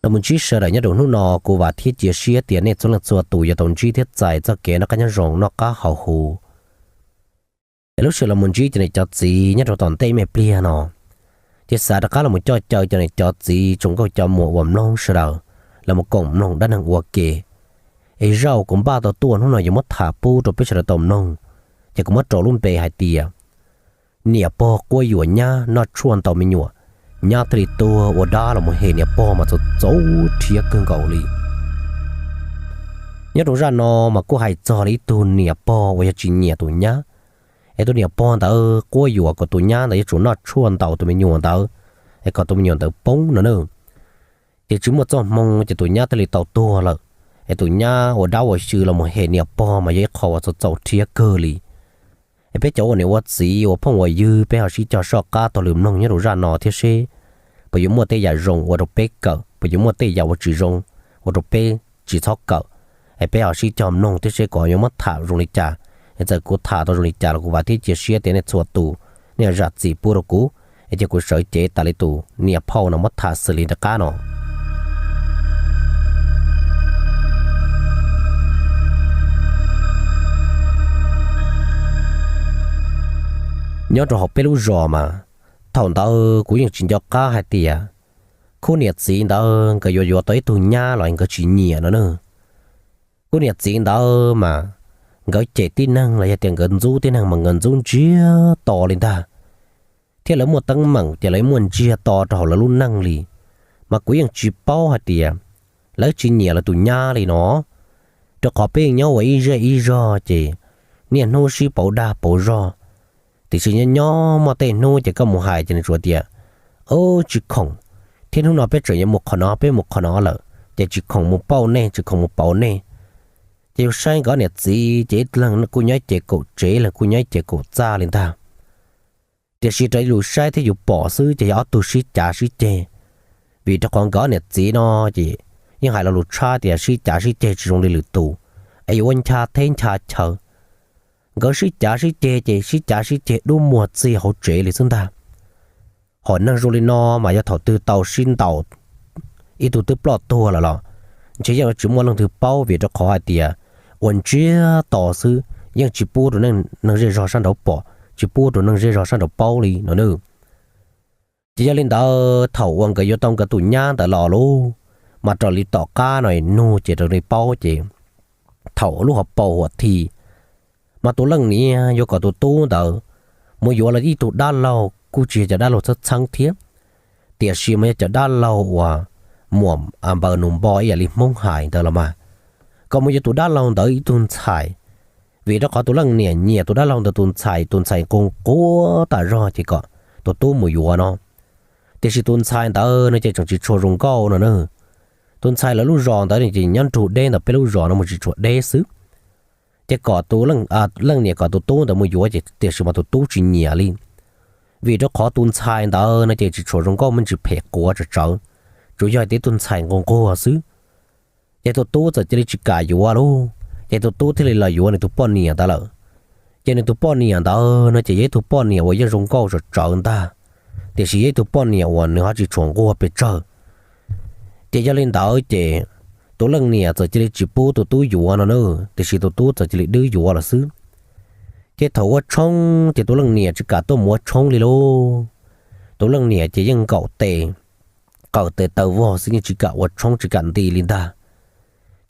Tau mus ntsib sawv daws nyob rau hnub no, kuv vam thiab cia siab tias nej txhua leej txhua tus yuav tau ntsib thiab txais txoj kev noj qab nyob zoo, noj qab haus huv. Es lub sij hawm los mus ntsib cov niam cov txiv nyob rau tom ntej me pliag no, ces xav rov qab los mus coj caw cov niam cov txiv tsoom nkauj cov muam uas mloog sawv daws los mus koom mloog dab neeg ua ke. Es zaj uas kuv npaj tau tuaj hnub no yuav muab tham pub rau peb sawv daws tau mloog, ces kuv muab rau lub npe hais tias niam pog quab yuam nyab noj tshuaj ntau me nyuam, nyab thiaj li tuag ua dab los mus hem niam pog mas txaus txaus rhiab kawg nkaus li. Nyob rau zaj no mas kuj hais txog li ib tug niam pog uas yog tsis nyiam tus nyab, es tus niam pog ntawd quab yuam kom tus nyab ntawd yuav tsum noj tshuaj ntau tus me nyuam ntawd, es kom tus me nyuam ntawd poob no na. Ces tsis muaj txoj hmoo ces tus nyab thiaj li tau tuag lawm. Es tus nyab ua dab ua xyw los mus hem niam pog mas yog ib qho uas txaus txaus rhiab kawg li. Es peb cov ua niam ua txiv ua phooj ua ywg peb ho sib cog soj qab taug lw mloog nyob rau zaj no thiab seb puas yuav muaj tej yam zoo ua rau peb kawm, puas yuav muaj tej yam uas tsis zoo ua rau peb tsis txhob kawm. Es peb ho sib cog mloog thiab seb kuv yuav muab tham zoo li cas. Es txawm kuv tham tau zoo li cas los kuv vam thiab cia siab tias nej txhua tus nej zam txim pub rau kuv, es cia kuv sawv cev tas li tus niam phauj no muab tham xws li nram qab no. Nyob rau hauv peb lub zos mas, thaum ntawd kuv yeej tsis nco qab hais tias khub niam txiv ntawd nkawd yuav yuav tau ib tug nyab los nkawd tsis nyiam no na. Khub niam txiv ntawd mas nkawd cem tib neeg los yog tias nkawd ntxub tib neeg mas nkawd ntxub ntsiag to li ntag. Thiab lawv muaj teeb meem ces lawv muaj ntsiag to rau hauv lawv lub neej li. Mas kuv yeej tsis paub hais tias lawv tsis nyiam lawv tus nyab li no, rau qhov peb yeej nyob ua ib zej ib zog ces niaj hnub sib pauv dag pauv zog. Tiam sis nyob nyob muaj tej hnub ces koj mus hais ces nws tsuas tias, Ub, tsis khoom, thiab hnub no peb tseem yuav mus qhov no, peb mus qhov no lawm ces tsis khoom mus pauj nej, tsis khoom mus pauv nej. Ces yus saib nkawd niam txiv ces ib leeg kuj nyob ib ce kaum tsev, ib leeg kuj nyob ib ce kaum txaj li ntag. Tiam sis raws li lus saib thiab yus pom xwb ces yog ob tug sib cav sib ceg. Vim rau qhov nkawd niam txiv no ces yeej hais lo lus tshab tias sib cav sib ceg tsis zoo li lwm tus, es yuav ua ncha teb ncha chaw. Nkawd sib cav sib ceg ces sib cav sib ceg dub muag txig hauv tsev li xwb ntag. Hom neeg zoo li no mas yog thaum twg tau sib ntaus, ib tug twb ploj tuag lawm los ntshe yeej yuav tsis muaj leej twg paub, vim rau qhov hais tias ua ntsiag to xwb, yeej tsis pub rau neeg zej zog sab nraud pom, tsis pub rau neeg zej zog sab nraud paub li no na. Ces yog li ntawd thaum uas nkawd yuav tau nkawd tus nyab ntawd los lauj, mas raws li tom qab no nug ces raws li paub ces thaum lub hauv paus huam thi, mas tus leej niam yuav kom tus tub ntawd mus yuav los ib tug dab laug kuj tsis yog cov dab laug txheeb txheeb thiab, tiam sis mas yog cov dab laug uas muam npaws nus npo ib yam li Hmoob hais ntawd los mas, kom mus yuav tus dab laug ntawd ib tug ntxhais. Vim rau qhov tus leej niam nyiam tus dab laug ntawd tus ntxhais, tus ntxhais nquag nquag tas zog ces kom tus tub mus yuav no. Tiam sis tus ntxhais ntawd no ces tseem tsis tshua zoo nkauj no na. Tus ntxhais lawv lub zos ntawd ces nyob nrug deb ntawm peb lub zos no mus tsis tshua deb xwb. Ces kom tus leej niam kom tus tub ntawd mus yuav ces tiam sis mas tus tub tsis nyiam li. Vim rau qhov tus ntxhais ntawd no ces tsis tshua zoo nkauj, me ntsis phem quav tsawv tsawv, tsuas yog tias tus ntxhais nquag nquag xwb. Ces tus tub txawm cia li tsis kam yuav lauj, ces tus tub thiaj li los yuav nws tus poj niam ntawd lawm. Ces nws tus poj niam ntawd no ces yog ib tug poj niam uas yeej zoo nkauj tsawv tsawv ntag, tiam sis yog ib tug poj niam uas nws ho tsis tshua nquag pes tsawg. Ces yog li ntawd ces tus leej niam txawm cia li tsis pub tus tub yuav no na, tiam sis tus tub txawm cia li dwb yuav lawm xwb. Ces thaum ua tshoob ces tus leej niam tsis kam tuaj mus ua tshoob li lauj. Tus leej niam ces yeej nkaum tes, qaws tes taw vog xwb, yeej tsis kam ua tshoob tsis kam nti li ntag.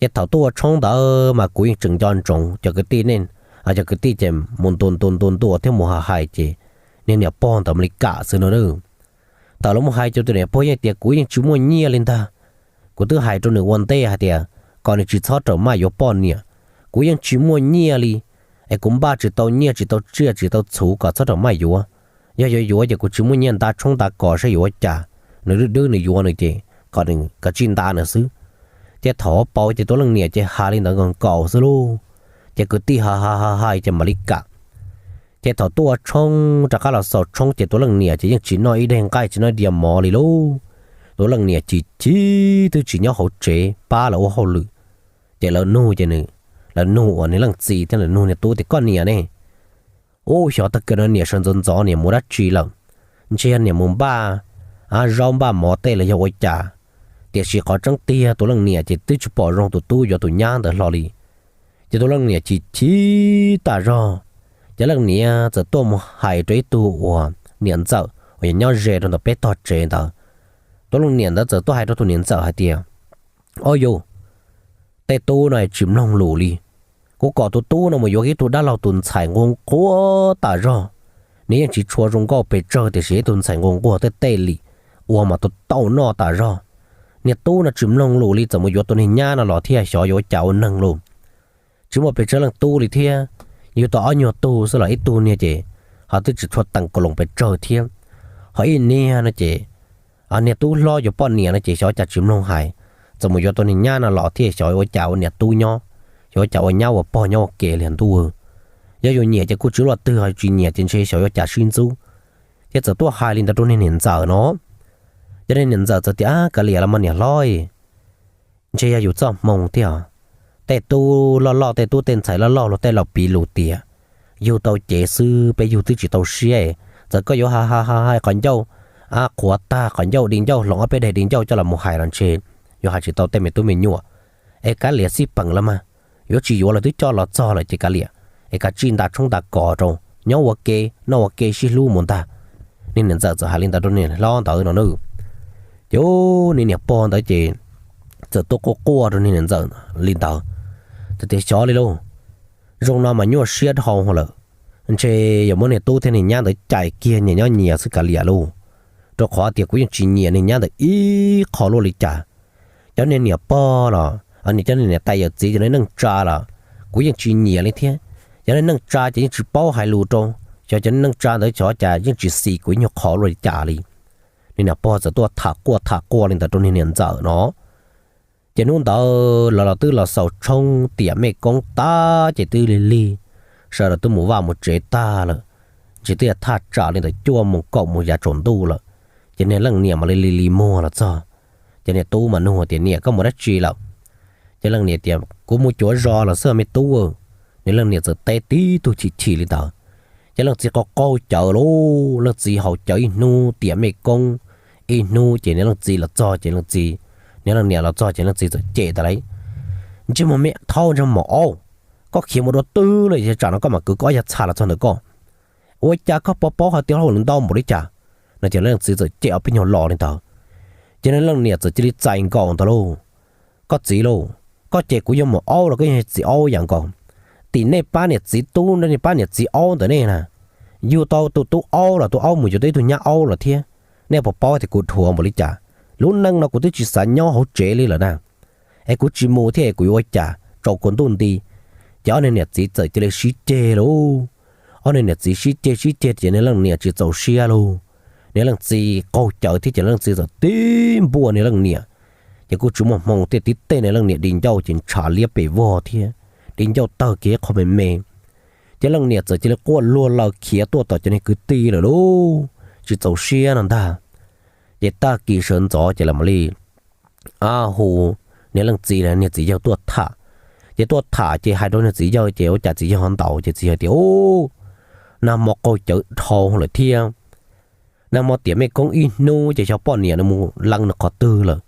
Ces thaum tuaj ua tshoob ntawd mas kuv yeej tseem nco ntsoov cov kwv tij ne, cov kwv tij ces mus ntua ntua ntua ntua thiab mus hais hais ces niag niam pog ntawd mam li kam xwb no na. Thaum lawv mus hais ces tus niam pog yeej tias kuv yeej tsis muaj nyiaj li ntag. Kuv twb hais rau nws ua ntej hais tias kom nws tsis txhob rawm maj yuav poj niam. Kuv yeej tsis muaj nyiaj li, es kuv npaj tsis tau nyiaj tsis tau tsiaj tsis tau txhuv kom txhob rawm maj yuav. Yog yuav yuav ces kuv tsis muaj nyiaj nta tshoob nta kos saib yuav ua cas. Nws dwb dwb nws yuav nws ces kom nws kav tsij nta nws xwb. Ces thaum pauv ces tus leej niam ces hais li ntawd nkaus nkaus xwb lauj. Ces kwv tij hais hais hais hais ces mam li kam. Ces thaum tuaj ua tshoob rov qab los xaus tshoob ces tus leej niam ces yeej tsis noj ib daig nqaij tsis noj ib diav mov li lauj. Tus leej niam chim chim twb tsis nyob hauv tsev pab lawv ua hauj lwm. Ces lawv nug ces nws, lawv nug uas nws leej txiv thiab lawv nug niag tub tias koj niam ne, ub xyov tag kis no niam sawv ntxov ntxov niam mus dab tsi lawm, ntshe yog niam mus npaj zaub npaj mov tej los yog ua cas, Tiam sis qhov tseeb tiag tus leej niam ces twb tsis pom zoo tus tub yuav tus nyab ntawd hlo li. Ces tus leej niam chim chim tas zog, ces leej niam txawm tuaj mus hais rau ib tug uas niam ntxawm uas yog nyob ze rau ntawm peb tog tsev ntawd. Tus leej niam ntawd txawm tuaj hais rau tus niam ntxawm hais tias, Ob yus, tej tub no tsis mloog lus li. Kuv kom tus tub no mus yuav ib tug dab laug tus ntxhais nquag nquag tas zog, nws yeej tsis tshua zoo nkauj pes tsawg tiam sis ib tug ntxhais nquag nquag tej tej li, ua mas tau noj tas zog. Niag tub no tsis mloog lus li, txawm mus yuav tus niag nyab no los thiaj xyov yuav ua cas ua neeg lauj. Tsis muaj pes tsawg leej tub li thiab, yug tau ob nyuag tug xwb los ib tug niag ces ho twb tsis tshua teem kaus loos pes tsawg thiab. Ho ib niag no ces niag tub hlob yuav poj niam no ces xyov cas tsis mloog hais, txawm mus yuav tus niag nyab no los thiaj xyov ua cas ua niam tub nyob, xyov ua cas ua nyab ua pog nyob ua ke li ntuj. Yog yus nyiam ces kuj tsis luaj twg, ho tsis nyiam ces ntshe xyov yuav cas sib ntxub. Thiab txawm tuaj hais li ntawd rau niag niam ntxawm no. Ces niag niam ntxawm txawm tias, Kav liam los mas niam hlob, ntshe yog yus txoj hmoo thiab. Tej tub loj loj, tej tub tej ntxhais loj loj luag tej laus piv lus tias, yug tau cev xwb, peb yug twb tsis tau siab. Txawm koj yuav ha ha ha hais qhov ncauj, a, qhuav tag qhov ncauj, di ncauj hloov ob peb daim di ncauj coj los mus hais los ntshe yuav hais tsis tau tej me tub me nyuam. Es kav liam xij peem los mas, yuav tsis yuav los twb coj los txog lawm ces kav liam, es kav tsij nta tshoob nta kos rau, nyob ua ke noj ua ke sib hlub mus ntag. Niag niam ntxawm txawm hais li ntawd rau niag hlob ntawd no na. Ces niag niam pog ntawd ces txawm tuaj quaj quaj rau niag niam ntxawm li ntawd, txawm tias, Xyov li lauj, zoo no mas nyuaj siab dhau lawm. Ntshe yuav muab niag tub thiab niag nyab ntawd cais kiag nyias nyob nyias xwb kav liam lauj, rau qhov tias kuv yeej tsis nyiam niag nyab ntawd ib qho luaj li cas. Cov niag niam pog los, cov niag niam tais yawm txiv cov neej tsa los kuv yeej tsis nyiam li thiab. Cov neej tsa ces yeej tsis paub hais lus rau, xyov cov neej tsa ntawd xyov cas yeej tsis xis kuv ib nyuag qho luaj li cas li. Niag niam pog txawm tuaj tham quaj tham quaj li ntawd rau niag niam ntxawm no. Ces hnub ntawd lawv los twb los xaus tshoob tiam mej koob tag ces twb lig lig, sawv daws twb mus vaj mus tsev tag lawm. Ntshe twb yog thaj tsam li ntawm cuaj moos kaum moos yav tsaus ntuj lawm. Ces niag leej niam mam li li li muag los txog. Ces niag tub mas nug tias, Niam, koj mus dab tsi lawm? Ces leej niam tias, Kuv mus cuav zos los xwb me tub. Niag leej niam txawm teb tib tug chim chim li ntawd. Ces leej txiv qaug qaug cawv lauj, leej txiv haus cawv ib hnub tiam mej koob, ib hnub ces niag leej txiv los txog ces leej txiv, niag leej niam los txog ces leej txiv txawm cem tas lawm, Ntsej muag me thaub ntsej muag aub, koj khiav mus dua twg lawm es tsam no koj mam kwv koj ob yag txha los txog ntawm koj? Ua cas koj paub paub hais tias hauj lwm ntau npaum li cas? No ces leej txiv txawm cem ob peb nyuag lo li ntawd. Ces niag leej niam txawm cia li txais nkaus ntawd lauj, Koj txiv lauj, koj cem kuv yog muam aub los koj yog txiv aub yam nkaus. Tim nej pab niam txiv tub, nej pab niam txiv aub ntawm nej na, yug tau tus tub aub los tus aub mus yuav tau ib tug nyab aub los thiab. Nej puas paub tias kuv dhuav npaum li cas? Lub neej no kuv twb tsis xav nyob hauv tsev li lawm na, es kuv tsis mus thiab es kuv yuav ua cas, tsaus kuv ntuj nti. Ces ob niag niam txiv txawm cia li sib ceg lauj. Ob niag niam txiv sib ceg sib ceg ces niag leej niam tsis txaus siab lauj. Niag leej txiv qaug cawv thiab ces leej txiv txawm tib npuaj niag leej niam. Ces kuj tsis muaj hmoo thiaj tib teg niag leej niam di ncauj ces ntshav liab pes vog thiab, di ncauj tawg kiag qhov me me. Ces leej niam txawm cia li quaj luag laws khiav tuaj tom cov niag kwv tij lawm lauj, tsis txaus siab no ntag. Ces tag kis sawv ntxov ces lawv mam li hu niag leej txiv, niag txiv yawg tuaj tham. Ces tuaj tham ces hais rau niag txiv yawg ces ua cas txiv yawg ho ntaus ces txiv yawg tias, Nag hmo qaug cawv dhau lawm thiab. Nag hmo tiam mej koob ib hnub ces xyov poj niam nws mus leej nws qhov twg lawm.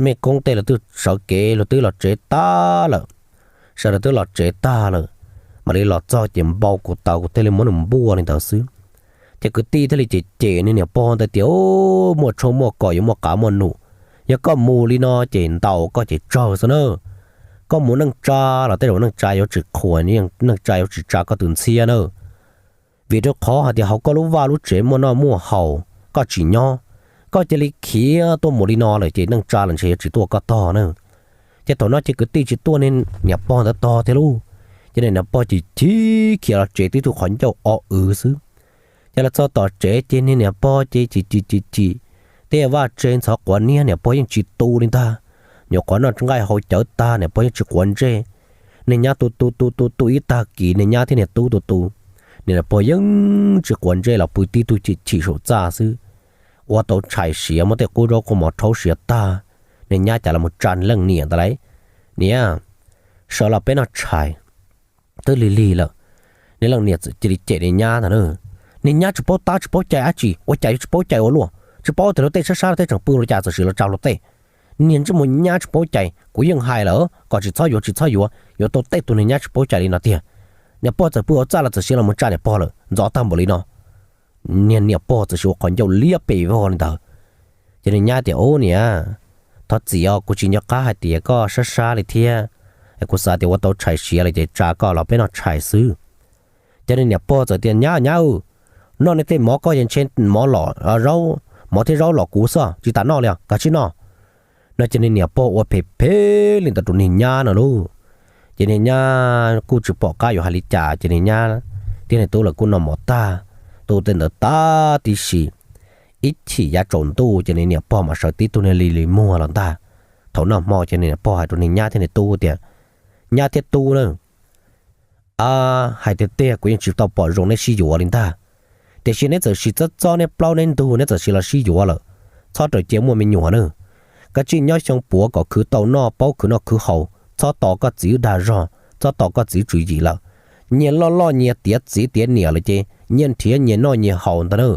Mej koob tej los twb sawv kev los twb los tsev tag lawm. Sawv daws twb los tsev tag lawm, mam li los txog ces npau kuv taws kuv thiaj li muab nws npuaj li ntawd xwb. Ces kwv tij thiaj li cem cem niag niam pog ntawd tias, Muaj tshoob muaj kos yuav muaj qav muaj num, yog koj mus li no ces ntaus koj ces tsawg xwb na. Koj mus neej tsa los tej zaum neej tsa yuav tsis qhuas, neej tsa yuav tsis tsa koj tus ntxhiab na. Vim rau qhov hais tias hauv koj lub vaj lub tsev muaj noj muaj haus koj tsis nyob, koj cia li khiav tuaj mus li no lawm ces neej tsa los ntshe yuav tsis tuaj koj tog na. Ces thaum no ces kwv tij tsis tuaj niag niam pog ntawd tog thiab lauj. Ces niag niam pog chim chim khiav los tsev tib tug qhov ncauj o wv xwb. Ces los txog tom tsev ces niag niam pog ces chim chim chim chim, tej vaj tse ntxhov quav niab niam pog yeej tsis tu li ntag. Nyuam qhuav noj nqaij haus cawv tag niam pog yeej tsis quav ntsej. Niag nyab tu tu tu tu tu ib tag kis, niag nyab thiab niag tub tu tu, niag niam pog yeej tsis quav ntsej los pw tib tug chim chim saum txaj xwb. Ua tau tshais siav muab tej qub zaub qub mov rhaub siav tag, niag nyab cas los mus tsa niag leej niam ntawd lauj, Niam, sawv los peb noj tshais. Twb lig lig lawm, niag leej niam txawm cia li cem niag nyab ntag na. Niag nyab tsis paub tab tsis paub cai dab tsi, ua cas yuav tsis paub cai ua luaj, tsis paub tias luag tej sab sab thiab tseem pw los cas txawm sim los tsa luag tej. Niag ntsej muag nyab tsis paub cai, kuv yeej hais lawm kom tsis txhob yuav tsis txhob yuav, yuav tau tej tug niag nyab tsis paub cai li no tiag. Niam pog txawm pw hauv txaj los txawm sim los mus tsa niam pog lawm, ntxov tag npaum li no. Niag niam pog txawm sim ua qhov ncauj liab pes vog li ntawd. Ces niag nyab tias, Ub niam, thov txim os, kuv tsis nco qab hais tias koj sab sab li thiab. Kuv xav tias ua tau tshais siav lawm ces tsa koj los peb noj tshais xwb. Ces niag niam pog txawm tias, Nyab, nyab, noj nej tej mov koj yeej ntshe mov los, mov thiab zaub los kuv xwb, tsis tas noj li os, kav tsij noj. No ces niag niam pog ua phem phem li ntawd rau niag nyab no lauj. Ces niag nyab kuj tsis pom qab yuav hais li cas ces niag nyab thiab niag tub lawv kuj noj mov tag, tu tej ntawd tag tib si. Ib chim yav tsaus ntuj ces niag niam pog mam sawv tib tug niag li li muag los ntag. Thaum noj hmo ces niag niam pog hais rau niag nyab thiab niag tub tias, Nyab thiab tub na, hais tiag tiag kuv yeej tsis tau pom zoo neb sib yuav li ntag. Tiam sis neb txawm sim txob txob neb plaub neb ntug, neb txawm sim los sib yuav lawm, txhob raws cia muaj me nyuam na. Kav tsij nyob xyoo puav kom khwv tau noj, paub khwv noj khwv haus, txhob tos koj txiv dag zog, txhob tos koj txiv tswv yim lawm. Nyias loj loj nyias tiav txiv tiav niam lawm ces nyias nrhiav nyias noj nyias haus ntag na.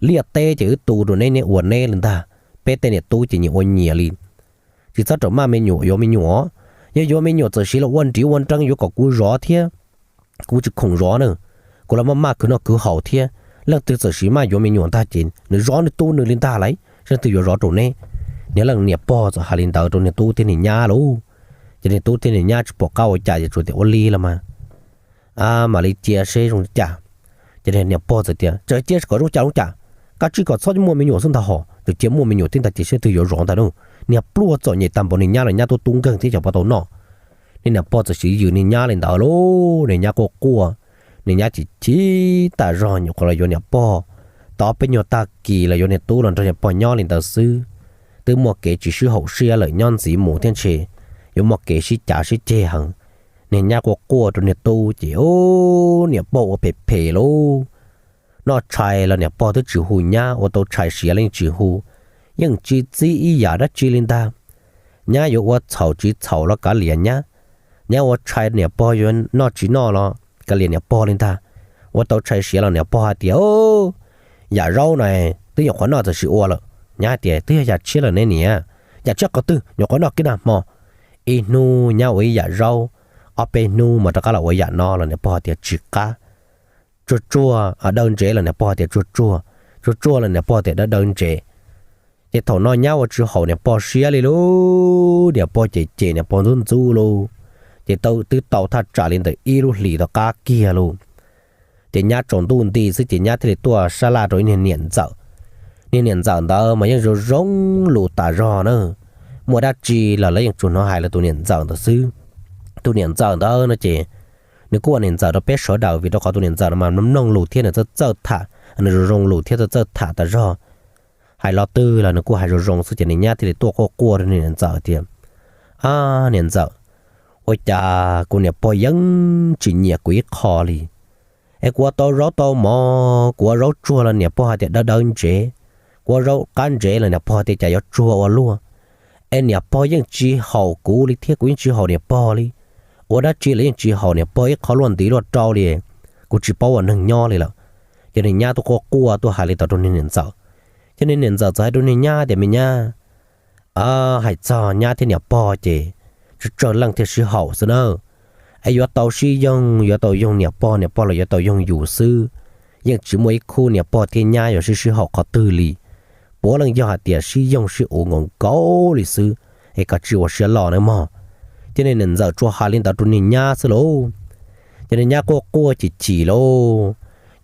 Liaj teb ces wb tu rau neb, neb ua neb li ntag. Peb tej niam tub ces nyias ua nyias li. Tsis txhob rawm maj me nyuam yuav me nyuam. Yog yuav me nyuam txawm sim los ua nriv ua nreeb yuav kom kuv zov thiab. Kuv tsis khoom zov na, kuv los maj maj khwv noj khwv haus thiab. Leej twg txawm sim maj yuav me nyuam ntag ces nws zov nws tu nws li ntag lauj, leej twg yuav zov rau neb. Niag leej niam pog txawm hais li ntawd rau niag tub thiab niag nyab lauj. Ces niag tub thiab niag nyab tsis pom qab ua cas ces tsuas tias, Ua li los mas mam li cia seb zoo li cas. Ces niag niam pog txawm tias, Tseem cia kom zoo cas zoo cas, kav tsij kom txhob muaj me nyuam xwb ntag hos, tseem cia muaj me nyuam thiab ntag ces seb leej twg yuav zov ntag na. Niag pluag txom nyem tag npaum niag nyab los nyab tub tub nkeeg thiab cov pov tau noj. Niag niam pog txawm sim yws niag nyab li ntawd lauj, niag nyab quaj quaj, niag nyab chim chim tas zog nyuam qhuav los yuav niam pog. Tau peb nyuag tag kis los yuav niag tub los nrog niag pog nyob li ntawd xwb. Twb muaj kev tsis sib haum siab lawm nyob ntxiv mus thiab ntshe yuav muaj kev sib cav sib ceg heev. Niag nyab quaj quaj rau niag tub ces niam pog ua phem phem lauj. Noj tshais los niam pog twb tsis hu nyab, ua tau tshais siav los yeej tsis hu, yeej tsis txib ib yam dab tsi li ntag. Nyab yuav ua txhaum tsis txhaum los kav liam nyab. Nyab ua tshais niam pog yuav noj tsis noj los kav liam niam pog li ntag. Ua tau tshais siav los niam pog hais tias, Yam zaub na, twb nyuam qhuav noj txawm sim ua lawm. Nyab hais tias, Twb yog yam tshiab lawm ne niam, yam tshiab qhov twg, nyuam qhuav noj kiag nag hmo. Ib hnub nyab ua ib yam zaub, ob peb hnub mas rov qab los ua yam no los niam pog hais tias, Tsis qab. Tsuag tsuag, dawb ntsev los niam pog tias, Tsuag tsuag. Tsuag tsuag los niam pog tias, Dawb dawb ntsev. Ces thaum no nyab ua tsis haum niam pog siab li lauj, niam pog cem cem niam pog ntxub ntxub lauj. Ces twb tau thaj tsam li ntawm ib lub hlis tom qab kiag lauj. Ces nyab tsaus ntuj nti xwb ces nyab thiaj li tuaj sab laj rau ib niag niam ntxawm. Niag niam ntxawm ntawd mas yeej zoo zoo lus tas zog na. Muaj dab tsi los lawv yeej tsuas hnov hais lawv tus niam ntxawm ntawd xwb. Tus niam ntxawm ntawd no ces nws kuj ua niam ntxawm rau peb sawv daws vim rau qhov tus niam ntxawm no mas mloog lus thiab nws txawj txawj tham, nws zoo zoo lus thiab txawj txawj tham tas zog. Hais lo twg los nws kuj hais zoo zoo xwb ces niag nyab thiaj li tuaj quaj quaj rau niag niam ntxawm tias, A, niam ntxawm, ua cas kuv niam pog yeej tsis nyiam kuv ib qho li? Es kuv ua tau zaub tau mov, kuv ua zaub tsuag los niam pog hais tias dawb dawb ntsev, kuv ua zaub qab ntsev los niam pog tias cas yuav tsuag ua luaj. Es niam pog yeej tsis haum kuv li thiab kuv yeej tsis haum niam pog li. Ua dab tsi los yeej tsis haum niam pog ib qho luaj ntiv luaj rau li. Kuv tsis paub ua neeg nyob li lawm. Ces niag nyab tuaj quaj quaj tuaj hais li ntawd rau niag niam ntxawm. Ces niag niam ntxawm txawm hais rau niag nyab tias, Me nyab, hais txog nyab thiab niam pog ces tsawg tsawg leej thiaj sib haum xwb na. Es yuav tau sib yoog, yuav tau yoog niam pog, niam pog los yuav tau yoog yus xwb. Yeej tsis muaj ib khub niam pog thiab nyab yuav sib sib haum qhov twg li. Puav leej yog hais tias sib yoog sib uv nkaus nkaus li xwb, es koj tsis ua siab loj nawb mog. Ces niag niam ntxawm tsuas hais li ntawd rau niag nyab xwb lauj. Ces niag nyab quaj quaj chim chim lauj.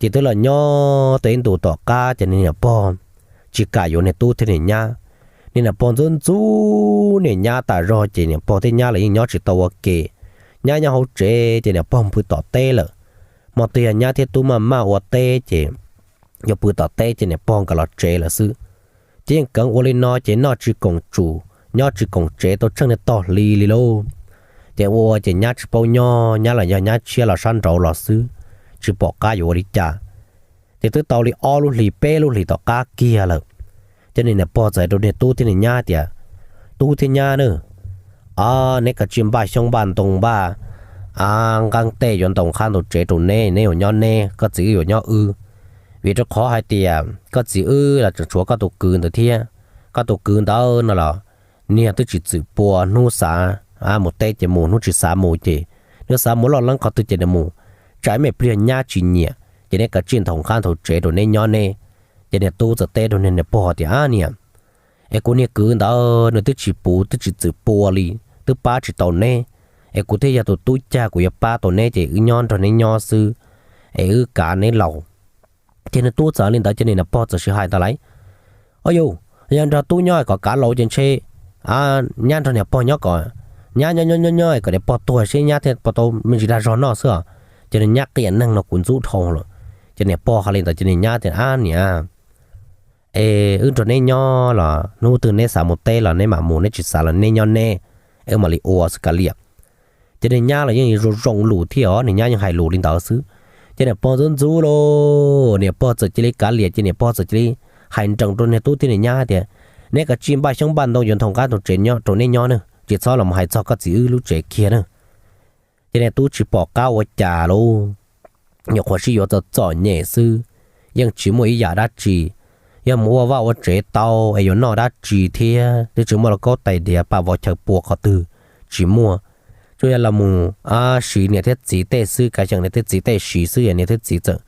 Ces twb los nyob tau ib ntus tom qab ces niag niam pog tsis kam yuav niag tub thiab niag nyab. Niag niam pog ntxub ntxub niag nyab tas zog ces niam pog thiab nyab los yeej nyob tsis tau ua ke. Nyab nyob hauv tsev ces niam pog pw tom teb lawm. Hmo twg yog nyab thiab tub maj maj ua teb ces yuav pw tom teb ces niam pog nkawd los tsev lawm xwb. Ces yeej kheev ua li no ces noj tsis koom tsum, nyob tsis koom tsev tau tsheej niag tog hli li lauj. Ces ua ua ces nyab tsis paub nyob, nyab los yog nyab tshiab los sab nraud los xwb, tsis pom qab yuav ua li cas. Ces twb tau li ob lub hlis peb lub hlis tom qab kiag lawm. Ces niag niam pog txawm hais rau niag tub thiab niag nyab tias, Tub thiab nyab na, neb kav tsij npaj xyoob npaj ntoo npaj nqeeb tej yuav ntaus qab ntaus tsev rau neb, neb yuav nyob neb, koj txiv wb yuav nyob wb. Vim rau qhov hais tias koj txiv wb los tseem tshuav koj tus kwv ntawd thiab. Koj tus kwv ntawd no los niag twb tsis txwm pua, hnub xav mus teb ces mus, hnub tsis xav mus ces, hnub xav mus loj leeb qhov twg ces nws mus. Tsam me pliag nyab tsis nyiam ces neb kav tsij nthau qab nthau tsev rau neb nyob neb. Ces niag tub txawm teb rau niag niam pog tias, Ab niam, es kuv niag kwv ntawd nws twb tsis puv, twb tsis txwm pua li, twb pab tsis tau neb, es kuv thiaj yog tus tub cag kuv yuav pab tau neb ces wb nyob nrog neb nyob xwb, es wb kav neb laus. Ces niag tub txawm li ntawd ces niag niam pog txawm sib hais ntag lauj, Au yus, yog nrog tub nyob kom kav laus ces ntshe nyab nrog niam pog nyob kom, nyab nyob nyob nyob nyob kom niam pog tuag seb nyab thiaj pog tau me ntsis dag zog noj xwb os. Ces nws nyab qias neeg no kuv ntxub dhau lawm. Ces niam pog hais li ntawd ces niag nyab tias, Ab niam, es wb nrog neb nyob los hnub twg neb xav mus teb los neb mam mus, neb tsis xav los neb nyob neb, es wb mam li ua xwb kav liam. Ces niag nyab los yeej zoo zoo lus thiab os, niag nyab yeej hais lus li ntawd xwb. Ces niam pog ntxub ntxub lauj, niam pog txawm cia li kav liam ces niam pog txawm cia li hais nrees rau niag tub thiab niag nyab tias, Neb kav tsij npaj xyoob npaj ntoo yuav nthau qab nthau tsev nyob rau neb nyob na, tsis txhob los hais txog koj txiv wb lub tsev kiag na. Ces niag tub tsis pom qab ua cas lauj, nyuam qhuav sib yuav txom txom nyem xwb, yeej tsis muaj ib yam dab tsi. Yog mus ua vaj ua tsev tau es yuav noj dab tsi thiab, twb tsis muaj lauj kaub tais diav paj vov chaw pua qhov twg, tsis muaj. Tsuas yog los mus siv niam thiab txiv tej xwb, kav xyeem niam thiab txiv tej siv xwb, niam thiab txiv txawm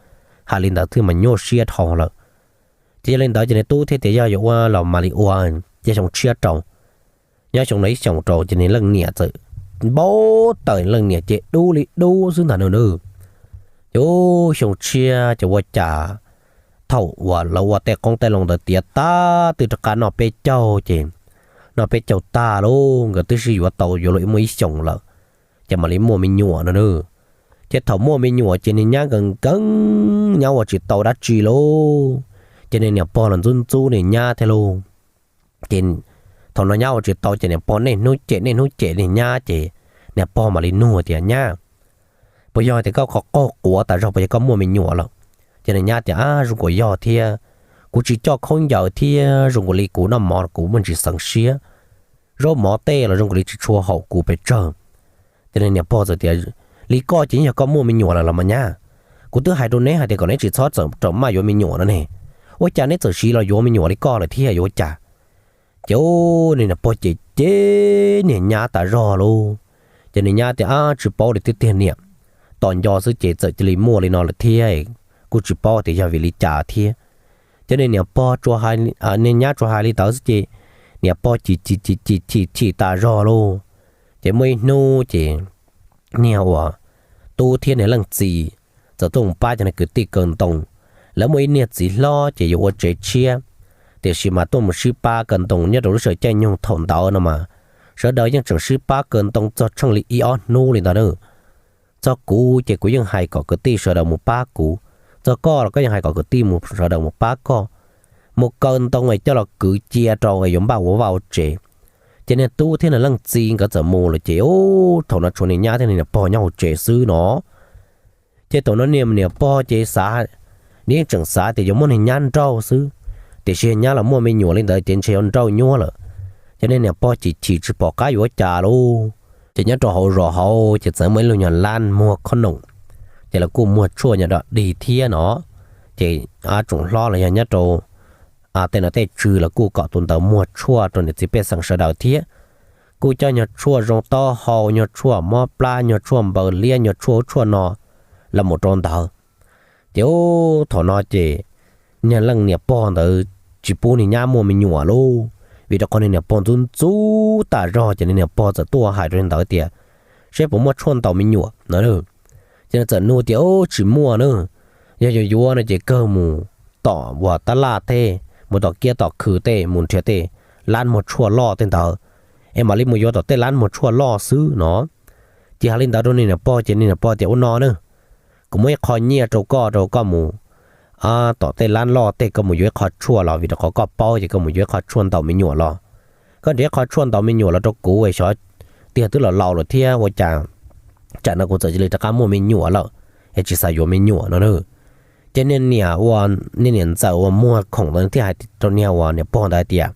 hais li ntawd thiaj mas nyuaj siab dhau lawm. Ces yog li ntawd ces niag tub thiaj tias yog yuav ua los mam li ua, ces xyoo tshiab rau, nyob xyoo no ib xyoos rau ces niag leej niam txawm npau taws, leej niam ces dub li dub xwb ntag no na. Ces xyoo tshiab ces ua cas thaum uas lawv ua tej qoob tej loo ntawd tiav tag twb rov qab noj peb caug ces, noj peb caug tag lauj, nkawd twb sib yuav tau yuav luag muaj ib xyoos lawm, ces mam li muaj me nyuam no na. Ces thaum muaj me nyuam ces niag nyab nkees nkees, nyab ua tsis tau dab tsi lauj, ces niag niam pog los ntxub ntxub niag nyab thiab lauj. Ces thaum no nyab ua tsis tau ces niam pog niaj hnub cem niaj hnub cem niag nyab ces niam pog mam li nug tias, Nyab, puas yog tias koj qhov qaug quav tas zog puas yog koj muaj me nyuam lawm? Ces niag nyab tias, Ab, zoo nkaus yog thiab, kuv tsis coj khaub ncaws thiab zoo nkaus li kuv noj mov kuv muaj ntsis xeev siab, zaub mov tej los zoo nkaus li tsis tshua haum kuv pes tsawg. Ces niag niam pog txawm tias, Li koj ces yog koj muaj me nyuam lawm los mas nyab, kuv twb hais rau neb hais tias kom neb tsis txhob txawm raum maj yuav me nyuam no ne, ua cas neb txawm siv los yuav me nyuam li koj lawm thiab yuav ua cas? Ces niag niam pog ces cem niag nyab tas zog lauj. Ces niag nyab tias, Ab, tsis paub li tiag tiag niam, tos nco xwb ces txawm cia li muaj li no lawm thiab, kuj tsis paub tias yog vim li cas thiab. Ces niag niam pog, niag nyab tsuas hais li ntawd xwb ces niam pog chim chim chim chim chim tas zog lauj. Ces muaj ib hnub ces niag uas tub thiab niag leej txiv txawm tuaj mus pab cov niag kwv tij kaw ntoo. Lawv muaj ib niag txiv hlob ces yuav ua tsev tshiab, tiam sis mas tuaj mus sib pab kaw ntoo nyob rau lub sij hawm caij nyoog thaum ntawd no mas, sawv daws yeej tseem sib pab kaw ntoo txog tsheej li ib ob hnub li ntawd na. Txog kuv ces kuv yeej hais kom kwv tij sawv daws mus pab kuv, txog koj los koj yeej hais kom kwv tij mus sawv daws mus pab koj, mus kaw ntoo es coj los kwv cia rau es yuav npaj ua vaj ua tsev. Ces niag tub thiab niag leej txiv nkawd txawm mus lawm ces thaum no tshuav niag nyab thiab niag niam pog nyob hauv tsev xwb no. Ces thaum no niag niam pog ces xav, nws yeej tseem xav tias yuav muab niag nyab nrauj xwb, tiam sis nyab los muaj me nyuam li ntawd ces ntshe yuav nrauj nyuab lawm. Ces niag niam pog chim chim tsis pom qab yuav ua cas lauj. Ces nyob rau hauv zos hauv ces txawm muaj ib lub nyuag lab muag khob noom, ces lawv kuj muag tshuaj nyob dog dig thiab no. Ces tsoom hlob los yog nyob rau tej nom tej tswv los kuj kom tus ntawd muag tshuaj rau niam txiv pej xeem sawv daws thiab. Kuj coj nyuag tshuaj zoo taub hau, nyuag tshuaj mob plab, nyuag tshuaj npaws liab, nyuag tshuaj ub tshuaj no los mus rau ntawd. Ces thaum no ces niag leej niam pog ntawd tsis pub niag nyab muaj me nyuam lauj, vim rau qhov niag niam pog ntxub ntxub tas zog ces niag niam pog txawm tuaj hais rau ntawd tias, Saib puas muaj tshuaj ntaus me nyuam no. Ces nws txawm nug tias, Tsis muaj na, yog yuav yuav no ces kawg mus tom uas tab laj tej, mus tom kiab tom khw tej mus nrhiav tej lab muag tshuaj loj tej ntawd, es mam li mus yuav tom tej lab muag tshuaj loj xwb no. Ces hais li ntawd rau niag niam pog ces niag niam pog tias, Ua no na, kuv muab ib qho nyiaj rau koj, rau koj mus tom tej lab loj tej koj mus yuav ib qho tshuaj los, vim rau qhov koj paub ces koj mus yuav ib qho tshuaj ntaus me nyuam los. Koj nrhiav ib qho tshuaj ntaus me nyuam los rau kuv es xyov tiag twb los laus lawm thiab ua cas tsam no kuv txawm cia li rov qab muaj me nyuam lawm, es tsis xav yuav me nyuam no na. Ces niag niam ua, niag niam ntxawm uas muag khoom ntawd thiaj hais rau niag uas niam pog ntawd hais tias,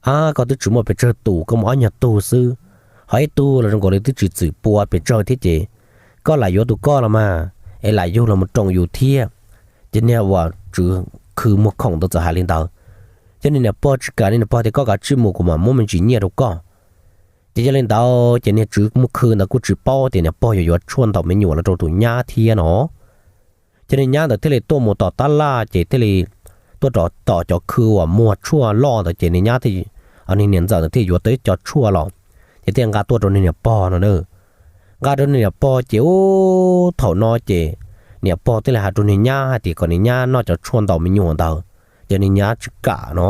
Ab, koj twb tsis muaj pes tsawg tus, koj muaj ob nyuag tug xwb, ho ib tug los zoo nkaus li twb tsis txwm pua pes tsawg thiab ces koj lam yuav tus koj los mas, es lam yug los mus roos yus thiab. Ces niag uas tswv khw muag khoom ntawd txawm hais li ntawd. Ces niag niam pog tsis kam, niag niam pog tias koj kav tsij mus, kuv mam muab me ntsis nyiaj rau koj. Ces yog li ntawd ces niag tswv muag khw ntawd kuj tsis paub tias niam pog yuav yuav tshuaj ntaus me nyuam los rau tus nyab thiab no. Ces niag nyab ntawd thiaj li tuaj mus tom tab laj ces thiaj li tuaj rov tom cov khw uas muag tshuaj loj ntawd ces niag nyab thiaj, niag niam ntxawm ntawd thiaj yuav tau ib co tshuaj los, ces thiaj nqa tuaj rau niag niam pog no na. Nqa rau niag niam pog ces ub thaum no ces niam pog thiaj li hais rau niag nyab hais tias kom niag nyab noj cov tshuaj ntaus me nyuam ntawd, ces niag nyab tsis kam no.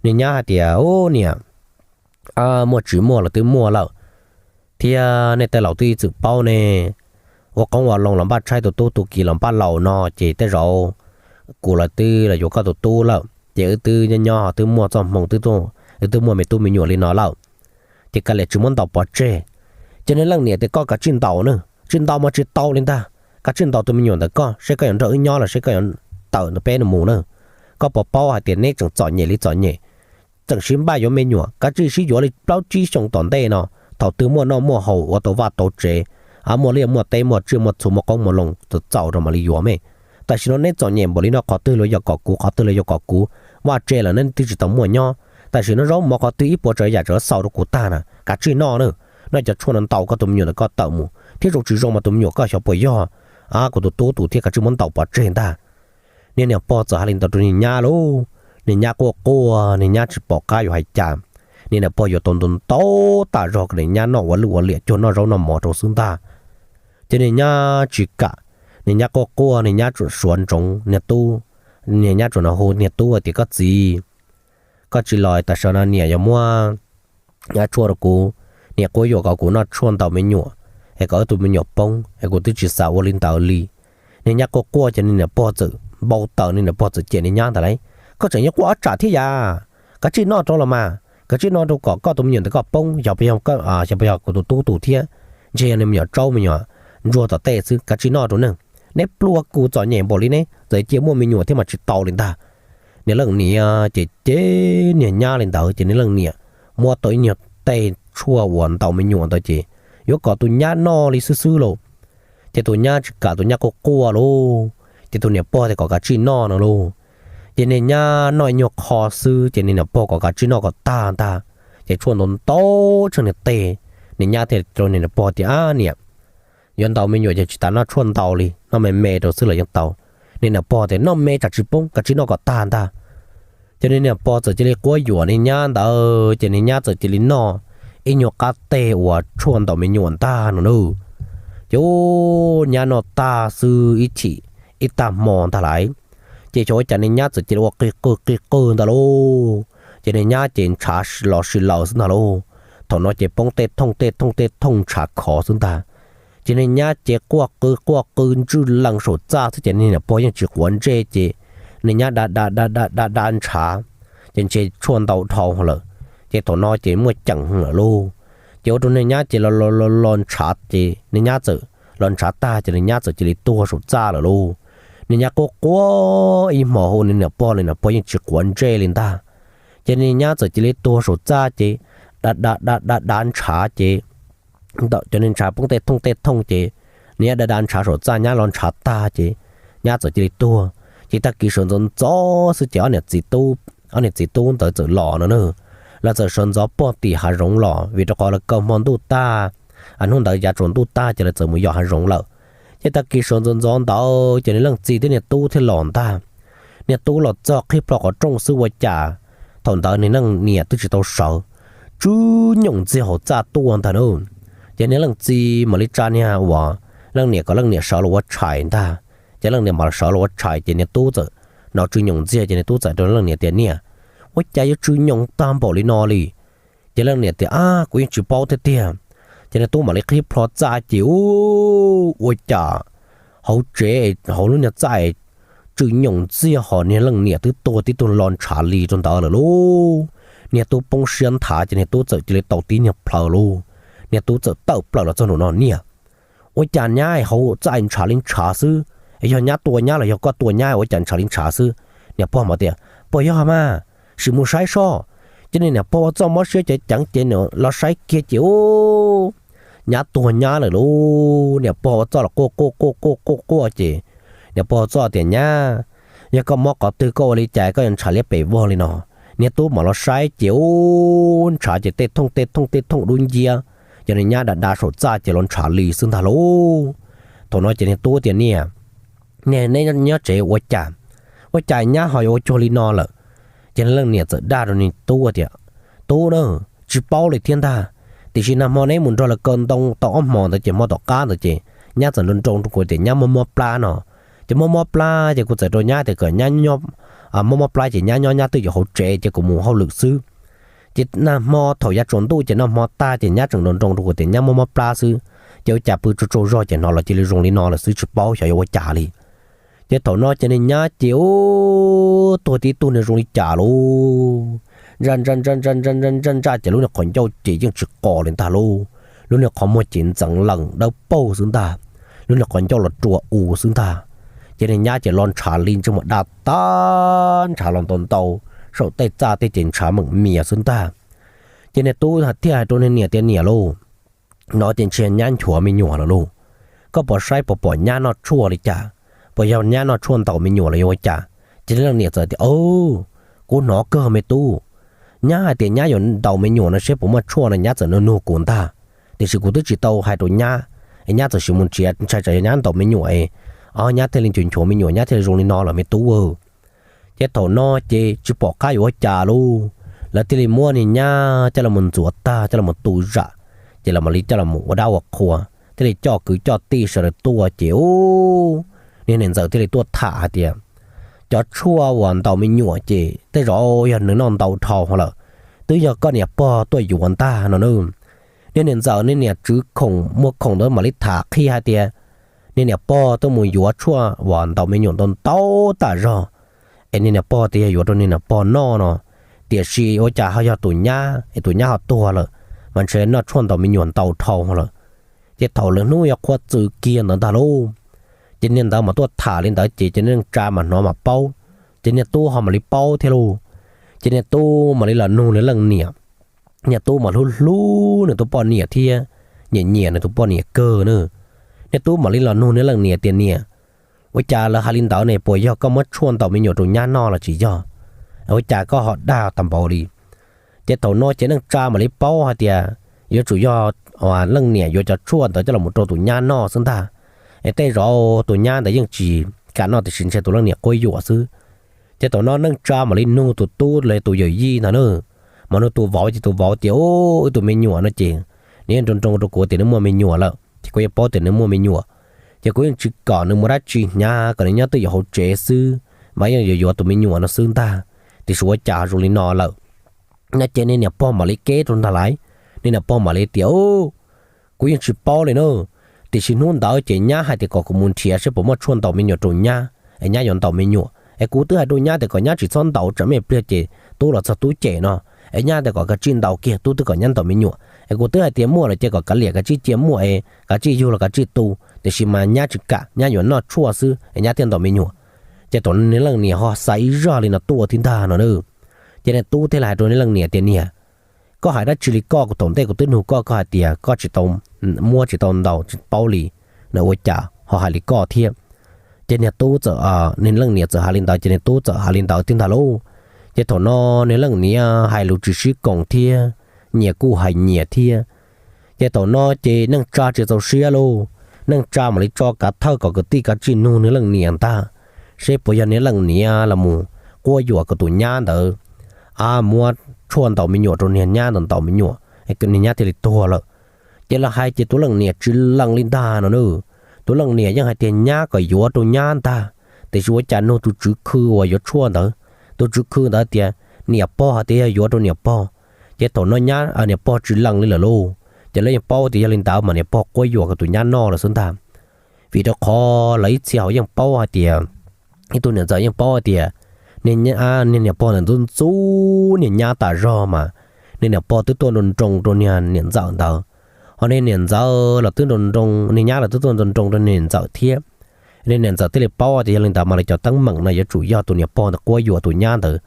Niag nyab hais tias ub niam, muaj tsis muaj los twb muaj lawm, thiab nej tej laus twb ib txwm paub ne, ua qoob ua loo los npaj tshaib, tus tub tus kiv los npaj laus no ces tej zaum kuv los twb los yuav koj tus tub lawm ces wb twb nyob nyob ho twb muaj txoj hmoo, wb twb muaj me tub me nyuam li no lawm, ces kav liam tsis muab ntaus pov tseg. Ces niag leej niam tias koj kav tsij ntaus na, tsis ntaus mas tsis tau li ntag, kav tsij ntaus tus me nyuam ntawm koj seb koj yuav nrog wb nyob los seb koj yuav tawm ntawm peb no mus na. Koj puas paub hais tias neb tseem txom nyem li txom nyem, tseem sib npaj yuav me nyuam, kav tsij sib yuav li plaub tsib xyoo tom ntej no, thaum twg muaj noj muaj haus ua tau vaj tau tsev, muaj liaj muaj teb muaj tsiaj muaj txhu muaj qoob muaj loo txaus txaus rau mam li yuav me. Tam sim no neb txom nyem npaum li no, qhov twg los yog kom kuv, qhov twg los yog kom kuv, vaj tse lawm neb twb tsis tau muaj nyob, tam sim no zaub mov qhov twg ib puas tsav yam tseem xaus rau kuv tag na, kav tsij noj na. Noj cov tshuaj no ntaus koj tus me nyuam ntawm koj tawm mus, thiab zoo tsis zoo mas tus me nyuam koj xyov puas yog kuv tus tub tus thiab, kav tsij muab ntaus pov tseg ntag. Niag niam pog txawm hais li ntawd rau niag nyab lauj, niag nyab quaj quaj, niag nyab tsis pom qab yuav hais cas. Niag niam pog yuav tau ntau ntau tas zog kom niag nyab noj ua lwj ua liam cuag noj zaub noj mov rau xwb ntag. Ces niag nyab tsis kam, niag nyab quaj quaj, niag nyab tsuas suav ntsoov niag tub, niag nyab tsuas hu niag tub tias koj txiv, koj tsis los tam sim no niam yuav muab tshuaj rau kuv, niam quab yuam kom kuv noj tshuaj ntaus me nyuam, es kom wb tus me nyuam poob es kuv twb tsis xav ua li ntawd li. Niag nyab quaj quaj ces niag niam pog txawm npau taws, niag niam pog txawm cem niag nyab ntawd lauj, koj tseem yuav quaj ob tsam thiab yam, kav tsij noj rau los mas, kav tsij noj rau kom koj tus me nyuam ntawm koj poob, yog puas yog kuv tus tub tus thiab, ntshe yog niag me nyuam tsaub me nyuam ntsuag tom tej xwb, kav tsij noj rau ne. Neb pluag kuv txom nyem npaum li neb txawm cia muaj me nyuam thiab mas tsis tau li ntag. Niag leej niam ces cem niag nyab li ntawd ces niag leej niam muab tau ib nyuag tej tshuaj uas ntaus me nyuam ntawd ces yuav kom tus nyab noj li xwb xwb lauj. Ces tus nyab tsis kam, tus nyab quaj quaj lauj, ces tus niam pog tias kom kav tsij noj no lauj. Ces niag nyab noj ib nyuag qho xwb ces niag niam pog kom kav tsij noj kom tag ntag. Ces tshuaj ntau ntau tshaj niag teg, niag nyab thiaj rau niag niam pog tias ab niam, yuav ntaus me nyuam ces tsis tas noj tshuaj ntau li, noj me me rau xwb los yeej tau. Niag niam pog tias noj me tsam tsis poob, kav tsij noj kom tag ntag. Ces niag niam pog txawm cia li quab yuam niag nyab ntawd ces niag nyab txawm cia li noj ib nyuag qab teg uas tshuaj ntaus me nyuam ntag no na. Ces ub nyab noj tag xwb ib chim ib tag hmo ntag lauj, ces xyov ua cas niag nyab txawm cia li ua qig qwg qig qwg ntag lauj. Ces niag nyab ces ntshav los si laws xwb ntag lauj. Thaum no ces poob tej thooj tej thooj tej thooj ntshav khov xwb ntag. Ces niag nyab ces quaj qw quaj qw ntswj lees saum txaj xwb ces niag niam pog yeej tsis quav ntsej ces niag nyab da da da da da da ntshav, ces ntshe tshuaj ntau dhau lawm. Ces thaum no ces muaj ceem lawm lauj. Ces ua rau niag nyab ces los los los los ntshav ces niag nyab txawm los ntshav tag ces niag nyab txawm cia li tuag saum txaj lawm lauj. Niag nyab quaj quaj ib hmos hu niag niam pog, niag niam pog yeej tsis quav ntsej li ntag. Ces niag nyab txawm cia li tuag saum txaj ces da da da da da ntshav ces ntawm cov niag ntshav poob tej thooj tej thooj ces niag nyab da da ntshav saum txaj, nyab los ntshav tag ces nyab txawm cia li tuag. Ces tag kis sawv ntxov ntxov xwb ces ob niam txiv tub, ob niam txiv tub ntawd txawm los no na. Lawv txawm sawv ntxov puag tim hav zoov los vim rau qhov lawv kaw hmo ntuj tag, hnub ntawd yav tsaus ntuj tag ces lawv txawm mus yos hav zoov lawm. Ces tag kis sawv ntxov ntxov ntawd ces niag leej txiv thiab niag tub thiaj los ntag. Niag tub los txog qhib plho qhov rooj xwb ua cas thaum ntawd niag leej niam twb tsis tau sawv, tsw nyoom ntxiag hauv txaj tuaj ntag na. Ces niag leej txiv mam li tsa niag uas leej niam kom leej niam sawv los ua tshais ntag. Ces leej niam mam sawv los ua tshais ces niag tub txawm hnov tsw nyoom ntxiag ces niag tub txawm rau leej niam tias niam, ua cas yuav tsw nyoom tag npaum li no li? Ces leej niam tias ab kuv yeej tsis paub thiab tiag. Ces niag tub mam li qhib plho txaj ces ub ua cas hauv tsev, hauv lub niag txaj tsw nyoom ntxiag ho niag leej niam twb tuag tib tug lo ntshav li rau ntawd lawm lauj. Niag tub poob siab nthav ces niag tub txawm cia li tau tib niag plhaw lauj. Niag tub txawm tawm plaws los txog nraum no niam, ua cas nyab hauv txaj ntshav li ntshav xwb, yog nyab tua nyab los yog koj tua nyab ua cas ntshav li ntshav xwb? Niam pog mas tias puas yog mas, sim mus saib soj. Ces niag niam pog ua txoj mob siab ceev ceev ces los saib kiag ces ub, nyab tuag nyab lawm lauj. Niam pog ua txoj los quaj quaj quaj quaj quaj quaj ces niam pog ua txoj tias nyab, Yog koj mob qhov twg koj ua li cas koj yuav ntshav liab pes vog li no? Niag tub mam los saib ces ub, ntshav ces tej thooj tej thooj tej thooj dub nciab, cov niag nyab da da saum txaj ces los ntshav li xwb ntag lauj. Thaum no ces niag tub tias, Niam, neb nyob tsev ua cas, ua cas nyab ho yuav ua cuag li no lawm? Ces leej niam txawm dag rau niag tub tias, Tub na, tsis paub li thiab ntag, tiam sis nag hmo neb mus nrog lawv kaw ntoo tau ob hmos ntawd ces hmo tom qab ntawd ces nyab txawm nroo nroo rau kuv tias nyab mob mob plab no. Ces mob mob plab ces kuv txawm rau nyab tias kom nyab mob mob plab ces nyab nyob nyab twj ywm hauv tsev ces kuv mus hauj lwm xwb. Ces nag hmo thaum yav tsaus ntuj ces noj hmo tag ces nyab tseem nroo nroo rau kuv tias nyab mob mob plab xwb, ces ua cas pw tsaug tsaug zog ces hnov los cia li zoo li no lawm xwb, tsis paub xyov yuav ua cas li. Ces thaum no ces niag nyab ces ub, tuag tib tug niag zoo li cas lauj, ntsaj ntsaj ntsaj ntsaj ntsaj ntsaj ntsaj ntsaj ces lub niag qhov ncauj ces yeej tsis qos li ntag lauj. Lub niag qhov muag ces ntxeev lees dawb paug xwb ntag, lub niag qhov ncauj los rua u xwb ntag. Ces niag nyab ces los ntshav li ntsej muag da tag, ntshav los ntau ntau, saum tej txaj tej ces ntshav meem mias xwb ntag. Ces niag tub thiaj hais rau niag niam tias, Niam lauj, no ces ntshe nyab nchuav me nyuam lawm lauj. Koj puas saib puas pom nyab noj tshuaj li cas? Puas yog nyab noj tshuaj ntaus me nyuam los yuav ua cas? Ces leej niam txawm tias, Kuv hnov kawg me tub, nyab hais tias nyab yuav ntaus me nyuam no seb puas muaj tshuaj no nyab txawm nug nug kuv ntag. Tiam sis kuv twb tsis tau hais rau nyab, es nyab txawm sim mus nrhiav, ntshai tsam yog nyab ntaus me nyuam es, o, nyab thiaj li nchuav nchuav me nyuam nyab thiaj li zoo li no lawm me tub. Ces thaum no ces tsis pom qab yuav ua cas lauj, lawv thiaj li muab niag nyab coj los ntxuav tag coj los tu zam, ces lawv mam li coj los ua dab ua qhua, thiaj li coj kwv coj tij sawv daws tuaj ces ub, niag niam ntxawm thiaj li tuaj tham hais tias, Cov tshuaj uas ntaus me nyuam ces tej zaum yog nws noj ntau dhau lawm, twb yog koj niam pog tuaj yuav ntag no na. Niag niam ntxawm niag niam tswv khoom muag khoom ntawd mam li tham qhia hais tias, niag niam pog tuaj mus yuav tshuaj uas ntaus me nyuam ntau ntau tam zog, es niag niam pog tias yog yuav rau niag niam pog noj no, tiam sis ua cas ho yog tus nyab es tus nyab ho tuag lawm, mas ntshe noj tshuaj ntaus me nyuam ntau dhau lawm. Ces thaum lwm hnub yuav qhuav txws kiag ntawd ntag lauj, ces niag ntawd mas tuaj tham li ntawd ces cov neej tsa mas hnov mas paub, ces niag tub ho mam li paub thiab lauj. Ces niag tub mam li los nug nws leej niam, niag tub mas hlub hlub nws tus poj niam thiab nyiam nyiam nws tus poj niam kawg na. Niag tub mam li los nug nws leej niam tias, Niam, ua cas lawv hais li ntawd ne, puas yog koj muab tshuaj ntaus me nyuam rau nyab noj los tsis yog? Ua cas koj ho dag tag npaum li? Ces thaum no ces neej tsa mam li paub hais tias yuav tsum yog leej niam yuav cov tshuaj ntawd coj los rau tus nyab noj xwb ntag. Es tej zaum tus nyab ntawd yeej tsis kam noj tiam sis ntshe tus leej niam quab yuam xwb. Ces thaum no neej tsa mam li nug tus tub los tus yawm yij ntawd na, mas nug tus vauv ces tus vauv tias, Ub, wb tus me nyuam no ces nws yeej nroo nroo rau kuv tias nws muaj me nyuam lawm ces kuv yeej paub tias nws muaj me nyuam. Ces kuv yeej tsis kom nws mus dab tsi hnyav, kom nws nyob twj ywm hauv tsev xwb, mas yeej yuav yuav tus me nyuam no xwb ntag. Tiam sis ua cas zoo li no lawm? No ces niag niam pog mam li keb rau ntag lauj. Niag niam pog mam li tias, Kuv yeej tsis paub li na, tiam sis hnub ntawd ces nyab hais tias kom kuv mus nrhiav seb puas muaj tshuaj ntaus me nyuam rau nyab es nyab yuav ntaus me nyuam. Es kuv twb hais rau nyab tias kom nyab tsis txhob ntaus tsam me pliag ces tub los txog tub cem no. Es nyab tias kom kav tsij ntaus kiag, tub twb kom nyab ntaus me nyuam. Es kuv twb hais tias muaj lawm ces kom kav liam kav tsij cia muaj es kav tsij yug los kav tsij tu, tiam sis mas nyab tsis kam, nyab yuav noj tshuaj xwb es nyab thiaj ntaus me nyuam. Ces thaum niag leej niam ho xav ib zaj li no tuaj thiab ntag no na, ces niag tub thiaj li hais rau niag leej niam tias, Niam, koj hais dab tsi li koj? Kuv thaum ntej kuv twb nug koj, koj hais tias koj tsis tau muab, tsis tau ntaus, tsis paub li, na ua cas ho hais li koj thiab? Ces niag tub txawm, niag leej niam txawm hais li ntawd ces niag tub txawm hais li ntawd thiab ntag lauj. Ces thaum no niag leej niam hais lus tsis sib koom thiab, nyias kuj hais nyias thiab. Ces thaum no ces neej tsa tsis txaus siab lauj, neej tsa mam li tso kav thawj kom kwv tij kav tsij nug niag leej niam ntag, seb puas yog niag leej niam los mus quab yuam kom tus nyab ntawd, a, muab tshuaj ntaus me nyuam rau niag nyab ntawd ntaus me nyuam, niag nyab thiaj li tuag lawm. Ces lawv hais ces tus leej niam tsis lees li ntag no na. Tus leej niam yeej hais tias nyab kom yuav rau nyab ntag, tiam sis ua cas nug tus tswv khw uas yuav tshuaj ntawd, tus tswv khw ntawd tias niam pog hais tias yog yuav rau niam pog. Ces thaum no nyab, niam pog tsis lees li lawm lauj, ces lawv yeej paub tias yog li ntawd mas niam pog quab yuam kom tus nyab noj lawm xwb ntag. Vim rau qhov lawv ib txhia hauv yeej paub hais tias, ib tug niam ntxawm yeej paub hais tias niag niam pog ntawd ntxub ntxub niag nyab tas zog mas, niag niam pog twb tuaj nroo nroo rau niag niam ntxawm ntawd, ho niag niam ntxawm los twb nroo nroo, niag nyab los twb tuaj nroo nroo rau niag niam ntxawm thiab. Niag niam ntxawm thiaj li paub tias yog li ntawd mas lawv cov teeb meem no yuav tsum yog tus niam pog ntawd quab yuam tus nyab ntawd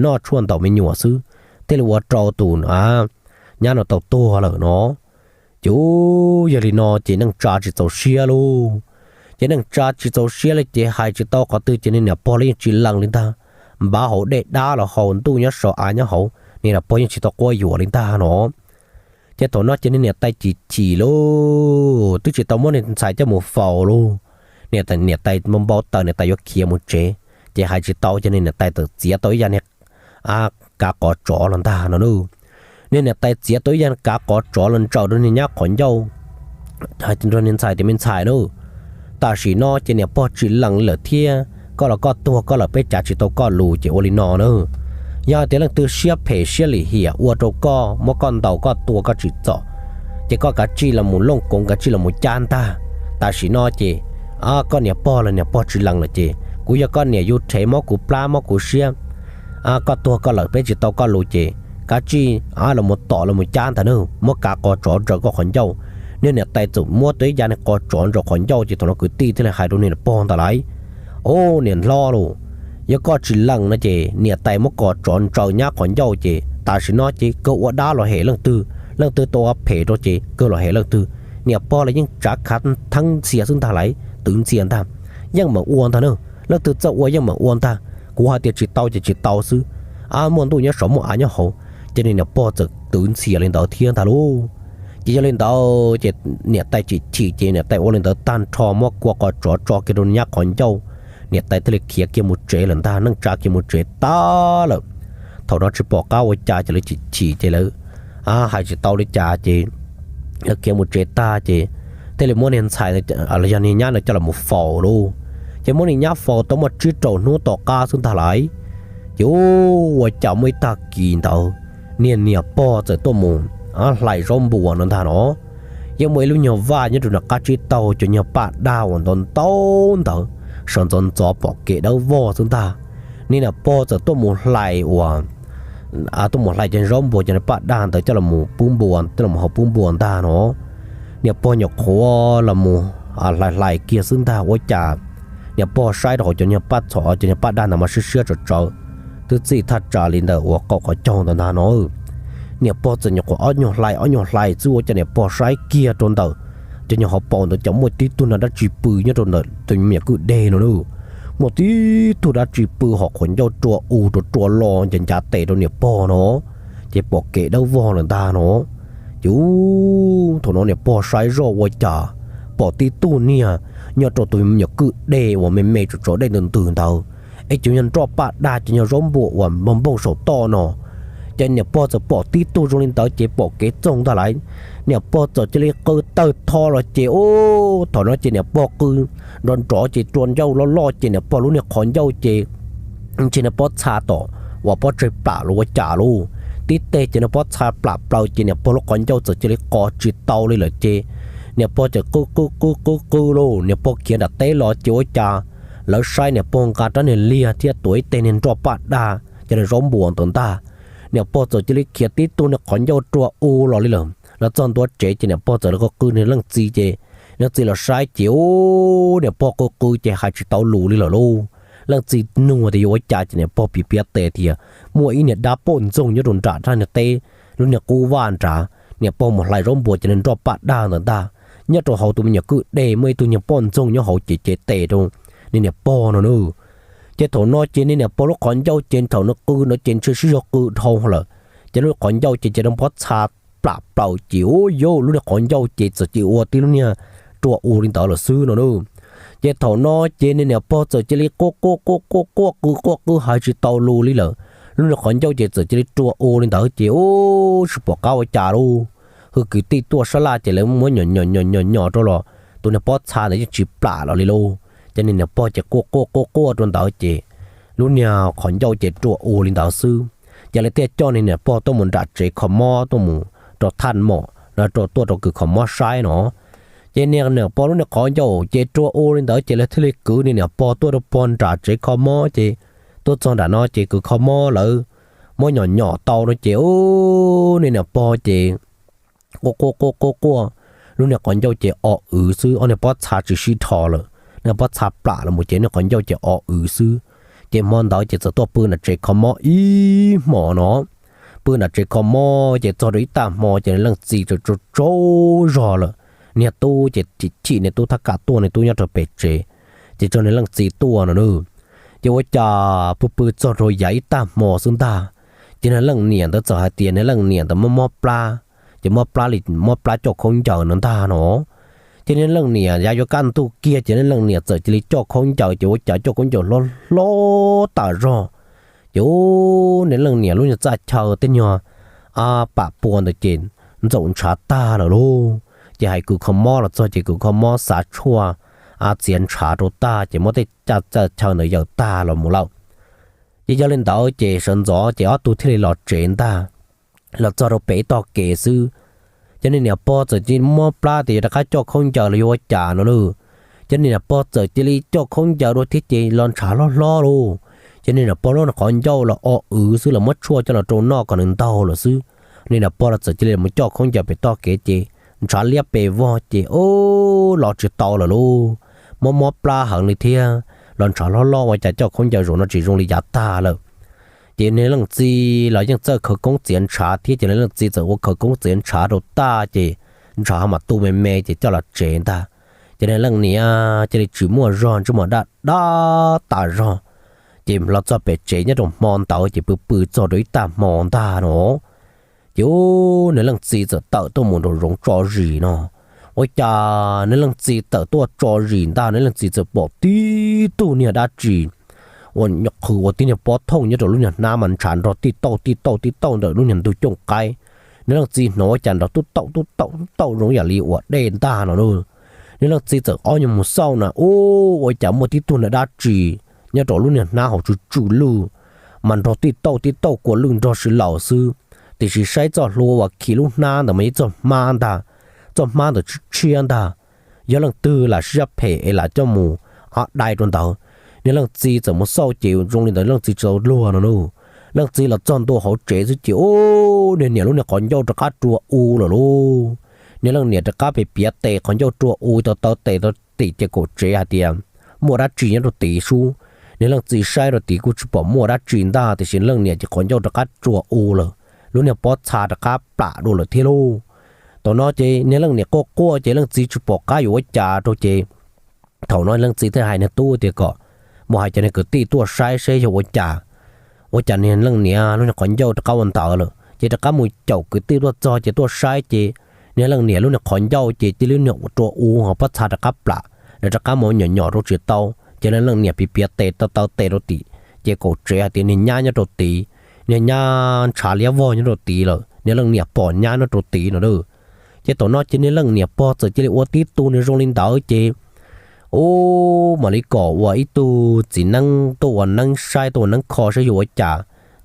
noj tshuaj ntaus me nyuam xwb, thiaj li ua rau tus nyab no tau tuag lawm no. Ces yog li no ces neej tsa tsis txaus siab lauj, Ces neej tsa tsis txaus siab li ces hais tsis tau qhov twg ces niag niam pog los yeej tsis lees li ntag. Npav hauv dej dab los haus ntuj nyob saum av nyob hauv, niag niam pog yeej tsis tau quab yuam li ntag no. Ces thaum no ces niag niam tais chim chim lauj, twb tsis tau muab niag ntxhais coj mus faus lauj. Niag niam tais npau taws niam tais yuav khiav mus tsev, ces hais tsis tau ces niag niam tais txawm txiav tau ib yav niag kav qov tsov los ntag no na. Niag niam tais txiav tau ib yav kav qov tsov los ntsaws rau niag nyab qhov ncauj, hais rau niag ntxhais tias, Me ntxhais na, tam sim no ces niam pog tsis lees li lawm thiab, koj los koj tuag koj lawm peb cav tsis tau koj lus ces ua li no na. Yog hais tias leej twg siab phem siab lim hiam ua rau koj, muab koj ntaus koj tua koj tsim txom, ces koj kav tsij los mus looj koov kav tsij los mus cab ntag. Tam sim no ces koj niam pog los niam pog tsis lees lawm ces kuv yog koj niam yus rhev mob kuv plab mob kuv siab, koj tuag koj lawm peb tsis tau koj lus ces kav tsij los mus tom los mus cab ntag na, muab kav qov tsov ntsaws koj qhov ncauj. Niag niam tais txawm muab tau ib yav niag qov tsov ntsaws qhov ncauj ces thaum no kwv tij thiaj li hais rau niag niam pog ntawd lauj, Au niam hlob lauj, yog koj tsis lees no ces niam tais muab qov tsov ntsaws nyab qhov ncauj ces tam sim no ces kawg ua dab los hem leej twg, leej twg tau ua phem rau ces kawg los hem leej twg. Niam pog los yeej tsav khav theeb ntxhias xwb ntag lauj, twv ntxhias ntag, yeej meem ua ntag na, leej twg txawj ua yeej meem ua ntag, kuv hais tias tsis tau ces tsis tau xwb, muaj ntuj nyob saum muaj av nyob hauv. Ces niag niam pog txawm twv ntxhias li ntawd thiab ntag lauj. Ces yog li ntawd ces niam tais chim chim ces niam tais ua li ntawd tag nrho muab kua qov tsov tso kiag rau nyab qhov ncauj, niam tais thiaj li khiav kiag mus tsev lawm ntag, neej tsa khiav mus tsev tag lawm. Thaum no tsis pom qab ua cas ces lawv chim chim ces lawv hais tsis tau li cas ces lawv khiav mus tsev tag ces thiaj li muab niag ntxhais los yog niag nyab no coj los faus lauj. Ces muab niag nyab faus tau muaj tsib rau hnub tom qab xwb ntag lauj. Ces ua cas muaj ib tag kis ntawd niag niam pog txawm tuaj mus hlais zaub npua no ntag no. Yeej muaj ib lub nyuag vaj nyob rau nram qab tsib taug, cov nyuag paj daj uas ntau ntau ntawd sawv ntxov ntxov pom kev dawb vog xwb ntag. Niag niam pog txawm tuaj mus hlais uas tuaj mus hlais cov zaub npua cov paj daj ntawd coj los pub npua, coj los haus pub npua ntag no. Niam pog nyuam qhuav los mus hlais hlais kiag xwb ntag ua cas niam pog saib rau hauv cov nyuag paj txhom cov nyuag paj daj ntawd mas siab siab tsawv tsawv, twb txij thaj tsam li ntawm uas qaum qhov caug ntawd ntag no. Niam pog txawm nyuam qhuav ob nyuag hlais ob nyuag hlais xwb ua cas niam pog saib kiag rau ntawm cov nyuag hauv paus ntawd cas muaj tib tug nrog dab tsi pw nyob rau ntawm tus me nyuam kwj deg no na. Muaj tib tug dab tsi pw hom qhuav ncauj rua u rua rua los ncav ncav tes rau niam pog no, ces pom kev dawb vog lawm ntag no. Ces thaum no niam pog saib zoj ua cas pom tib tug niag nyob rau tus me nyuam kwj deg uas me me tsuas tsov dej ntws ntws ntawd, es cov nyuag nroj paj daj cov nyuag zaub npua uas npog npoog saum toj no. Ces niam pog txawm pom tib tug zoo li ntawd ces pom kev txoog ntag lauj. Niam pog txawm cia li qw tawg tho los ces thaum no ces niam pog qw nrov nrov ces rua ncauj loj loj ces niam pog lub niag qhov ncauj ces ntshe niag pob txha tom uas pob tseg plam los ua cas lauj, tib teg ces niag pob txha plam plaws ces niam pog lub qhov ncauj txawm cia li qos tsis tau li lawm ces niam pog txawm qw qw qw qw qw lauj, niam pog khiav nram teb los ces ua cas lawv saib niam pog nqa rab niag liag thiab tuav ib teg niag nroj paj daj cov niag zaub npua ntawd ntag. Niam pog txawm cia li khiav tib tug niag qhov ncauj rua u los li lawm. Los txog ntua tsev ces niam pog txawm los qw niag leej txiv ces leej txiv los saib ces niam pog qw qw ces hais tsis tau lus li lawm lauj. Leej txiv nug tias yuav ua cas ces niam pog piav piav tes tias muaj ib niag dab poj ntxoog nyob rau nram rab niag teb lub niag qub vaj nrad, niam pog mus hlais zaub npua cov niag nroj paj daj ntawd ntag. Nyob rau hauv tus me nyuam kwj deg muaj ib tug niag poj ntxoog nyob hauv ces cev tes rau niag niam pog no na. Ces thaum no ces niag niam pog lub qhov ncauj ces thaum nws qw ntawd ces ntshe sib zog qw dhau lawm, ces lub qhov ncauj ces ces rau pob txha plam plaws ces ua yauj lub niag qhov ncauj ces txawm cia ua tib lub niag rua u li ntawd lawm xwb no na. Ces thaum no ces niag niam pog txawm cia li quaj quaj quaj quaj quaj qw quaj qw hais tsis tau lus li lawm. Lub niag qhov ncauj ces txawm cia li rua u li ntawd ces ua tsis pom qab ua cas lauj. Hwj kwv tij tuaj sab laj ces lawv muab nyom nyom nyom nyom rau los tus niag pob txha ntawd yeej tsis plam los li lauj. Ces niag niam pog ces quaj quaj quaj quaj rau ntawd ces lub niag qhov ncauj ces rua u li ntawd xwb. Ces lawv thiaj coj niag niam pog tuaj mus nram tsev kho mob tuaj mus rau thaj mom no rau tuaj rau kws kho mob saib no. Ces niag niam pog lub niag qhov ncauj ces rua u li ntawd ces lawv thiaj li kwv niag niam pog tuaj rau pog nram tsev kho mob ces tuaj txog nram no ces kws kho mob lawv muab nyom nyom tau no ces niag niam pog ces quaj quaj quaj quaj quaj, lub niag qhov ncauj ces o wv xwb, ob niag pob txha tsis sib dhos lawm, niag pob txha plam los mus ces niag qhov ncauj ces o wv xwb. Ces hmo ntawd ces txawm tuaj pw nram tsev kho mob ib hmos no. Pw nram tsev kho mob ces txog rau ib tag hmo ces leej txiv tsaug tsaug zog lawm, niag tub ces chim niag tub thab kam tuaj, niag tub nyob rau pem tsev, ces tso niag leej txiv tuaj no na. Ces ua cas pw pw txog rau yav ib tag hmo xwb ntag, ces niag leej niam ntawd txawm hais tias niag leej niam ntawd mob mob plab, ces mob plab li mob plab coj khaub ncaws no ntag no. Ces niag leej niam yav yuav kaj ntug kiag ces niag leej niam txawm cia li coj khaub ncaws, ces ua cas coj khaub ncaws hlob hlob tas zog. Ces ub, niag leej niam lub nyuag txaj chaw tej nyuag pam pua ntawd ces ntxaum ntshav tag lawm lauj. Ces hais kws kho mob los txog ces kws kho mob xav tshuaj txiav ntshav rau tag ces muab tej txaj chaw ntawd yawm tag los mus lawm. Ces yog li ntawd ces sawv ntxov ces ob tug thiaj li los tsev ntag. Los txog rau pem tog kev xwb, ces niag niam pog txawm cia li mob plab tias yuav rov qab coj khaub ncaws los yuav ua cas no na. Ces niag niam pog txawm cia li coj khaub ncaws dua thiab ces los ntshav hlob hlob lauj. Ces niag niam pog lub qhov ncauj los o wv xwb, los muab tshuaj coj los rau noj kom nws ntaug lawm xwb. Niag niam pog los txawm cia li mus coj khaub ncaws pem tog kev ces ntshav liab pes vog ces ub, los tsis tau lawm lauj. Mob mob plab heev li thiab los ntshav hlob hlob ua cas coj khaub ncaws zaum no tsis zoo li yav tag lawm. Ces niag leej txiv los yeej txawj khawv koob txiav ntshav thiab, ces niag leej txiv txawm ua khawv koob txiav ntshav rau tag ces ntshav ho mam tu me me ces coj los tsev ntag. Ces niag leej niam cia li tsis muaj zog, ntsej muag daj daj tas zog. Ces los txog pem tsev nyob rau hmo ntawd ces pw pw txog rau ib tag hmo ntag no, ces ub, niag leej txiv txawm tawm tuaj mus nraum zoov tso zis no. Ua cas niag leej txiv tawm tuaj tso zis ntag, niag leej txiv txawm pom tib tug niag dab tsi uas nyuam qhuav ua tib niag pob thooj nyob rau lub niag hnab mas ntshav nrog tij tauj tij tauj tij tauj ntawm lub niag ntug cooj qaib. Niag leej txiv hnov ua cas nrog tub tauj tub tauj tub tauj zoo yam li uas dej ntag no na. Niag leej txiv txawm ob nyuag mus xauj na, ub, ua cas muaj tib tug niag dab tsi nyob rau lub niag hnab hauv tsw tsw lwj, mas nrog tij tauj tij tauj kua lwj nrog si laus xwb. Tiam sis saib txoj hlua uas khi lub hnab ntawd mas yeej txoj hmab ntag, txoj hmab ntawd tshiab tshiab ntag. Yog leej twg lam siab phem es lam coj mus dai rau ntawd. Niag leej txiv txawm mus xauj ces zoo li ntawd leej txiv tsis tau luag no na. Leej txiv los txog ntua hauv tsev xwb ces ub, niag niam lub niag qhov ncauj rov qab rua u lawm lauj. Niag leej niam rov qab pem piav tes qhov ncauj rua u tau taw tes rau tim ces kaum tsev hais tias muaj dab tsi nyob rau tid sub. Niag leej txiv saib rau tid kuj tsis pom muaj dab tsi ntag, tiam sis leej niam ces qhov ncauj rov qab rua u lawm, lub niag pob txha rov qab plam dua lawm thiab lauj. Thaum no ces niag leej niam quaj quaj ces leej txiv tsis pom qab yuav ua cas rau ces thaum no leej txiv thiaj hais niag tub tias kom mus hais cov niag kwv tij tuaj saib seb yog ua cas, ua cas niag leej niam lub niag qhov ncauj rov qab ua ntawd lawm ces rov qab mus caum kwv tij tuaj txog ces tuaj saib ces niag leej niam lub niag qhov ncauj ces cia li niag rua u ho pob txha rov qab plam, nws rov qab mus nyom nyom rau tsis tau. Ces niag leej niam piav piav tes taw taw tes rau tim ces kaum tsev hais tias niag nyab nyob rau tid, niag nyab ntshav liab vog nyob rau tid lawm, niag leej niam pom nyab nyob rau tid no a. Ces thaum no ces niag leej niam pog txawm cia li ua tib tug niag zoo li ntawd ces ub, mam li kom ua ib tug txiv neeb tuaj ua neeb saib tuaj ua neeb kho saib yuav ua cas.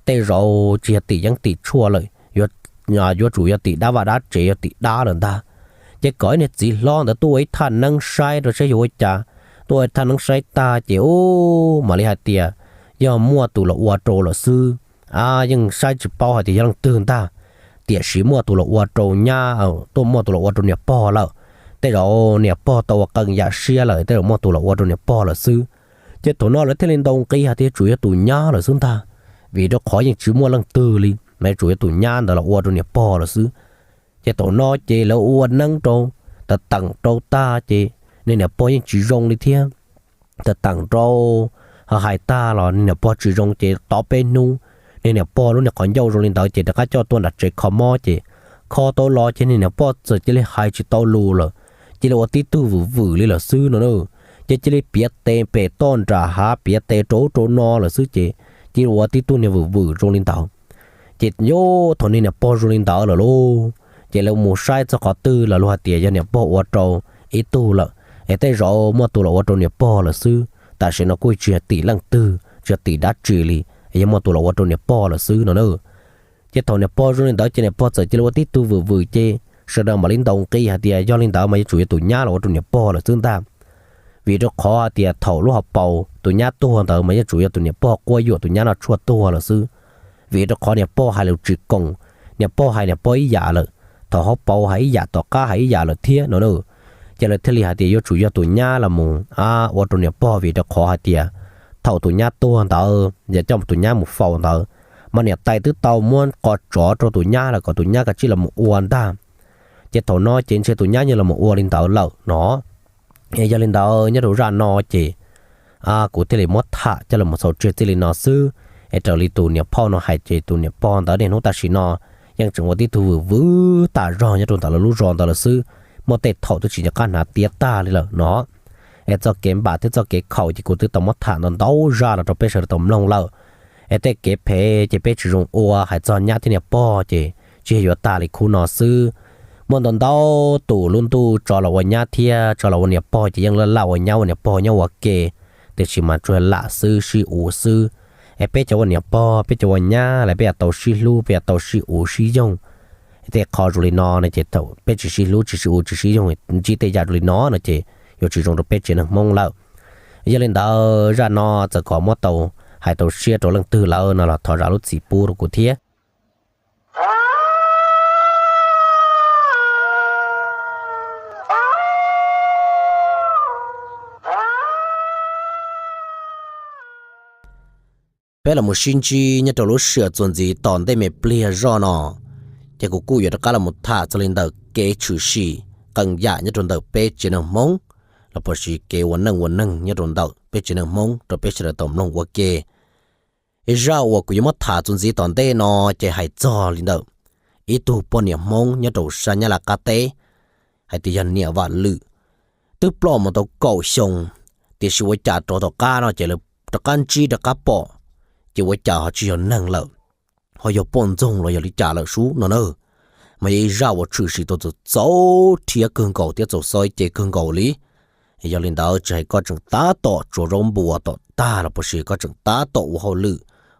Tej zaum tsis yog tim yeeb tim tshuaj lawm, yuav tsum yog tim dab vaj dab tsev, yog tim dab lawm ntag. Ces kom ib niag txiv hlob ntawd tuaj ua ib thaj neeb saib rau saib yuav ua cas. Tuaj ua ib thaj neeb saib tag ces ub, mam li hais tias yog muaj tus los ua rau lawm xwb. A, yeej saib tsis paub hais tias yog leej twg ntag, tiam sis muaj tus los ua rau nyab, tuaj muaj tus los ua rau niam pog lawm. Tej zaum niam pog tau ua qee yam siab lawm, tej zaum muaj tus los ua rau niam pog lawm xwb. Ces thaum no lawv thiaj li ntaus nqi hais tias yuav tsum yog tus nyab lawm xwb ntag, vim rau qhov yeej tsis muaj leej twg li, mas yuav tsum yog tus nyab ntawd los ua rau niam pog lawm xwb. Ces thaum no ces lawv ua neeb rau, teem teem rau tag ces niag niam pog yeej tsis zoo li thiab. Teem teem rau, ho hais tag los niag niam pog tsis zoo ces tau peb hnub, niag niam pog lub niag qhov ncauj zoo li ntawd ces rov qab coj tuaj nram tsev kho mob ces kho tau los ces niag niam pog txawm cia li hais tsis tau lus lawm, cia li ua tib tug vwm vwm li lawm xwb no na. Ces cia li piav tes pem toj nram hav, piav tes rau ub rau no lawm xwb ces cia li ua tib tug niag vwm vwm zoo li ntawd. Ces yog thaum niag niam pog zoo li ntawd lawm lauj, ces lawv mus saib txog qhov twg los luag hais tias yog niam pog ua rau ib tug lawm, es tej zaum muaj tus los ua rau niam pog lawm xwb. Tam sim no kuj tsis yog tim leej twg, tsis yog tim dab tsi li, es yog muaj tus los ua rau niam pog lawm xwb no na. Ces thaum niam pog zoo li ntawd ces niam pog txawm cia li ua tib tug vwm vwm ces sawv daws mam li ntaus nqi hais tias yog li ntawd mas yuav tsum yog tus nyab los ua rau niam pog lawm xwb ntag. Vim rau qhov hais tias thaum lub hauv paus tus nyab tuag ntawd mas yuav tsum yog tus niam pog quab yuam tus nyab no tshuaj tuag lawm xwb. Vim rau qhov niam pog hais lus tsis koom, niam pog hais niam pog ib yam lawm, thaum hauv paus hais ib yam, tom qab hais ib yam lawm thiab no na. Ces lawv thiaj li hais tias yuav tsum yog tus nyab los mus ua rau niam pog, vim rau qhov hais tias thaum tus nyab tuag ntawd yog coj tus nyab mus faus ntawd, mas niam tais twb tau muab qos tsov rau tus nyab lawm kom tus nyab kav tsij los mus ua ntag. Ces thaum no ces ntshe tus nyab yeej los mus ua li ntawd lawm no. Es yog li ntawd nyob rau zaj no ces kuv thiaj li muab tham coj los txaus tseg txij li no xwb. Es raws li tus niam phauj no hais ces tus niam pog ntawd niaj hnub tam sim no yeej tseem ua tib tug vwm vwm tas zog nyob rau ntawm lawv lub zos ntawd lawm xwb, muaj tej thaum twb tsis nco qab hnav tiab tag li lawm no. Es txoj kev npam thiab txoj kev khaum ces kuv twb tau muab tham ntau ntau zaj los rau peb sawv daws tau mloog lawm. Es tej kev phem ces peb tsis zoo ua, hais txog nyab thiab niam pog ces tsis yog yuav tag li khub no xwb. Muaj ntau ntau tus lub ntuj tso los ua nyab thiab tso los ua niam pog ces yeej laj laj ua nyab ua niam pog nyob ua ke, tiam sis mas tsuas lam xwb sib uv xwb. Es peb cov ua niam pog peb cov ua nyab los peb yuav tau sib hlub, peb yuav tau sib uv sib yoog. Tej qho zoo li no no ces thaum peb tsis sib hlub tsis sib uv tsis sib yoog ntsib tej yam zoo li no no ces yuav tsis zoo rau peb tsev neeg Hmoob lawm. Yog li ntawd zaj no txawm kom muab tau hais tau siab rau leej twg lawm no los thov zam lub txim pub rau kuv thiab. Peb los mus sib ntsib nyob rau lub sij hawm txuas ntxiv tom ntej me pliag zoj no, ces kuv kuj yuav rov qab los mus tham txog li ntawm kev tshwm sim qee yam nyob rau ntawm peb tsev neeg Hmoob, los puas sis kev ua neej ua neeg nyob rau ntawm peb tsev neeg Hmoob rau peb sawv daws tau mloog ua ke. Zaj uas kuv yuav muab tham txuas ntxiv tom ntej no ces hais txog li ntawm ib tug poj niam Hmoob nyob rau sab Nyab Laj qab teb, hais tias yog niam Vam Lwm, twb ploj mus tau kaum xyoo, tiam sis ua cas rov tom qab no ces lawv rov qab ntsib rov qab pom, ces ua cas ho tsis yog neeg lawm, ho yog poj ntxoog los yog li cas lawm sub no na. Mas yog ib zaj uas tshwm sim tau txaus rhiab kawg nkaus thiab txaus xob ib ce kawg nkaus li. Yog li ntawd tsis hais koj tseem tab tom tsuav zaub npua tom tag los puas sis koj tseem tab tom ua hauj lwm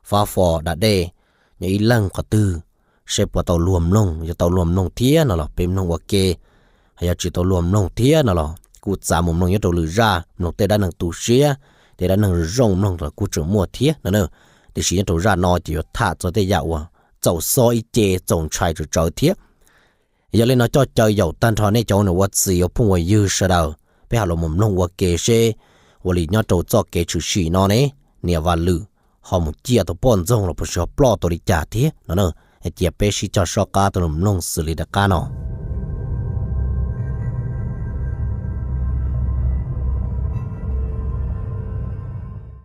fab fo da dej nyob ib leeg qhov twg, seb puas tau luag mloog, yog tau luag mloog thiab no los peb mloog ua ke, yog tsis tau luag mloog thiab no los kuj txav mus mloog nyob rau lwm zaj, mloog tej dab neeg tu siab, tej dab neeg zoo mloog los kuj tseem muaj thiab no. Tiam sis nyob rau zaj no ces yuav tham txog tej yam uas txaus xob ib ce txaus ntshai tsawv tsawv thiab. Yog li no coj caw yaum tag nrho nej cov ua niam ua txiv ua phooj ua ywg sawv daws peb ho los mus mloog ua ke seb ua li nyob rau txoj kev tshwm sim no ne, niam Vam Lwm ho mus ciaj tau poj ntxoog los puas sis ho ploj tau li cas thiab no na. Cia peb sib cog soj qab tau los mloog xws li daim qab no.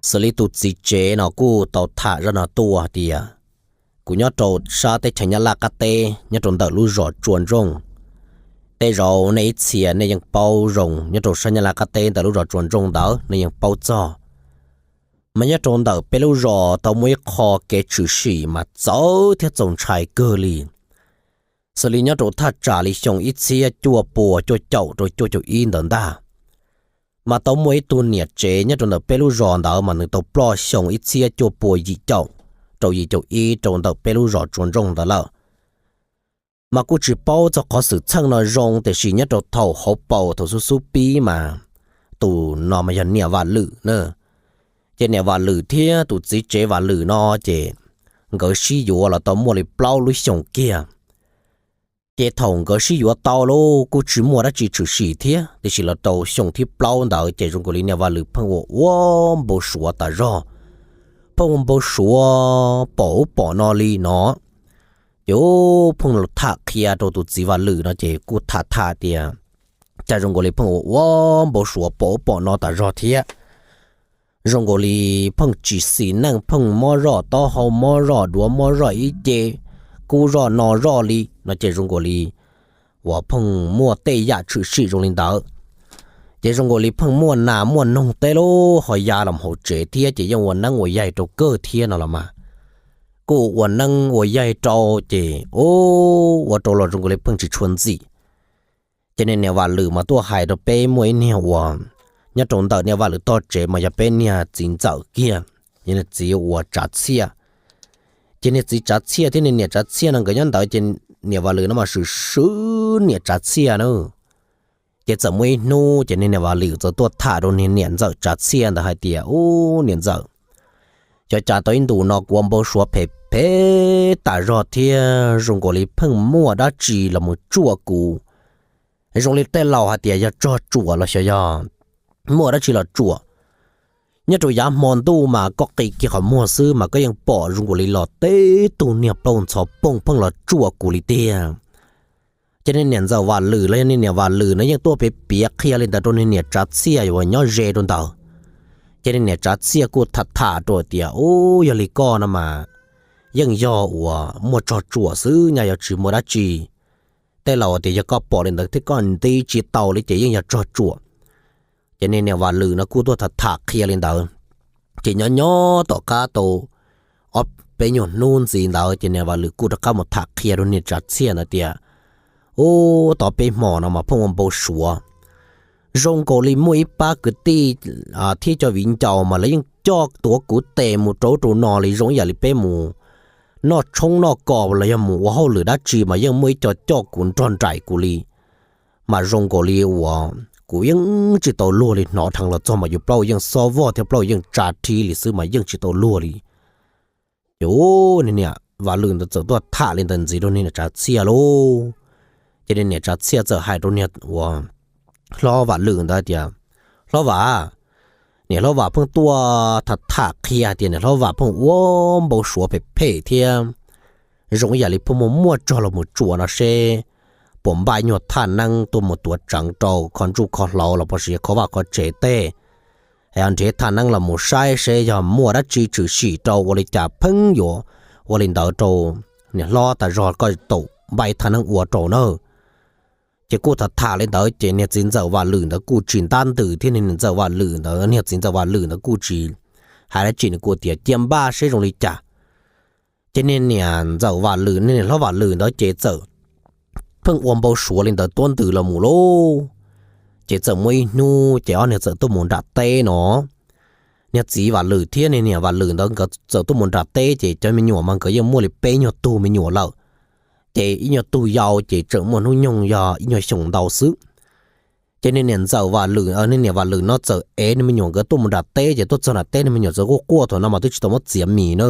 Xws li tus txiv tsev no kuj tau tham zaj no tuaj hais tias, kuv nyob rau sab teb chaws Nyab Laj qab teb nyob rau ntawm lub zos Tsua Ntsooj. Tej zaum nej ib txhia nej yeej paub zoo nyob rau sab Nyab Laj qab teb ntawm lub zos Tsua Ntsooj ntawd nej yeej paub txog. Mas nyob rau ntawm peb lub zos tau muaj ib qho kev tshwm sim mas txawv thiab txaus ntshai kawg li. Xws li nyob rau thaj tsam li xyoo ib txhiab cuaj pua cuaj caum rau cuaj caum ib ntawd ntag, mas tau muaj ib tug niam tsev nyob rau ntawm peb lub zos ntawd mas nws tau ploj xyoo ib txhiab cuaj pua yim caum rau yim caum ib rau ntawm peb lub zos Tsua Ntsooj ntawd lawm. Mas kuj tsis paub txog qhov xwm txheej no zoo tiam sis nyob rau thaum hauv paus thaum xub xub pib mas tus no mas yog niam Vam Lwm na. Ces niam Vam Lwm thiab tus txiv tsev Vam Lwm no ces nkawd sib yuav los tau muaj li plaub lub xyoos kiag. Ces thaum nkawd sib yuav tau lawm kuj tsis muaj dab tsi tshwm sim thiab, tiam sis los rau xyoo thib plaub ntawd ces zoo nkaus li niam Vam Lwm pheej ua ua npau suav tas zog, pheej ua npau suav pom ub pom no li no. Ces pheej los tham qhia rau tus txiv Vam Lwm no ces kuj tham tham tias cas zoo nkaus li pheej ua ua npau suav pom ub pom no tas zog thiab. Zoo nkaus li pheej tsis xis neej, pheej mob zoj taub hau, mob zoj duav, mob zoj ib ce, kub zoj no zoj li no ces zoo nkaus li uas pheej muaj tej yam tshwm sim zoo li ntawd. Ces zoo nkaus li pheej muaj nas muaj noog teb lub ho ya los hauv tsev thiab ces yeej ua neeb ua yaig rau kawg thiab no los mas. Kuj ua neeb ua yaig rau ces ua rau los zoo nkaus li pheej tsis tshua ntxim. Ces niag niam Vam Lwm mas tuaj hais rau peb muaj ib niag uas nyob rau ntawm niag Vam Lwm tog tsev mas yog peb niag txiv ntxawm kiag, yog niag txiv uas Tsav Txhiaj. Ces niag txiv Tsav Txhiaj thiab niag niam Tsav Txhiaj no nkawd nyob ntawd ces niam Vam Lwm no mas swm swb niam Tsav Txhiaj na. Ces txawm muaj ib hnub ces niag niam Vam Lwm txawm tuaj tham rau niag niam ntxawm Tsav Txhiaj ntawd hais tias, ub niam ntxawm, xyov cas tau ib ntus no kuv ua npau suav phem phem tas zog thiab zoo nkaus li pheej muaj dab tsi los mus tsuam kuv. Zoo li tej laus hais tias yog tsog tsuam los xyov yog muaj dab tsi los tsuam. Nyob rau yav hmo ntuj mas koj qi kiag qhov muag xwb mas koj yeej pom zoo nkaus li los teb tug niag plaub ntxhov poog pheej los tsuam kuv li tiag. Ces niag niam ntxawm Vam Lwm los yog niag niam Vam Lwm no yeej tuaj piav piav qhia li ntawd rau niag niam Tsav Txhiaj uas nyob ze rau ntawd. Ces niag niam Tsav Txhiaj kuj tham tham rau tias, u, yog li koj no mas yeej yog uas muaj tsog tsuam xwb, nyaj yog tsis muaj dab tsi. Tej laus tias yog koj pom li ntawd thiab koj nti tsis tau li ces yeej yog tsog tsuam. Ces niag niam Vam Lwm no kuj tuaj tham tham qhia li ntawd. Ces nyob nyob tom qab tau ob peb nyuag hnub ntxiv ntawd ces niag Vam Lwm kuj rov qab mus tham qhia rau niag Tsav Txhiaj ntawd tias, u, tau peb hmo no mas pheej ua npau suav. Zoo nkaus li muaj ib pab kwv tij thiab cov viv ncaus mas lawv yeej coj tuav kuv tes mus rau ub rau no li zoo ib yam li peb mus noj tshoob noj kos los yog mus ua hauj lwm dab tsi mas yeej muaj ib co coj kuv nrog nraim kuv li. Mas zoo nkaus li uas kuv yeej tsis tau luag li, hnov dheev los txog mas yus plaub yeej xob vog thiab plaub yeej tsa rhib li xwb mas yeej tsis tau luag li. Ces niag niam Vam Lwm ntawd txawm tuaj tham li ntawd ntxiv rau niag niam Tsav Txhiaj lauj. Ces niag niam Tsav Txhiaj txawm hais rau niag uas hlob Vam Lwm ntawd tias, hlob Vam, niam hlob Vam pheej tuaj tham tham qhia hais tias niam hlob Vam pheej ua npau suav phem phem thiab zoo ib yam li pheej muaj muaj tsog los mus tsuam no seb puas npaj nyuag thaj neeb tuaj mus tuav tseev rau kho ntsuj kho hlauv los puas sis kho vaj kho tsev tej. Nrhiav thaj neeb los mus saib seb yog muaj dab tsi tshwm sim rau ua li cas pheej yuav ua li ntawd rau niam hlob tas zog, koj tau npaj thaj neeb ua rau na. Ces kuj tham tham li ntawd ces niag txiv ntxawm Vam Lwm ntawd kuj tsis ntab ntws thiab, niag niam ntxawm Vam Lwm ntawd, niag txiv ntxawm Vam Lwm ntawd kuj tsis hais dab tsi, nws kuj tias cia npaj seb zoo li cas. Ces niag niam ntxawm Vam Lwm, niag niam hlob Vam Lwm ntawd ces txawm pheej ua npau suav li ntawd tuab ntws los mus lauj. Ces txawm muaj ib hnub ces ob niag txawm tuaj mus nram teb no. Niag txiv Vam Lwm thiab niag niam Vam Lwm ntawd nkawd txawm tuaj mus nram teb ces cov me nyuam mas nkawd yeej muaj li peb nyuag tug me nyuam lawm. Ces ib nyuag tug yau ces tseem muaj hnub nyoog yog ib nyuag xyoos ntau xwb. Ces niag niam ntxawm Vam Lwm, niag niam Vam Lwm no txawm ev niag me nyuam nkawd tuaj mus nram teb, ces tuaj txog nram teb niag me nyuam txawm quaj quaj, thaum no mas twb tsis tau muab txiav mis na.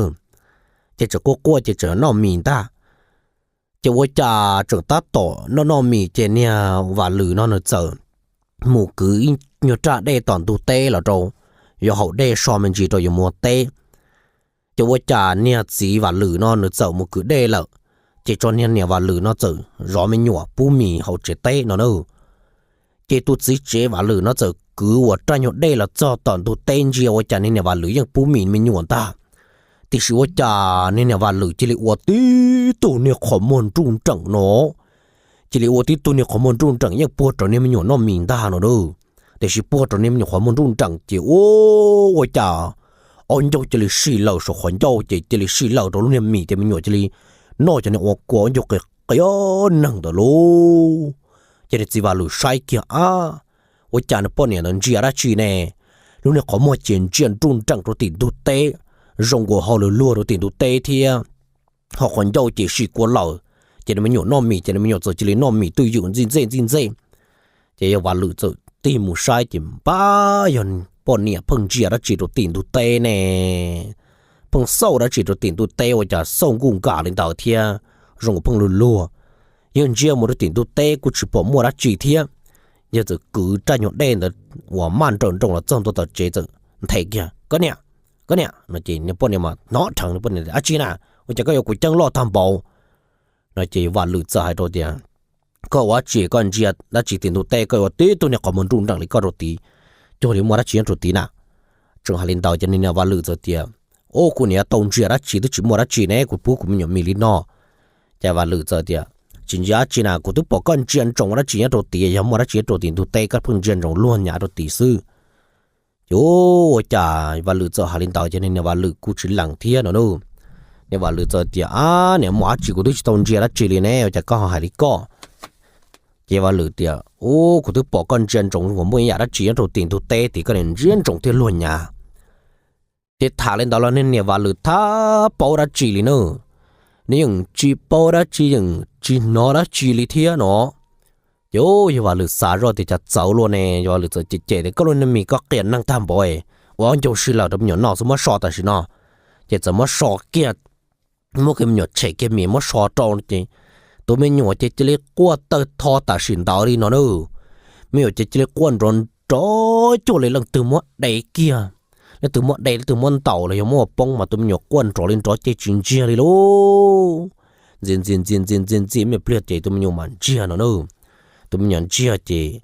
Ces tseem quaj quaj ces tseem noj mis ntag. Ces ua cas tseem tab tom noj noj mis ces niag Vam Lwm no nws txawm mus kwv ib nyuag raj dej tom ntug teb los rau, yuav haus dej so me ntsis rau yuav mus teb. Ces ua cas niag txiv Vam Lwm no nws txawm mus kwv dej lawm, ces tso niag niam Vam Lwm no txawm zov me nyuam pub mis hauv tsev teb no na. Ces tus txiv tsev Vam Lwm no txawm kwv ua raj nyuag dej los txog tom ntug teb ntsia ua cas niag niam Vam Lwm yeej pub mis me nyuam ntag. Tiam sis ua cas niag niam Vam Lwm cia li ua tib tug niag qhov muag nruj nreem no, cia li ua tib tug niag qhov muag nruj nreem yeej puag rau niag me nyuam noj mis ntag no na. Tiam sis puag rau niag me nyuam qhov muag nruj nreem ces ua, ua cas ob ncauj cia li sij lawm saum qhov ncauj ces cia li sij lawm rau lub niag mis ces me nyuam cia li noj cov niag ua kua ob ncauj qia qia neeg ntawd lauj. Ces niag txiv Vam Lwm saib kiag, ab, ua cas nws poj niam ntawd ntsia dab tsi ne? Lub niag qhov muag ces ntsia nruj nreem rau tim ntug teb, zoo nkaus hau lwg luag rau tim ntug teb thiab. Ho qhov ncauj ces sij kua lawm, ces nws me nyuam noj mis ces nws me nyuam txawm cia li noj mis twj ywm ntxij ntxej ntxij ntxej. Ces yog Vam Lwm txawm tig mus saib ces npab yog poj niam pheej ntsia dab tsi rau tim ntug teb ne, pheej xauj dab tsi rau tim ntug teb ua cas xauj nkuj nkam li ntawd thiab, zoo nkaus pheej luag luag. Yog ntsia mus rau tim ntug teb kuj tsis pom muaj dab tsi thiab. Yog txawm kwv raj nyuag dej ntawd uas maj nrawm nroos los txog ntua tom tsev txawm nthe kiag, koj niam, koj niam no ces niag poj niam mas hnov dheev, niag poj niam tias, ab tsi na, ua cas koj yuav kuv ceeb loj tag npaum no? Ces Vam Lwm txawm hais rau tias, koj ua dab tsi koj ntsia dab tsi tim ntug teb, koj ua tib tug niag qhov muag nruj nreem li koj rau tid, cuag li muaj dab tsi nyob rau tid na? Tseem hais li ntawd ces niag niam Vam Lwm txawm tias, ub, kuv niam tau ntsia dab tsi twb tsis muaj dab tsi ne, kuv pub kuv me nyuam mis li no. Ces Vam Lwm txawm tias, tsis ntsia dab tsi na, kuv twb pom koj ntsia ntsoov dab tsi nyob rau tid, yog muaj dab tsi nyob rau tim ntug teb koj pheej ntsia ntsoov luag nyav rau tid xwb. Ces ua cas Vam Lwm txawm hais li ntawd ces niag niam Vam Lwm kuj tsis lees thiab no na. Niag Vam Lwm txawm tias, ab niam, muaj dab tsi kuv twb tsis tau ntsia dab tsi li ne, ua cas koj ho hais li koj? Ces Vam Lwm tias, ub, kuv twb pom koj ntsia ntsoov uas muaj ib yam dab tsi nyob rau tim ntug teb tid, koj niam ntsia ntsoov thiab luag nyav. Ces tham li ntawd los niag niam Vam Lwm thab paub dab tsi li na, nws yeej tsis paub dab tsi yeej tsis hnov dab tsi li thiab no. Ces yog Vam Lwm xav zoj tias cas txawv luaj ne, yog Vam Lwm txawm cem cem tias, koj lub niag mis koj qias neeg tag npaum, ua ob ncauj sij lawm rau me nyuam noj xwb, muab so tam sim no. Ces txawm muab so kiag, muab kiag me nyuam tshem kiag mis muab so rau ces tus me nyuam ces cia li quaj tawg tho tam sim ntawd li no na. Me nyuam ces cia li quaj nrov nrov cuag li leej twg muab de kiag, leej twg muab de leej twg muab ntaus los yog muab ua poob mas tus me nyuam quaj nrov li nrov ces tsis ntsiag li lauj. ntxi ntxi ntxi ntxi ntxi ntxi me pliag ces tus me nyuam mas ntsiag no na. Tus me nyuam ntsiag ces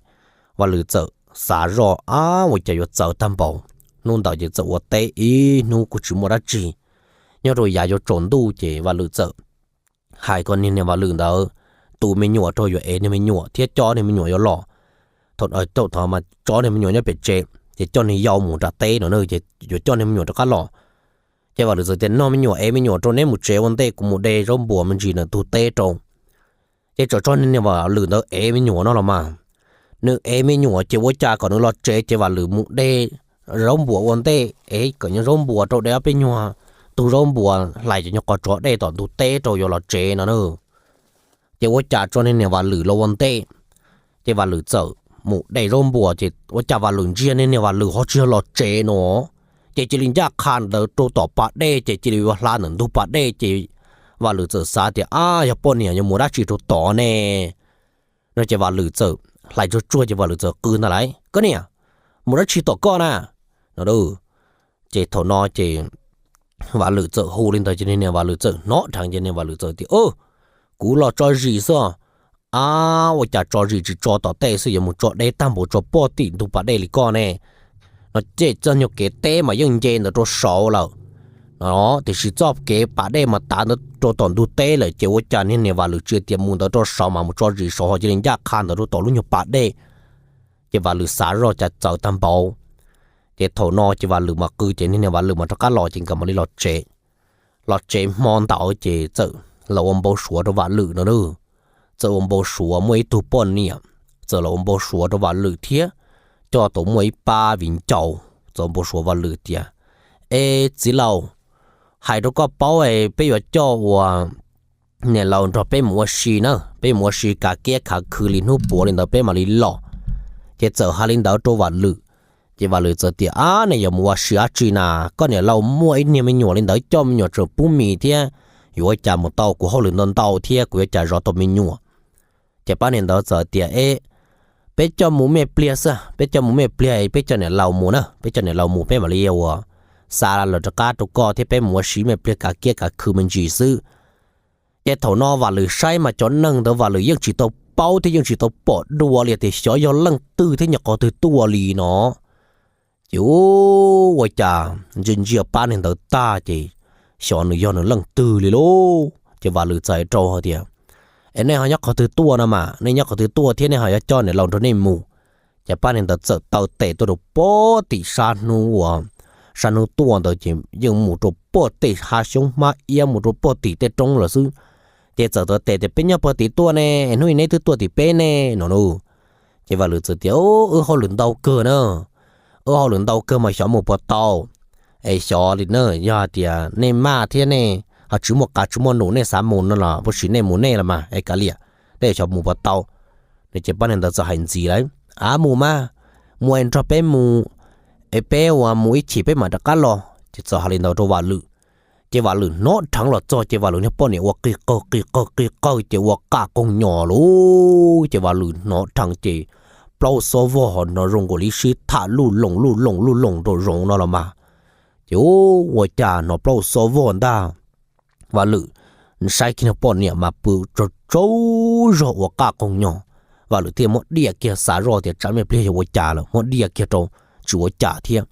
Vam Lwm txawm xav zoj, ab, ua cas yuav txawv tag npaum. Hnub ntawd ces txawm ua teb ib hnub kuj tsis muaj dab tsi. Nyob rau yav yuav tsaus ntuj ces Vam Lwm txawm hais kom niag niam Vam Lwm ntawd tu me nyuam rau yuav ev niag me nyuam thiab coj niag me nyuam yuav los. Thaum, thaum mas tso niag me nyuam nyob pem tsev ces coj niag yau mus nram teb no na, ces yuav coj niag me nyuam rov qab los. Ces Vam Lwm txawm tias, no me nyuam, ev me nyuam rau neb mus tsev ua ntej, kuv mus de zaub npuas me ntsis ntawm ntug teb rau. Ces txawm tso niag niam Vam Lwm ntawd ev me nyuam no los mas. Nws ev me nyuam ces ua cas kom nws los tsev ces Vam Lwm mus de zaub npuas ua ntej, ev kom nyuag zaub npuas rau de ob peb nyuag tug zaub npuas, hlais cov nyuag qos tsov dej tom ntug teb rau yuav los tsev no na. Ces ua cas tso niag niam Vam Lwm los ua ntej, ces Vam Lwm txawm mus de zaub npuas ces ua cas Vam Lwm ntsia niag niam Vam Lwm ho tsis yog los tsev no. Ces cia li ncaj qha ntawd rau tom pas dej ces cia li yuav hla ntawm ntug pas dej ces Vam Lwm txawm xav tias, ab, yog poj niam yuav mus dab tsi rau tod ne no. Ces Vam Lwm txawm hlais tsuag tsuag ces Vam Lwm txawm qw ntag lauj, koj niam, mus dab tsi tom koj na no. Ces thaum no ces Vam Lwm txawm hu li ntawd ces niag niam Vam Lwm txawm hnov dheev ces niag Vam Lwm txawm tias, kuv los tso zis xwb. Ab, ua cas tso zis tsis tso tom tej xwb, yuav mus tso deb tag npaum tso pem tim ntug pas dej li koj ne no. Ces txoj nyuag kev teb mas yeej nce ntawd rau saud lawm no, tiam sis txoj kev pas dej mas tav ntawd rau tom ntug teb lawm ces ua cas niag niam Vam Lwm tsis tias mus ntawd rau saud mas mus tso zis saud ho cia li ncaj qha ntawd rau tom lub nyuag pas dej. Ces Vam Lwm xav zoj cas txawv tag npaum. Ces thaum no ces Vam Lwm mam qw ces niag niam Vam Lwm mam rov qab los ces nkawd mam li los tsev. Los tsev hmo ntawd ces txawm los ua npau suav rau Vam Lwm no na. Txawm ua npau suav muaj ib tug poj niam txawm los ua npau suav rau Vam Lwm thiab coj tau muaj ib pab viv ncaus txawm ua npau suav Vam Lwm tias, es txiv laus, hais rau koj paub es peb yuav coj ua niam laus nrog peb mus ua si na, peb mus ua si kav kiab kav khw li hnub puav li ntawd peb mam li los. Ces txawm hais li ntawd rau Vam Lwm. Ces Vam Lwm txawm tias, ab, nej yuav mus ua si dab tsi na? Koj niam laus muaj ib niag me nyuam li ntawd, coj me nyuam tseem pub mis thiab, yuav ua cas mus tau, kuv hauj lwm ntau ntau thiab kuv yuav ua cas zov tau me nyuam. Ces pab niag ntawd txawm tias, e, peb coj mus me pliag xwb, peb coj mus me pliag, peb coj niam laus mus na, peb coj niam laus mus peb mam li ua xa lawv rov qab rau koj thiab peb mus ua si me pliag kav kiab kav khw me ntsis xwb. Ces thaum no Vam Lwm saib mas cov neeg ntawd Vam Lwm yeej tsis tau paub thiab yeej tsis tau pom dua li tias xyov yog leej twg thiab nyuam qhov twg tuaj li no. Ces ua cas ntsia ntsia pab niag ntawd tag ces xyov nws yog nws leej twg li lauj. Ces Vam Lwm txawm hais rau hais tias, es nej ho nyob qhov twg tuaj no mas, nej nyob qhov twg tuaj thiab nej ho yuav coj niam laus nrog nej mus? Ces pab niag ntawd txawm taw tes tuaj rau pem tim sab hnub uas, sab hnub tuaj ntawd ces yeej mus rau pem tej hav xyoob hmab iab mus rau pem tim tej roob lawm xwb. Ces txawm taw tes tias, peb nyob pem tim tuaj ne, hnub i neb twb tuaj tim peb ne no lauj. Ces Vam Lwm txawm tias, wb hauj lwm ntau kawg na, wb hauj lwm ntau kawg mas xyov mus puas tau. Es xyov li na, yog hais tias nej maj thiab nej ho tsis muaj qab tsis muaj num nej xav mus no los puas sim nej mus nej los mas es kav liam, tej xyov mus puas tau. Ces pab niag ntawd txawm hais ntxiv lawm, a mus mas, mus es nrog peb mus, es peb ua mus ib chim peb mam rov qab los. Ces txawm hais li ntawd rau Vam Lwm. Ces Vam Lwm hnov dheev los txog ces Vam Lwm niag poj niam ua qig qawg qig qawg qig qawg ces ua qaj qoog nyos lauj. Ces Vam Lwm hnov dheev ces plaub xob vog ho hnov zoo nkaus li sib tham luj loos luj loos luj loos rau zoov no los mas. Ces ua cas hnov plaub xob vog ntag, Vam Lwm saib kiag niag poj niam mas pw tsaug tsaug zog ua qaj qoog nyos. Vam Lwm thiaj muab diaj kiag xav zoj tias tsam me pliag yog ua cas lawm, muab diaj kiag rau tsis ua cas thiab.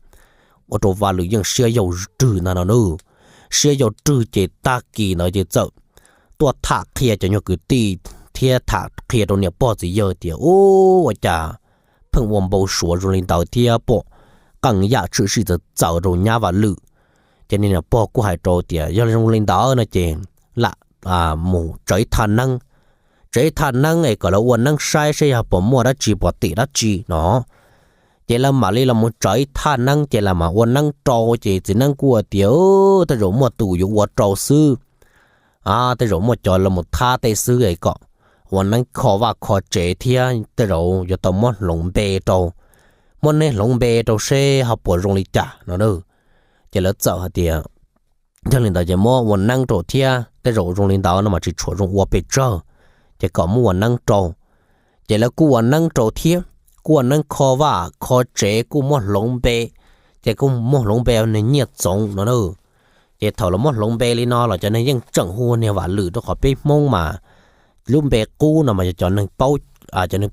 Ua rau Vam Lwm yeej siab yau rwg ntag no na. Siab yau rwg ces tag kis ntawd ces txawm tuaj tham qhia cov nyuag kwv tij thiab tham qhia rau niam pog txiv yawg tias, u, ua cas pheej ua npau suav zoo li ntawd thiab pom qee yam tshwm sim txawv txawv rau nyab Vam Lwm. Ces niag niam pog kuj hais rau tias yog zoo li ntawd no ces lam mus tsaws ib thaj neeb, tsaws ib thaj neeb es kom lawv ua neeb saib seb yog puas muaj dab tsi puas tim dab tsi no. Ces lawv mam li los mus tsaws ib thaj neeb ces lawv mam ua neeb rau ces txiv neeb kuj tias, tej zaum muaj tus yuav ua rau xwb. Tej zaum muaj cov los mus thab tej xwb es kom ua neeb kho vaj kho tsev thiab tej zaum yuav tau muab hloov npe rau, muab neb hloov npe rau seb ho puas zoo li cas no. Ces lawv txawm hais tias yog li ntawd ces muab ua neeb rau thiab tej zaum zoo li ntawd no mas tsis tshua zoo ua pes tsawg, ces kom muab ua neeb rau. Ces lawv kuj ua neeb rau thiab, kuj ua neeb kho vaj kho tsev kuj muab hloov npe, ces kuj muab hloov npe ua niag Nyiaj Txoov no na. Ces thaum lawv muab hloov npe li no los cov neeg yeej tseem hu niag Vam Lwm rau qhov peb Hmoob mas lub npe qub no mas yog cov neeg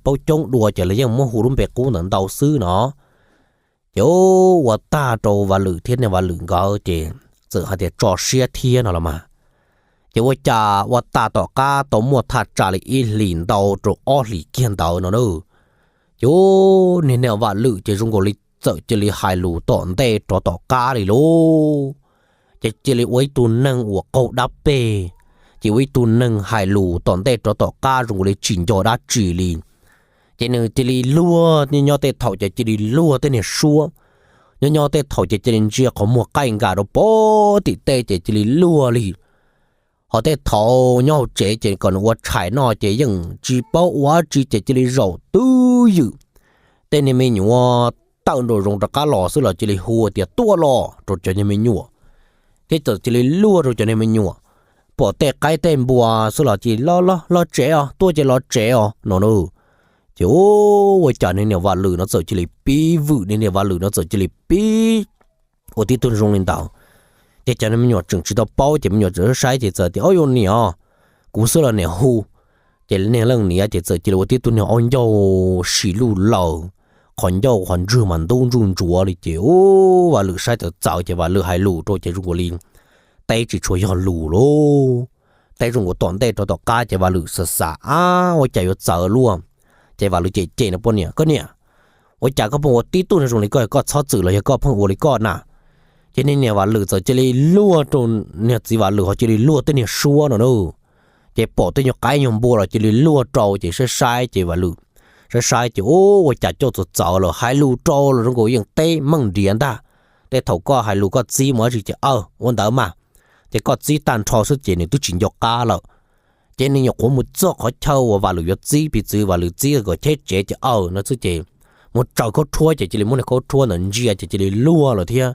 paub coob dua ces lawv yeej muab hu lub npe qub ntawd ntau xwb no. Ces ua tag rau Vam Lwm thiab niag Vam Lwm nkawd ces txawm hais tias tso siab thiab no los mas. Ces ua cas ua tag tom qab tau muaj thaj tsam li ib hlis ntau rau ob hlis kiag ntawd no na. Ces niag niam Vam Lwm ces zoo nkaus li txawm cia li hais lus tom ntej rov tom qab li lauj. Ces cia li ua ib tug neeg uas qaug dab peg, ces ua ib tug neeg hais lus tom ntej rov tom qab zoo nkaus li tsis nco dab tsi li. Ces nws cia li luag, nyob tej thaum ces cia li luag tej niag suab, nyob nyob tej thaum ces cia li ntsia qhov muag qaij nkas rau pem tim tej ces cia li luag li. Ho tej thaum nyob hauv tsev ces kom nws ua tshais noj ces yeej tsis paub ua dab tsi ces cia li zaum twj ywm. Tej niag me nyuam tawm nraum zoov rov qab los xwb los cia li hu tias tuaj los rau cov niag me nyuam, thiab txawm cia li luag rau cov niag me nyuam. Pom tej qaib tej npua xwb los cia li los los los tsev os, tuaj ces los tsev os no na. Ces ua cas niag niam Vam Lwm no txawm cia li pib vwm, niag niam Vam Lwm no txawm cia li pib ua tib tug zoo li ntawd. Ces cov niag me nyuam tseem tsis tau paub ces me nyuam txawm saib ces txawm tias, Ob, yog niam, kuv xwb los niam hu. Ces niag leej niam ces txawm cia li ua tib tug niag ob ncauj si luj laws, qhov ncauj qhov ntswg mas ntub ntsuj ntsuav li ces ua Vam Lwm saib txawv txawv ces Vam Lwm hais lus rau ces zoo nkaus li teb tsis tshua yog lus lauj. Teb zoo nkaus tom ntej rov tom qab ces Vam Lwm xav xav, Ab, ua cas yuav txawv luaj? Ces Vam Lwm cem cem no, Poj niam, koj niam, ua cas koj pheej ua tib tug niag zoo li koj, koj txhob txwm los yog koj pheej ua li koj na? Ces niag niam Vam Lwm txawm cia li luag rau niag txiv Vam Lwm ho cia li luag tej niag suab no na. Ces pom tej nyuag qaib nyuag npua los cia li luag rau ces saib saib ces Vam Lwm saib saib ces ua cas coj txawv txawv lawm, hais lus rau los zoo nkaus yeej teb meej nriav ntag. Tej thaum koj hais lus koj txib mus dab tsi ces aw ua ntawd mas, ces koj txib tag nrho xwb ces nws twb tsis nco qab lawm. Ces nws nyuam qhuav mus txog qhov chaw uas Vam Lwm yuav txib, piv txwv Vam Lwm txib kom cheb tsev ces aw no xwb ces mus tsaws khaub rhuab ces cia li muab niag khaub rhuab ntawd ntsia ces cia li luag lawm thiab.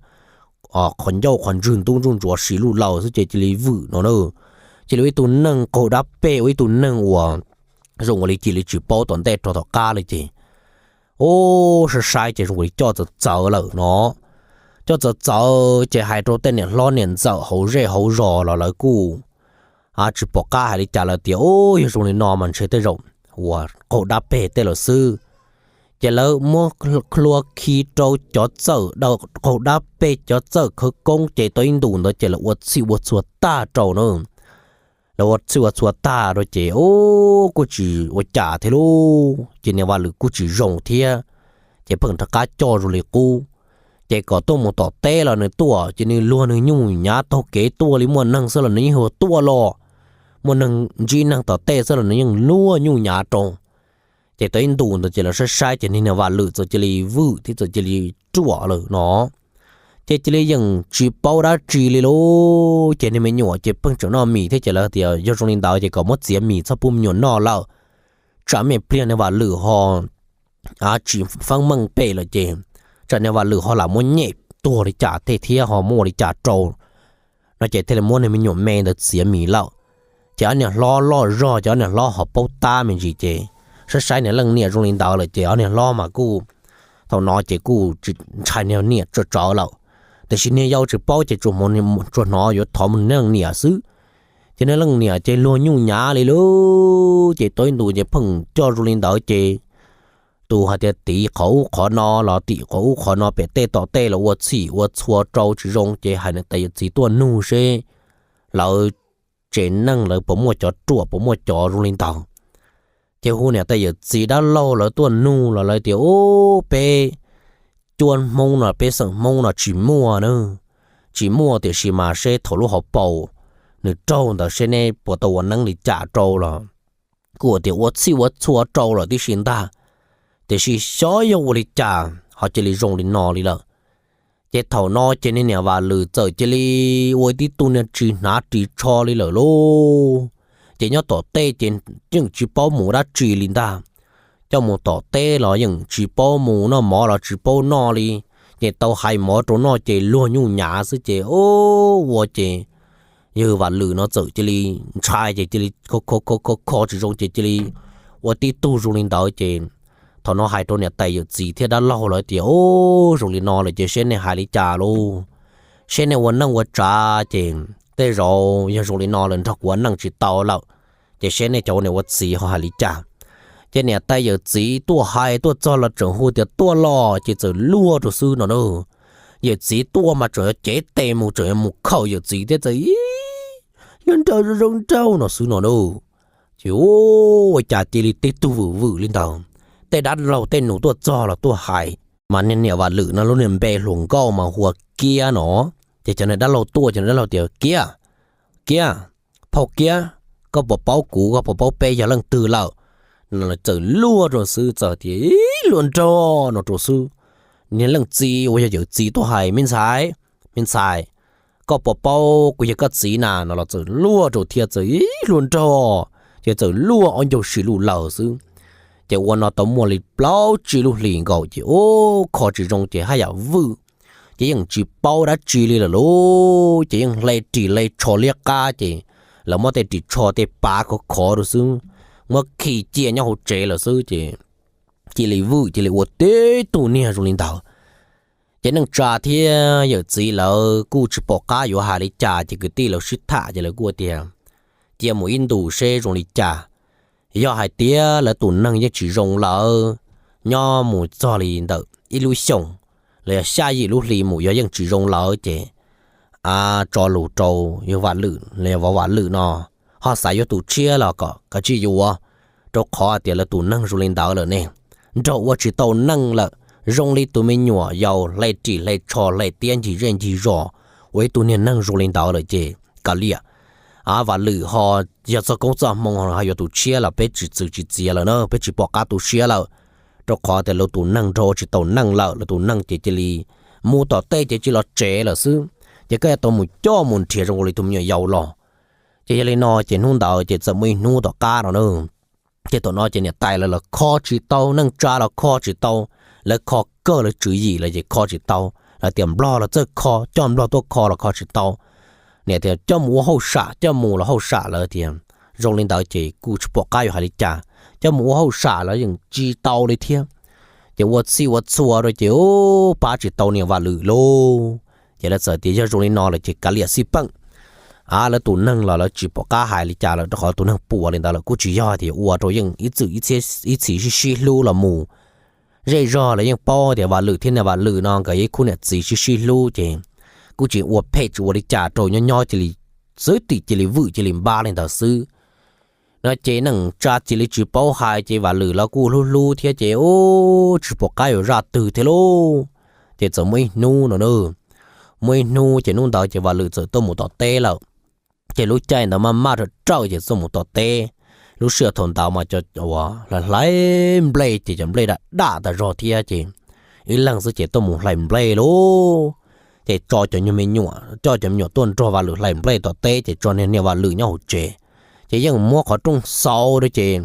Qhov ncauj qhov ntswg ntub ntsuj ntsuav si luj laws xwb ces cia li vwm no na. Cia li ua ib tug neeg qaug dab peg, ua ib tug neeg uas zoo ua li cia li tsis paub tom ntej rov tom qab li ces ua saib saib ces zoo ua li coj txawv txawv lawm no. Coj txawv txawv ces hais rau tej niam hlob niam ntxawm hauv zej hauv zos los lawv kuj tsis pom qab hais li cas, lawv tias, Ub, yog zoo li no mas ntshe tej zaum uas qaug dab peg tej lawm xwb. Ces lawv muab hlua khi rau cov txawj qaug dab peg, cov txawj khawv koob ces tau ib ntus ntawd ces lawv ua txhij ua txhua tag rau na. Lawv ua txhij ua txhua tag rau ces ub kuj tsis ua cas thiab lauj, ces niag Vam Lwm kuj tsis zoo thiab, ces pheej rov qab coj zoo li qub. Ces kom tuaj mus tom teb los nws tuaj ces nws luag nws nyuj nyav taug kev tuaj li, muaj neeg xwb los nws yeej hu tuaj los, muaj neeg ntsib neeg tom tej xwb los nws yeej luag nyuj nyav rau. Ces tau ib ntus ntawd ces lawv saib saib ces niag niam Vam Lwm txawm cia li vwm thiab txawm cia li ruam lawm no. Ces cia li yeej tsis paub dab tsi li lauj. Ces niag me nyuam ces pheej tseem noj mis thiab ces lawv tias yog zoo li ntawd ces kom muab txiav mis txhob pub me nyuam noj lawm, tsam me pliag niag Vam Lwm ho tsis feeb meej pem lawm ces tsam niag Vam Lwm ho lam muab nyem tuag li cas tej thiab ho muaj ua li cas rau no ces thiaj li muab niag me nyuam me ntawd txiav mis lawm. Ces ob niag hlob loj zog ces ob niag hlob ho paub tab me ntsis ces saib saib niag leej niam zoo li ntawd lawm ces ob niag hlob mas kuj thaum no ces kuj tsis ntshai niag niam tsawv tsawv lawm. Tiam sis niag yau tsis paub ces tsuas hnov yuav thov mus niag leej niam xwb. Ces niag leej niam ces luag nyuj nyav li lauj, ces tau ib ntus ces pheej coj zoo li ntawd ces tus hais tias tiv qhov ub qhov no los tim qhov ub qhov no pem tej tom tej los ua txhij ua txhua rau tsis zoo ces hais niam tais yawm txiv tuaj nug seb lawv tsev neeg lawv puas muaj cov ruam puas muaj cov zoo li ntawd. Ces hu niam tais yawm txiv dab laug lawv tuaj nug los lawv tias ub peb cuab Hmoob no peb xeem Hmoob no tsis muaj na, tsis muaj tiam sis mas seb thaum lub hauv paus nws raug ntawd seb neb puas tau ua neeb li cas rau los kuj tias ua txhij ua txhua rau lawm tib si ntag, tiam sis xyov yog ua li cas ho cia li zoo li no li lawm. Ces thaum no ces niag niam Vam Lwm txawm cia li ua tib tug niag ris hnav ris tsho li lawm lauj. Ces nyob tom tej ces yeej tsis paub mus dab tsi li ntag, coj mus tom teb los yeej tsis paub mus, noj mov los tsis paub noj li. Ces tau hais mov rau noj ces luag nyuj nyav xwb ces ua ces yawg Vam Lwm no txawm cia li ntshai ces cia li kho kho kho kho tsis zoo ces cia li ua tib tug zoo li ntawd ces thaum no hais rau niam tais yawm txiv thiab dab laug lawv tias ub zoo li no lawm ces seb nej hais li cas lauj. Seb nej ua neej ua tsav ces tej zaum yog zoo li no lawm nrog kuv ua neej tsis tau lawm, ces seb nej cov ua niam ua txiv ho hais li cas. Ces niam tais yawm txiv tuaj hais tuaj txog los tseem hu tias tuaj los ces txawm luag rau xwb no na. Yawm txiv tuaj mas tseem yuav cev tes mus tseem yuav mus khawm yawm txiv thiab txawm ib luag nraug zoo nraug no xwb no na. Ces ua cas cia li tib tug vwm vwm li ntawd, tej dab laug tej nus tuaj txog los tuaj hais. Mas niag niam Vam Lwm no lub niag npe hluas nkauj mas hu ua Kiab no. Ces cov niag dab laug tuaj ces dab laug tias, Kiab, Kiab, phauj Kiab, koj puas paub kuv, koj puas paub peb yog leej twg lawm? No txawm luag rau xwb txawm tias, Ib luag nraug no rau xwb. Niag leej txiv uas yog yawm txiv tuaj hais, Me ntxhais, me ntxhais, koj puas paub kuv yog koj txiv na? No los txawm luag rau thiab txawm, Ib luag nraug, ces txawm luag ob ncaug sim lug lawm xwb. Ces ua no tau muaj li plaub tsib lub hlis nkaus ces ub kho tsis zoo ces haj yam vwm, ces yeej tsis paub dab tsi li lawm lauj. Ces yeej hle ris hle tsho liab qab ces lawv muab tej ris tsho tej pav khov khov rau xwb, muab khi cia nyob hauv tsev lawm xwb ces cia li vwm cia li ua tib tug niag zoo li ntawd. Ces neej tsa thiab yawm txiv lawv kuj tsis pom qab yuav hais li cas ces kwv tij lawv sib tham ces lawv kuj tias, Cia mus ib ntus seb zoo li cas. Yog hais tias lawv tus neeg yeej tsis zoo lawm, nyob mus txog li ntawm ib lub xyoos los yog xya yim lub hli mus yog yeej tsis zoo lawm ces tso lus rau yawg Vam Lwm los yog vauv Vam Lwm no, ho xav yuav tus tshiab los kom kav tsij yuav, rau qhov tias lawv tus neeg zoo li ntawd lawm ne, nrog ua tsis tau neej lawm, zoo li tus me nyuam yaus hle ris hle tsho hle tiab ncig zej ncig zos, ua ib tug niag neeg zoo li ntawd lawm ces kav liam. Vam Lwm ho yog txoj koob txoj hmoo ho yuav tus tshiab los peb tsis txwv tsis txiav lawm na, peb tsis pom qab tu siab lawm, rau qhov tias lawv tus neeg nrog ua tsis tau neej lawm, lawv tus neeg ces cia li mus tom teb ces cia li los tsev lawm xwb. Ces koj yuav tau mus coj mus nrhiav zoo li tus me nyuam yaus los. Ces yog li no ces hnub ntawd ces txawm muaj ib hnub tom qab no na, ces thaum no ces niam tais lawv los kho tsis tau, neej tsa los kho tsis tau, lawv kho kawg lawv tswv yim lawm ces kho tsis tau. Lawv tias Nplog los txawj kho, coj Nplog tuaj kho los kho tsis tau. Niam tias coj mus ua hauj sam, coj mus los hauj sam lawv tias zoo li ntawd ces kuj tsis pom qab yuav hais li cas, coj mus ua hauj sam los yeej tsis tau li thiab. Ces ua txhij ua txhua rau ces pab tsis tau niam Vam Lwm lauj. Ces lawv txawm tias yog zoo li no lawm ces kav liam xij peem. A lawv tus neeg los lawv tsis pom qab hais li cas lawm rau qhov tus neeg puas li ntawd lawm, kuj tsis yog tias ua rau yeej ib txwm ib txhis sib sib hlub los mus zej zog lawv yeej paub tias Vam Lwm thiab niam Vam Lwm no nkawd ib khub niam txiv sib sib hlub ces kuj tsis ua phem tsis ua li cas rau, nyob nyob cia li xwb tim cia li vwm cia li npab li ntawd xwb. No ces neej tsa cia li tsis paub hais ces Vam Lwm los kuj hlub hlub thiab ces ub tsis pom qab yuav zaj twg thiab lauj. Ces txawm muaj ib hnub no na, muaj ib hnub ces hnub ntawd ces Vam Lwm txawm tuaj mus tom teb lawm. Ces lub caij ntawd maj maj rawm rawm ces tuaj mus tom teb. Lub sij hawm thaum ntawd mas cov uas hlais nplej ces cov nplej dam dam tas zog thiab ces ib leeg xwb ces tuaj mus hlais nplej lauj. Ces tso cov nyuag me nyuam, coj cov me nyuam tuaj nrog Vam Lwm hlais nplej tom teb ces tso niag niam Vam Lwm nyob hauv tsev. Ces yeej muab qhov rooj xauv rau ces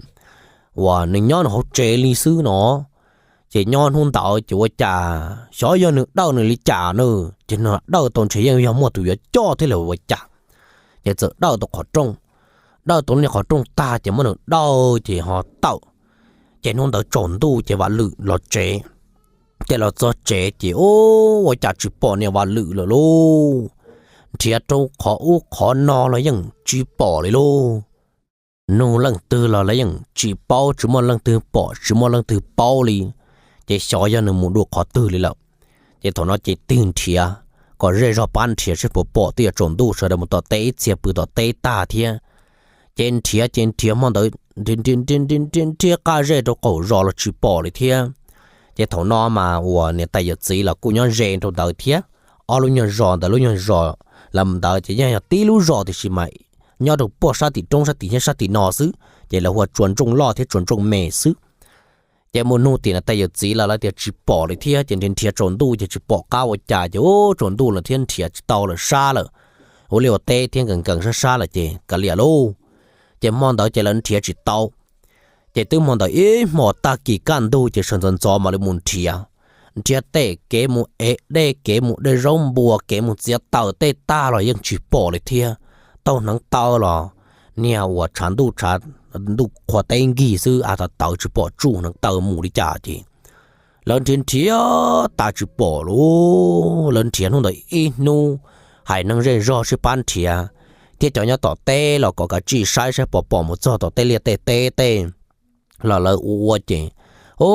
uas nws nyob nws hauv tsev li xwb no. Ces nyob hnub ntawd ces ua cas xyov yog nws dawj nws li cas na, ces nws dawj tau ntshe yeej yog muaj tus yuav coj thiab los ua cas. Ces txawm dawj tau qhov rooj, dawj tau niag qhov rooj tag ces muab nws dawj ces ho tawm. Ces hnub ntawd tsaus ntuj ces Vam Lwm los tsev. Ces los txog tsev ces ub ua cas tsis pom niam Vam Lwm lawm lauj. Nrhiav rau qhov ub qhov no los yeej tsis pom li lauj. Nug leej twg los lawv yeej tsis paub, tsis muaj leej twg pom tsis muaj leej twg paub li. Ces xyov yog nws mus dua qhov twg li lawm. Ces thaum no ces tig nrhiav kom zej zog pab nrhiav seb puas pom, twb yuav tsaus ntuj sawv daws mus tom teb ib txhia pw tom teb tag thiab. Ces nrhiav ces nrhiav hmo ntawd nrhiav nrhiav qab zej rau qaum zos los tsis pom li thiab. Ces thaum no mas uas niam tais yawm txiv los kuj nyob ze rau ntawd thiab. Ob lub nyuag zos ntawd lub nyuag zos lawm ntawd ces yeej yog tib lub zos tiam sis mas nyob rau puag sab tim roob sab tim thiab sab tim no xwb, ces lawv hu ua Tsua Ntsooj Loj thiab Tsua Ntsooj Me xwb. Ces mus nug tim niam tais yawm txiv los lawv tias tsis pom li thiab, ces nrhiav nrhiav tsaus ntuj ces tsis pom qab ua cas ces ub tsaus ntuj lawm thiab nrhiav tsis tau lawm sab lawm, ua liaj ua teb thiab nkees nkees sab sab lawm ces kav liam lauj. Ces hmo ntawd ces lawv nrhiav tsis tau. Ces twb hmo ntawd ib hmos tag kis kaj ntug ces sawv ntxov ntxov mam li mus nrhiav. Nrhiav tej kev mus ev dej, kev mus de zaub npua, kev mus txiav taws tej tag los yeej tsis pom li thiab. Taug hneev taw los niag uas tshav ntuj tshav ntuj qhua teb nkig xwb, av tawv tawv tsis pom tsuj hneev taw mus li cas ces Lawv nrhiav nrhiav tas tsis pom lauj. Lawv nrhiav hnub ntawd ib hnub, haiv neeg zej zog sib pab nrhiav, thiab cov nyob tom teb los kom kav tsij saib saib puas pom mus txog tom tej liaj tej teb tej los lawv ua ua ces, u,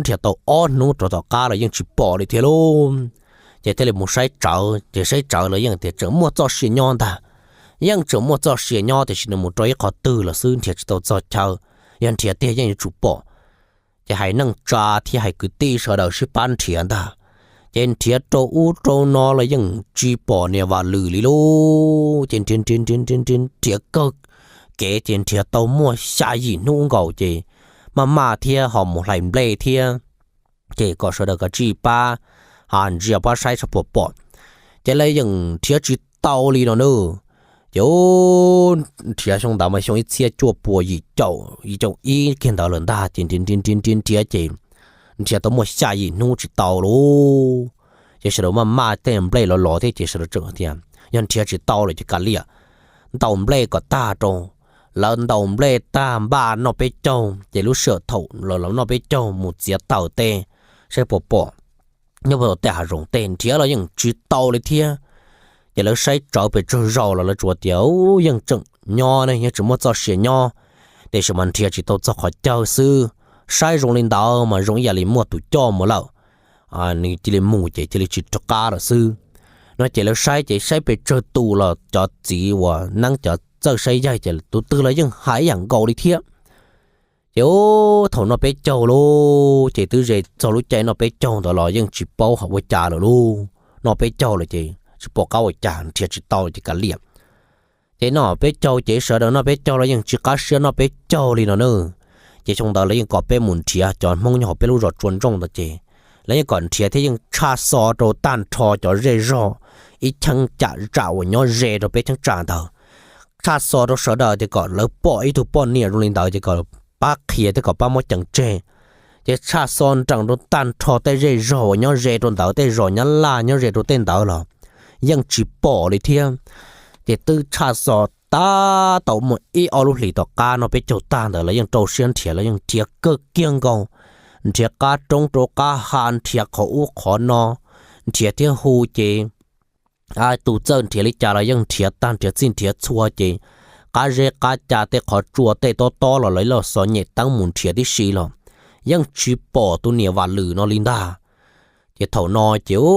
nrhiav tau ob hnub rau tom qab los yeej tsis pom li thiab lauj. Ces thiaj li mus saib tsawv, ces saib tsawv lawv yeej tias tseem muaj txoj sia nyob ntag. Yeej tseem muaj txoj sia nyob tiam sis nws mus rau ib qhov twg lawm xwb, nrhiav tsis tau txog chaw. Yog nrhiav tiag yeej yuav tsum pom. Ces haiv neej tsa thiab haiv kwv tij sawv daws sib pab nrhiav ntag. Ces nrhiav rau ub rau no los yeej tsis pom niam Vam Lwm li lauj. Ces nrhiav nrhiav nrhiav nrhiav nrhiav kawg kev ces nrhiav tau muaj xya yim hnub nkaus ces maj maj thiab ho mus hlais nplej thiab. Ces kom sawv daws kav tsij pab, a, ntsia pab saib saib puas pom. Ces lawv yeej nrhiav tsis tau li no na. Ces nrhiav xyoo ntawd mas xyoo ib txhiab cuaj puas yim caum, yim caum ib kiag ntawd lawm ntag ces nrhiav nrhiav nrhiav nrhiav ces nrhiav tau muaj xya yim hnub tsis tau lauj. Ces sawv daws maj maj tej nplej los los thiab ces sawv daws tseem tias yog nrhiav tsis tau lawm ces kav liam, ntaus nplej kom tag rau. Lawv ntaus nplej tag npaj noj peb caug ces lub sij hawm thaum los lawv noj peb caug mus txiav taws tej saib puas pom nyob puag tom tej hav zoov tej nrhiav los yeej tsis tau li thiab. Ces lawv saib tsawv pes tsawg zaus los lawv tsuas tias yeej tseem nyob ne, yeej tseem muaj txoj sia nyob, tiam sis mas nrhiav tsis tau txog qhov chaw xwb. Saib zoo li ntawd mas zoo ib yam li muaj tus coj mus lawm, nws cia li mus ces cia li tsis rov qab lawm xwb. No ces lawv saib ces saib pes tsawg tus los cov txiv uas neeb cov txawj saib yaig ces tus twg los yeej hais ib yam nkaus li thiab. Ces thaum noj peb caug lauj, ces twb ze txog lub caij noj peb caug ntawd los yeej tsis paub hais ua cas lawm lauj. Noj peb caug lawm ces tsis pom qab ua cas, nrhiav tsis tau ces kav liam. Ces noj peb caug ces sawv daws noj peb caug los yeej tsis qab siab noj peb caug li no na. Ces xyoo ntawd lawv yeej kom peb mus nrhiav cov Hmoob nyob hauv peb lub zos Tsua Ntsooj ntawd ces lawv yeej kom nrhiav thiab yeej tshaj xo rau tag nrho cov zej zog ib cheeb tsam uas nyob ze rau peb cheeb tsam ntawd, tshaj xo rau sawv daws tias kom lawv pom ib tug poj niam zoo li ntawd ces kom pab qhia thiab kom pab muab ceev tseg. Ces tshaj xo nrees rau tag nrho tej zej zog uas nyob ze rau ntawd, tej zos Nyab Laj nyob ze rau tej ntawd los yeej tsis pom li thiab. Ces twb tshaj xo tab tom muaj ib ob lub hlis tom qab noj peb caug tag ntawd lawv yeej rau siab nrhiav, lawv yeej nrhiav kawg kiag nkaus, nrhiav qab roob rau qab hav, nrhiav qhov ub qhov no, nrhiav thiab hu ces tus txawj nrhiav li cas los yeej nrhiav tag nrhiav txij nrhiav txhua ces qab zeb qab ca tej qhov tsua tej tob tob los lawv los xov nyem teeb mus nrhiav tib si los yeej tsis pom tus niam Vam Lwm no li ntag. Ces thaum no ces u,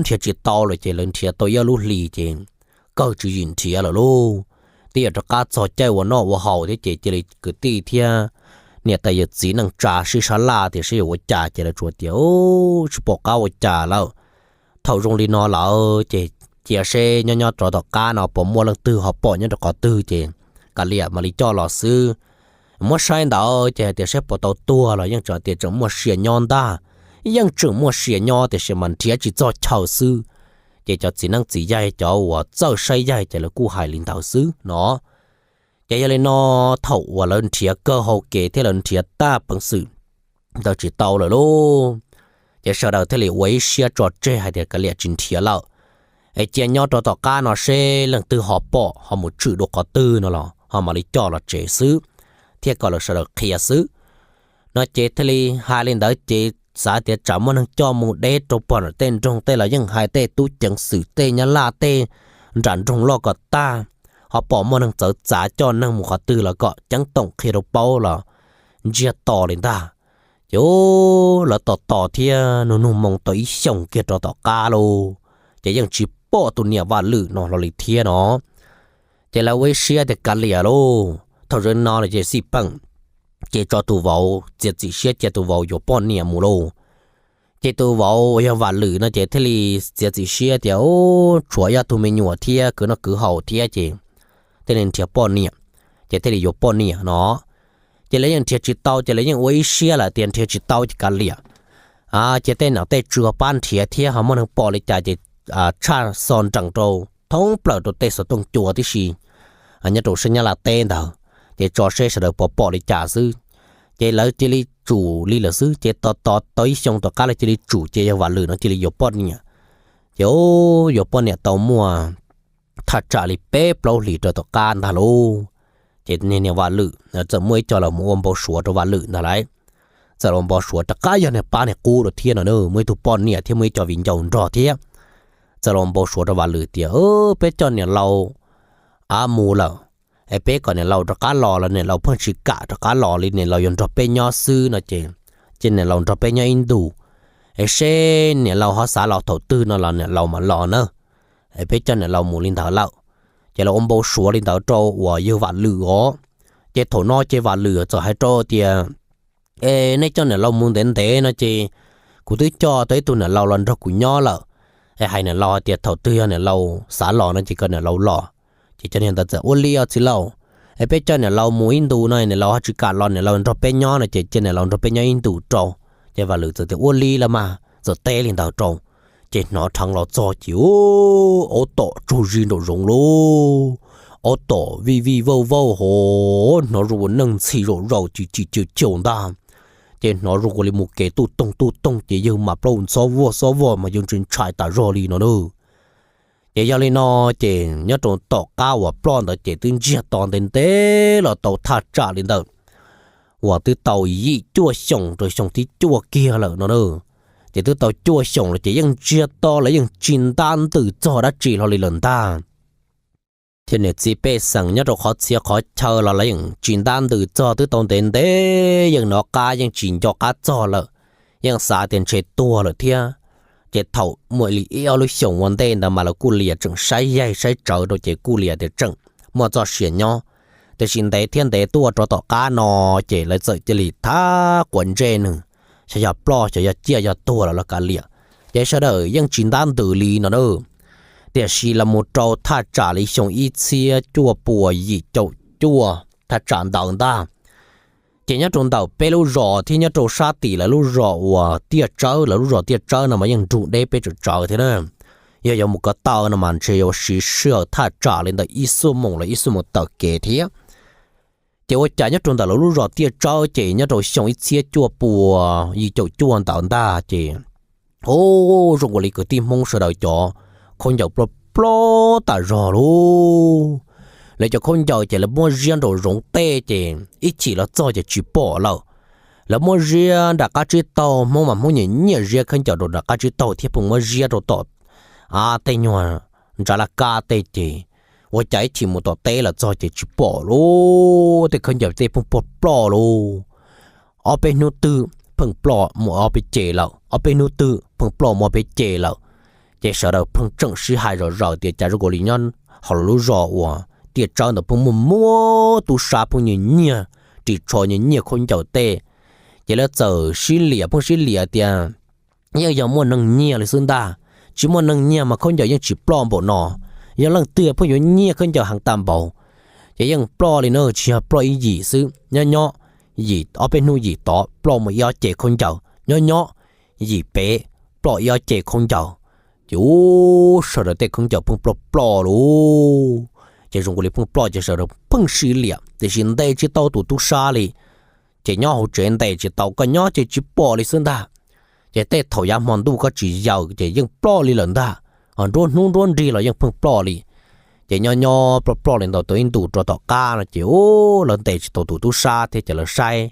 nrhiav tsis tau lawm ces lawv nrhiav tau ib lub hlis ces kawg tswv yim nrhiav lawm lauj. Twb yuav rov qab txog caij ua noj ua haus thiab ces cia li kwv tij thiab niam tais yawm txiv neej tsa sib sab laj tias saib yuav ua cas ces lawv tsuas tias u, tsis pom qab ua cas lawm. Thaum zoo li no lawm ces cia seb nyob nyob rov tom qab no puas muaj leej twg ho pom nyob rau qhov twg ces kav liam mam li coj los xwb. Muab saib ntawd ces hais tias saib puas tau tuag los yeej tseem tias tseem muaj sia nyob ntag. Yeej tseem muaj sia nyob tiam sis mas nrhiav tsis txog chaw xwb. Ces cov txiv neeb txiv yaig cov uas txawj saib yaig ces lawv kuj hais li ntawd xwb no. Ces yog li no, thaum uas lawv nrhiav kawg hauv kev thiab lawv nrhiav tag peev xwm ntawd tsis tau lawm lauj, ces sawv daws thiaj li ua ib siab tso tseg hais tias kav liam tsis nrhiav lawm, es cia nyob rau tom qab no seb leej twg ho pom ho mus tshwm dua qhov twg no los ho mam li coj los tsev xwb, thiab kom lawv sawv daws qhia xwb. No ces thiaj li hais li ntawd ces xav tias tsam muaj neeg coj mus deb rau pog nram tej nroog tej los yeej hais tej tub ceev xwm tej Nyab Laj tej nram nroog loj kom tag, ho pom muaj neeg txawv txav coj neeg mus qhov twg los kom ceeb toom qhia rau paub los ntsiag to li ntag. Ces lawv tos tos thiab nug nug moo tau ib xyoos kiag rau tom qab lauj, ces yeej tsis pom tus niam Vam Lwm no hlo li thiab no. Ces lawv ua ib siab tias kav liam lauj, thaum zoo li no lawm ces xij peem, ces tso tus vauv txiav txim siab cia tus vauv yuav poj niam mus lauj. Ces tus vauv uas yog Vam Lwm no ces thiaj li txiav txim siab tias, u, tshuav yog tus me nyuam thiab kwv noj kwv haus thiab ces thiaj li nrhiav poj niam, ces thiaj li yuav poj niam no. Ces lawv yeej nrhiav tsis tau ces lawv yeej ua ib siab lawm tias nrhiav tsis tau ces kav liam, cia tej nom tej tswv pab nrhiav thiab ho muaj neeg pom li cas ces tshaj xov nrees rau thoob plaws rau tej xov tooj cua tib si nyob rau sab Nyab Laj teb ntawd, ces tso seb sawv daws puas pom li cas xwb. Ces lawv cia li tsum li lawm xwb, ces tos tos tau ib xyoo tom qab lawv cia li tsum ces yog Vam Lwm no cia li yuav poj niam. Ces yuav poj niam tau muaj thaj tsam li peb plaub hlis rau tom qab ntag lauj, ces niag niam Vam Lwm txawm muaj ib co los mus ua npau suav rau Vam Lwm ntag lauj. txawm los npau suav rov qab yog niag pab niag qub rau thiab no na, muaj ib tug poj niam thiab muaj ib co viv ncaus nrog thiab. Txawm los npau suav rau Vam Lwm tias, Peb coj niam laus av mus lawm, es peb kom niam laus rov qab los los niam laus pheej tsis kam rov qab los li, niam laus yuav nrog peb nyob xwb no ces, ces niam laus nrog peb nyob ib ntus, es seb niam laus ho xav los thaum twg no los niam laus mam los na. Es peb coj niam laus mus li ntawd lawm. Ces lawv ua npau suav li ntawd rau uas yawg Vam Lwm os. Ces thaum no ces Vam Lwm txawm hais rau tias, Es nej coj niam laus mus ntev ntev no ces kuv twb coj tau ib tug niam laus los nrog kuv nyob lawm. Es hais niam laus hais tias thaum twg yog niam laus xav los no ces kom niam laus los. Ces cov niag ntawd txawm, Ua li os txiv laus, es peb coj niam laus mus ib ntus no niam laus ho tsis kam los, niam laus nrog peb nyob no ces cia niam laus nrog peb nyob ib ntus rau. Ces Vam Lwm txawm tias, Ua li los mas, txawm teb li ntawd rau. Ces hnov dheev los txog ces, aub tom tsaug zis nraum zoov lauj, aub tom vij vij vauj vauj hos, hnov zoo ua neeg ntxhi zom zaws ci ci caum caum ntag. Ces hnov zoo ua li mus kev tuj toog tuj toog ces yawg mas plaub ntxob vog xob vog mas yawg ntshai ntshai tas zog li no na. Ces yog li no, ces nyob rau tom qab uas ploj ntawd ces twb ntsiag to ntev ntev los tau thaj tsam li ntawd uas twb tau yim cuaj xyoos rau xyoo thib cuaj kiag lawm no na. Ces twb tau cuaj xyoos lawm ces yeej ntsiag to lawv yeej tsis ntab ntws txog dab tsi hlo li lawm ntag. Thiab niam txiv pej xeem nyob rau qhov txhia qhov chaw los lawv yeej tsis ntab ntws txog, twb tau ntev ntev yeej hnov qab yeej tsis nco qab txog lawm, yeej xav tias ntshe tuag lawm thiab. Ces thaum muaj li ib ob lub xyoos ua ntej ntawd mas lawv kuj liam tseem saib yaig saib tsawv rau ces kuj liam tias tseem muaj txoj sia nyob. Tiam sis ntev thiab ntev tuaj rau tom qab no ces lawv txawm cia li thab quav ntsej nws, xyov yog ploj xyov yog ciaj yog tuag los lawv kav liam, ces sawv daws yeej tsis ntab ntws li no na. Tiam sis los mus rau thaj tsam li xyoo ib txhiab cuaj puas yim caum cuaj thaj tsam ntawd ntag, ces nyob rau ntawm peb lub zos thiab nyob rau sab tim lawv lub zos uas Tiaj Tsawb, lawv lub zos Tiaj Tsawb no mas yeej nrug deb peb tsawv tsawv thiab na. Yog yuav mus ko taw no mas ntshe yuav siv sij hawm thaj tsam li ntawm ib xuab moos los ib xuab moos taw kev thiab. Ces ua cas nyob rau ntawm lawv lub zos Tiaj Tsawb ces nyob rau xyoo ib txhiab cuaj puas yim caum cuaj ntawd ntag ces, o, zoo ua li kwv tij Hmoob sawv daws cov khaub ncaws ploj ploj tas zog lauj. Lawv cov khaub ncaws ces lawv muab ziab nraum zoov tej ces ib chim los txog ces tsis pom lawm. Lawv muab ziab nram qab tsib taug, Hmoob mas Hmoob nyiam nyiam ziab khaub ncaws rau nram qab tsib taug thiab pheej muab ziab rau tom tej nyuag ntsav laj kab tej ces ua cas ib chim mus tom teb los txog ces tsis pom lauj, tej khaub ncaws tej pheej ploj ploj lauj. Ob peb hnub twg pheej ploj mus ob peb ce lawm, ob peb hnub twg pheej ploj mus ob peb ce lawm. Ces sawv daws pheej tseem sib hais zom zaws tias cas zoo ua li nyob hauv lawv lub zos uas Tiaj Tsawb ntawd pheej muaj muab tub sab pheej nyiag nyiag ris tsho nyiag nyiag khaub ncaws tej. Ces lawv txawm sib liam pheej sib liam tias yeej yog muaj neeg nyiag li xwb ntag, tsis muaj neeg nyiag mas khaub ncaws yeej tsis ploj npaum no, yog leej twg pheej yuav nyiag khaub ncaws heev tag npaum. Ces yeej ploj li na, tsis yog ploj ib yim xwb, nyob nyob yim ob peb hnub yim tod ploj mus ib ob ce khaub ncaws, nyob nyob yim pem ploj ib ob ce khaub ncaws. Ces ub, sawv daws tej khaub ncaws pheej ploj ploj lauj. Ces zoo ua li pheej ploj ces sawv daws pheej sib liam tiam sis ntes tsis tau tus tub sab li. Ces nyob hauv tsev ntes tsis tau, koj nyob ces tsis pom li xwb ntag. Ces tej thaum yav hmo ntuj koj tsis yaws ces yeej ploj li lawm ntag, ho nruab hnub nruab nrig los yeej pheej ploj li. Ces nyob nyob ploj ploj li ntawd tau ib ntus rau tom qab no ces ub, lawv ntes tsis tau tus tub sab thiab ces lawv saib,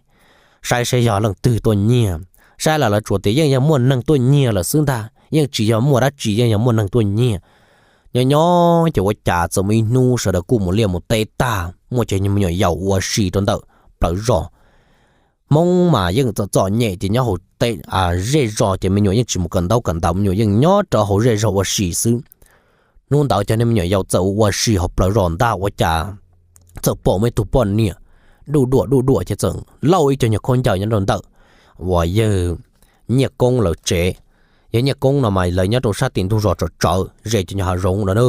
saib saib yog leej twg tuaj nyiag. Saib los lawv tsuas tias yeej yog muaj neeg tuaj nyiag lawm xwb ntag, yeej tsis yog muaj dab tsi, yeej yog muaj neeg tuaj nyiag. Nyob nyob ces ua cas txawm muaj ib hnub sawv daws kuj mus liaj mus teb tag, muaj cov me nyuam yaus ua si rau ntawm plawv zos. Hmoob mas yeej txom txom nyem ces nyob hauv zej zos ces me nyuam yeej tsis mus kawm ntaub kawm ntawv, me nyuam yeej nyob rau hauv zej zog ua si xwb. Hnub ntawd cov niag me nyuam yaus txawm ua si hauv plawv zos ntag ua cas txawm pom muaj ib tug poj niam duj duam duj duam ces txawm lauj ib co nyuag khaub ncaws nyob rau ntawm uas yawg Nyiaj Koob lawv tsev. Yawg Nyiaj Koob no mas lawv nyob rau sab tim ntug zos tsawv tsawv ze cov nyuag hav zoov no na.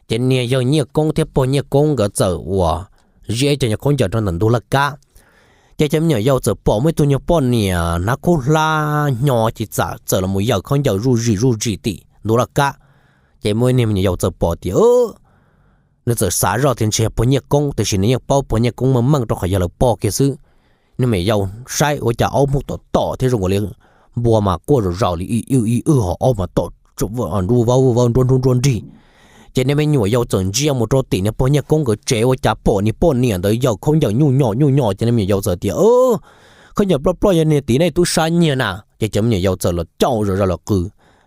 Ces niag yawg Nyiaj Koob thiab pog Nyiaj Koob nkawd txawm uas ziab ib co nyuag khaub ncaws rau ntawm ntug laj kab. Ces cov me nyuam yaus txawm pom muaj ib tug nyuag poj niam hnav khaub hlab hnyo ci txawm los mus yaws khaub ncaws zuj zis zuj zis tim ntug laj kab. Ces muaj ib niag me nyuam yaus txawm pom tias nws txawm xav zoj tias ntshe yog pog Nyiaj Koob, tiam sis nws yeej paub pog Nyiaj Koob meej meej rau qhov yog lawv pog kiag xwb. Niag me nyuam yaus saib ua cas aub muag tom tom thiab zoo ua li npua mas quaj zom zaws li ib wj ib wj ho aub mas tom nruab vawb vawb nruab hnub nruab nrig. Ces niag me nyuam yaus txawm ntsia mus rau tim niag pog Nyiaj Koob nkawd tsev ua cas pom niag poj niam ntawd yaws khaub ncaws nyuj nyom nyuj nyom ces niag me nyuam yaus txawm tias, khaub ncaws ploj ploj yog niag tim nej tub sab nyiag na. Ces cov me nyuam yaus txawm los caum zom zaws los qw.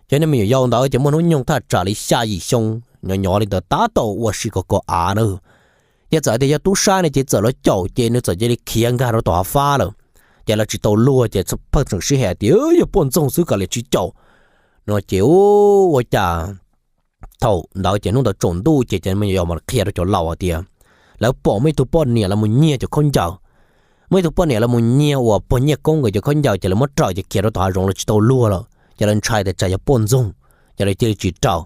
Cov niag me nyuam yaus ntawd ces muaj hnub nyoog thaj tsam li xya yim xyoo, nyuam nyuam li ntawd tab tom ua si kos kos av na. Ces txawm tias yog tub sab ne ces txawm los caum ces nws txawm cia li khiav nkag rau tom hav fab lawm. Ces lawv tsis tau luag ces pheej tseem sib hais tias yog poj ntxoog xwb kav liam tsis caum no ces ua cas thaum ntawd ces hnub ntawd tsaus ntuj ces cov me nyuam yaus mas qhia rau cov laus hais tias lawv pom muaj ib tug poj niam los mus nyiag cov khaub ncaws. Muaj ib tug poj niam los mus nyiag uas pog Nyiaj Koob nkawd cov khaub ncaws ces lawv muab raws ces khiav rau tom hav zoov lawv tsis tau luag lawm ces lawv ntshai tias tsam yog poj ntxoog ces lawv cia li tsis raws.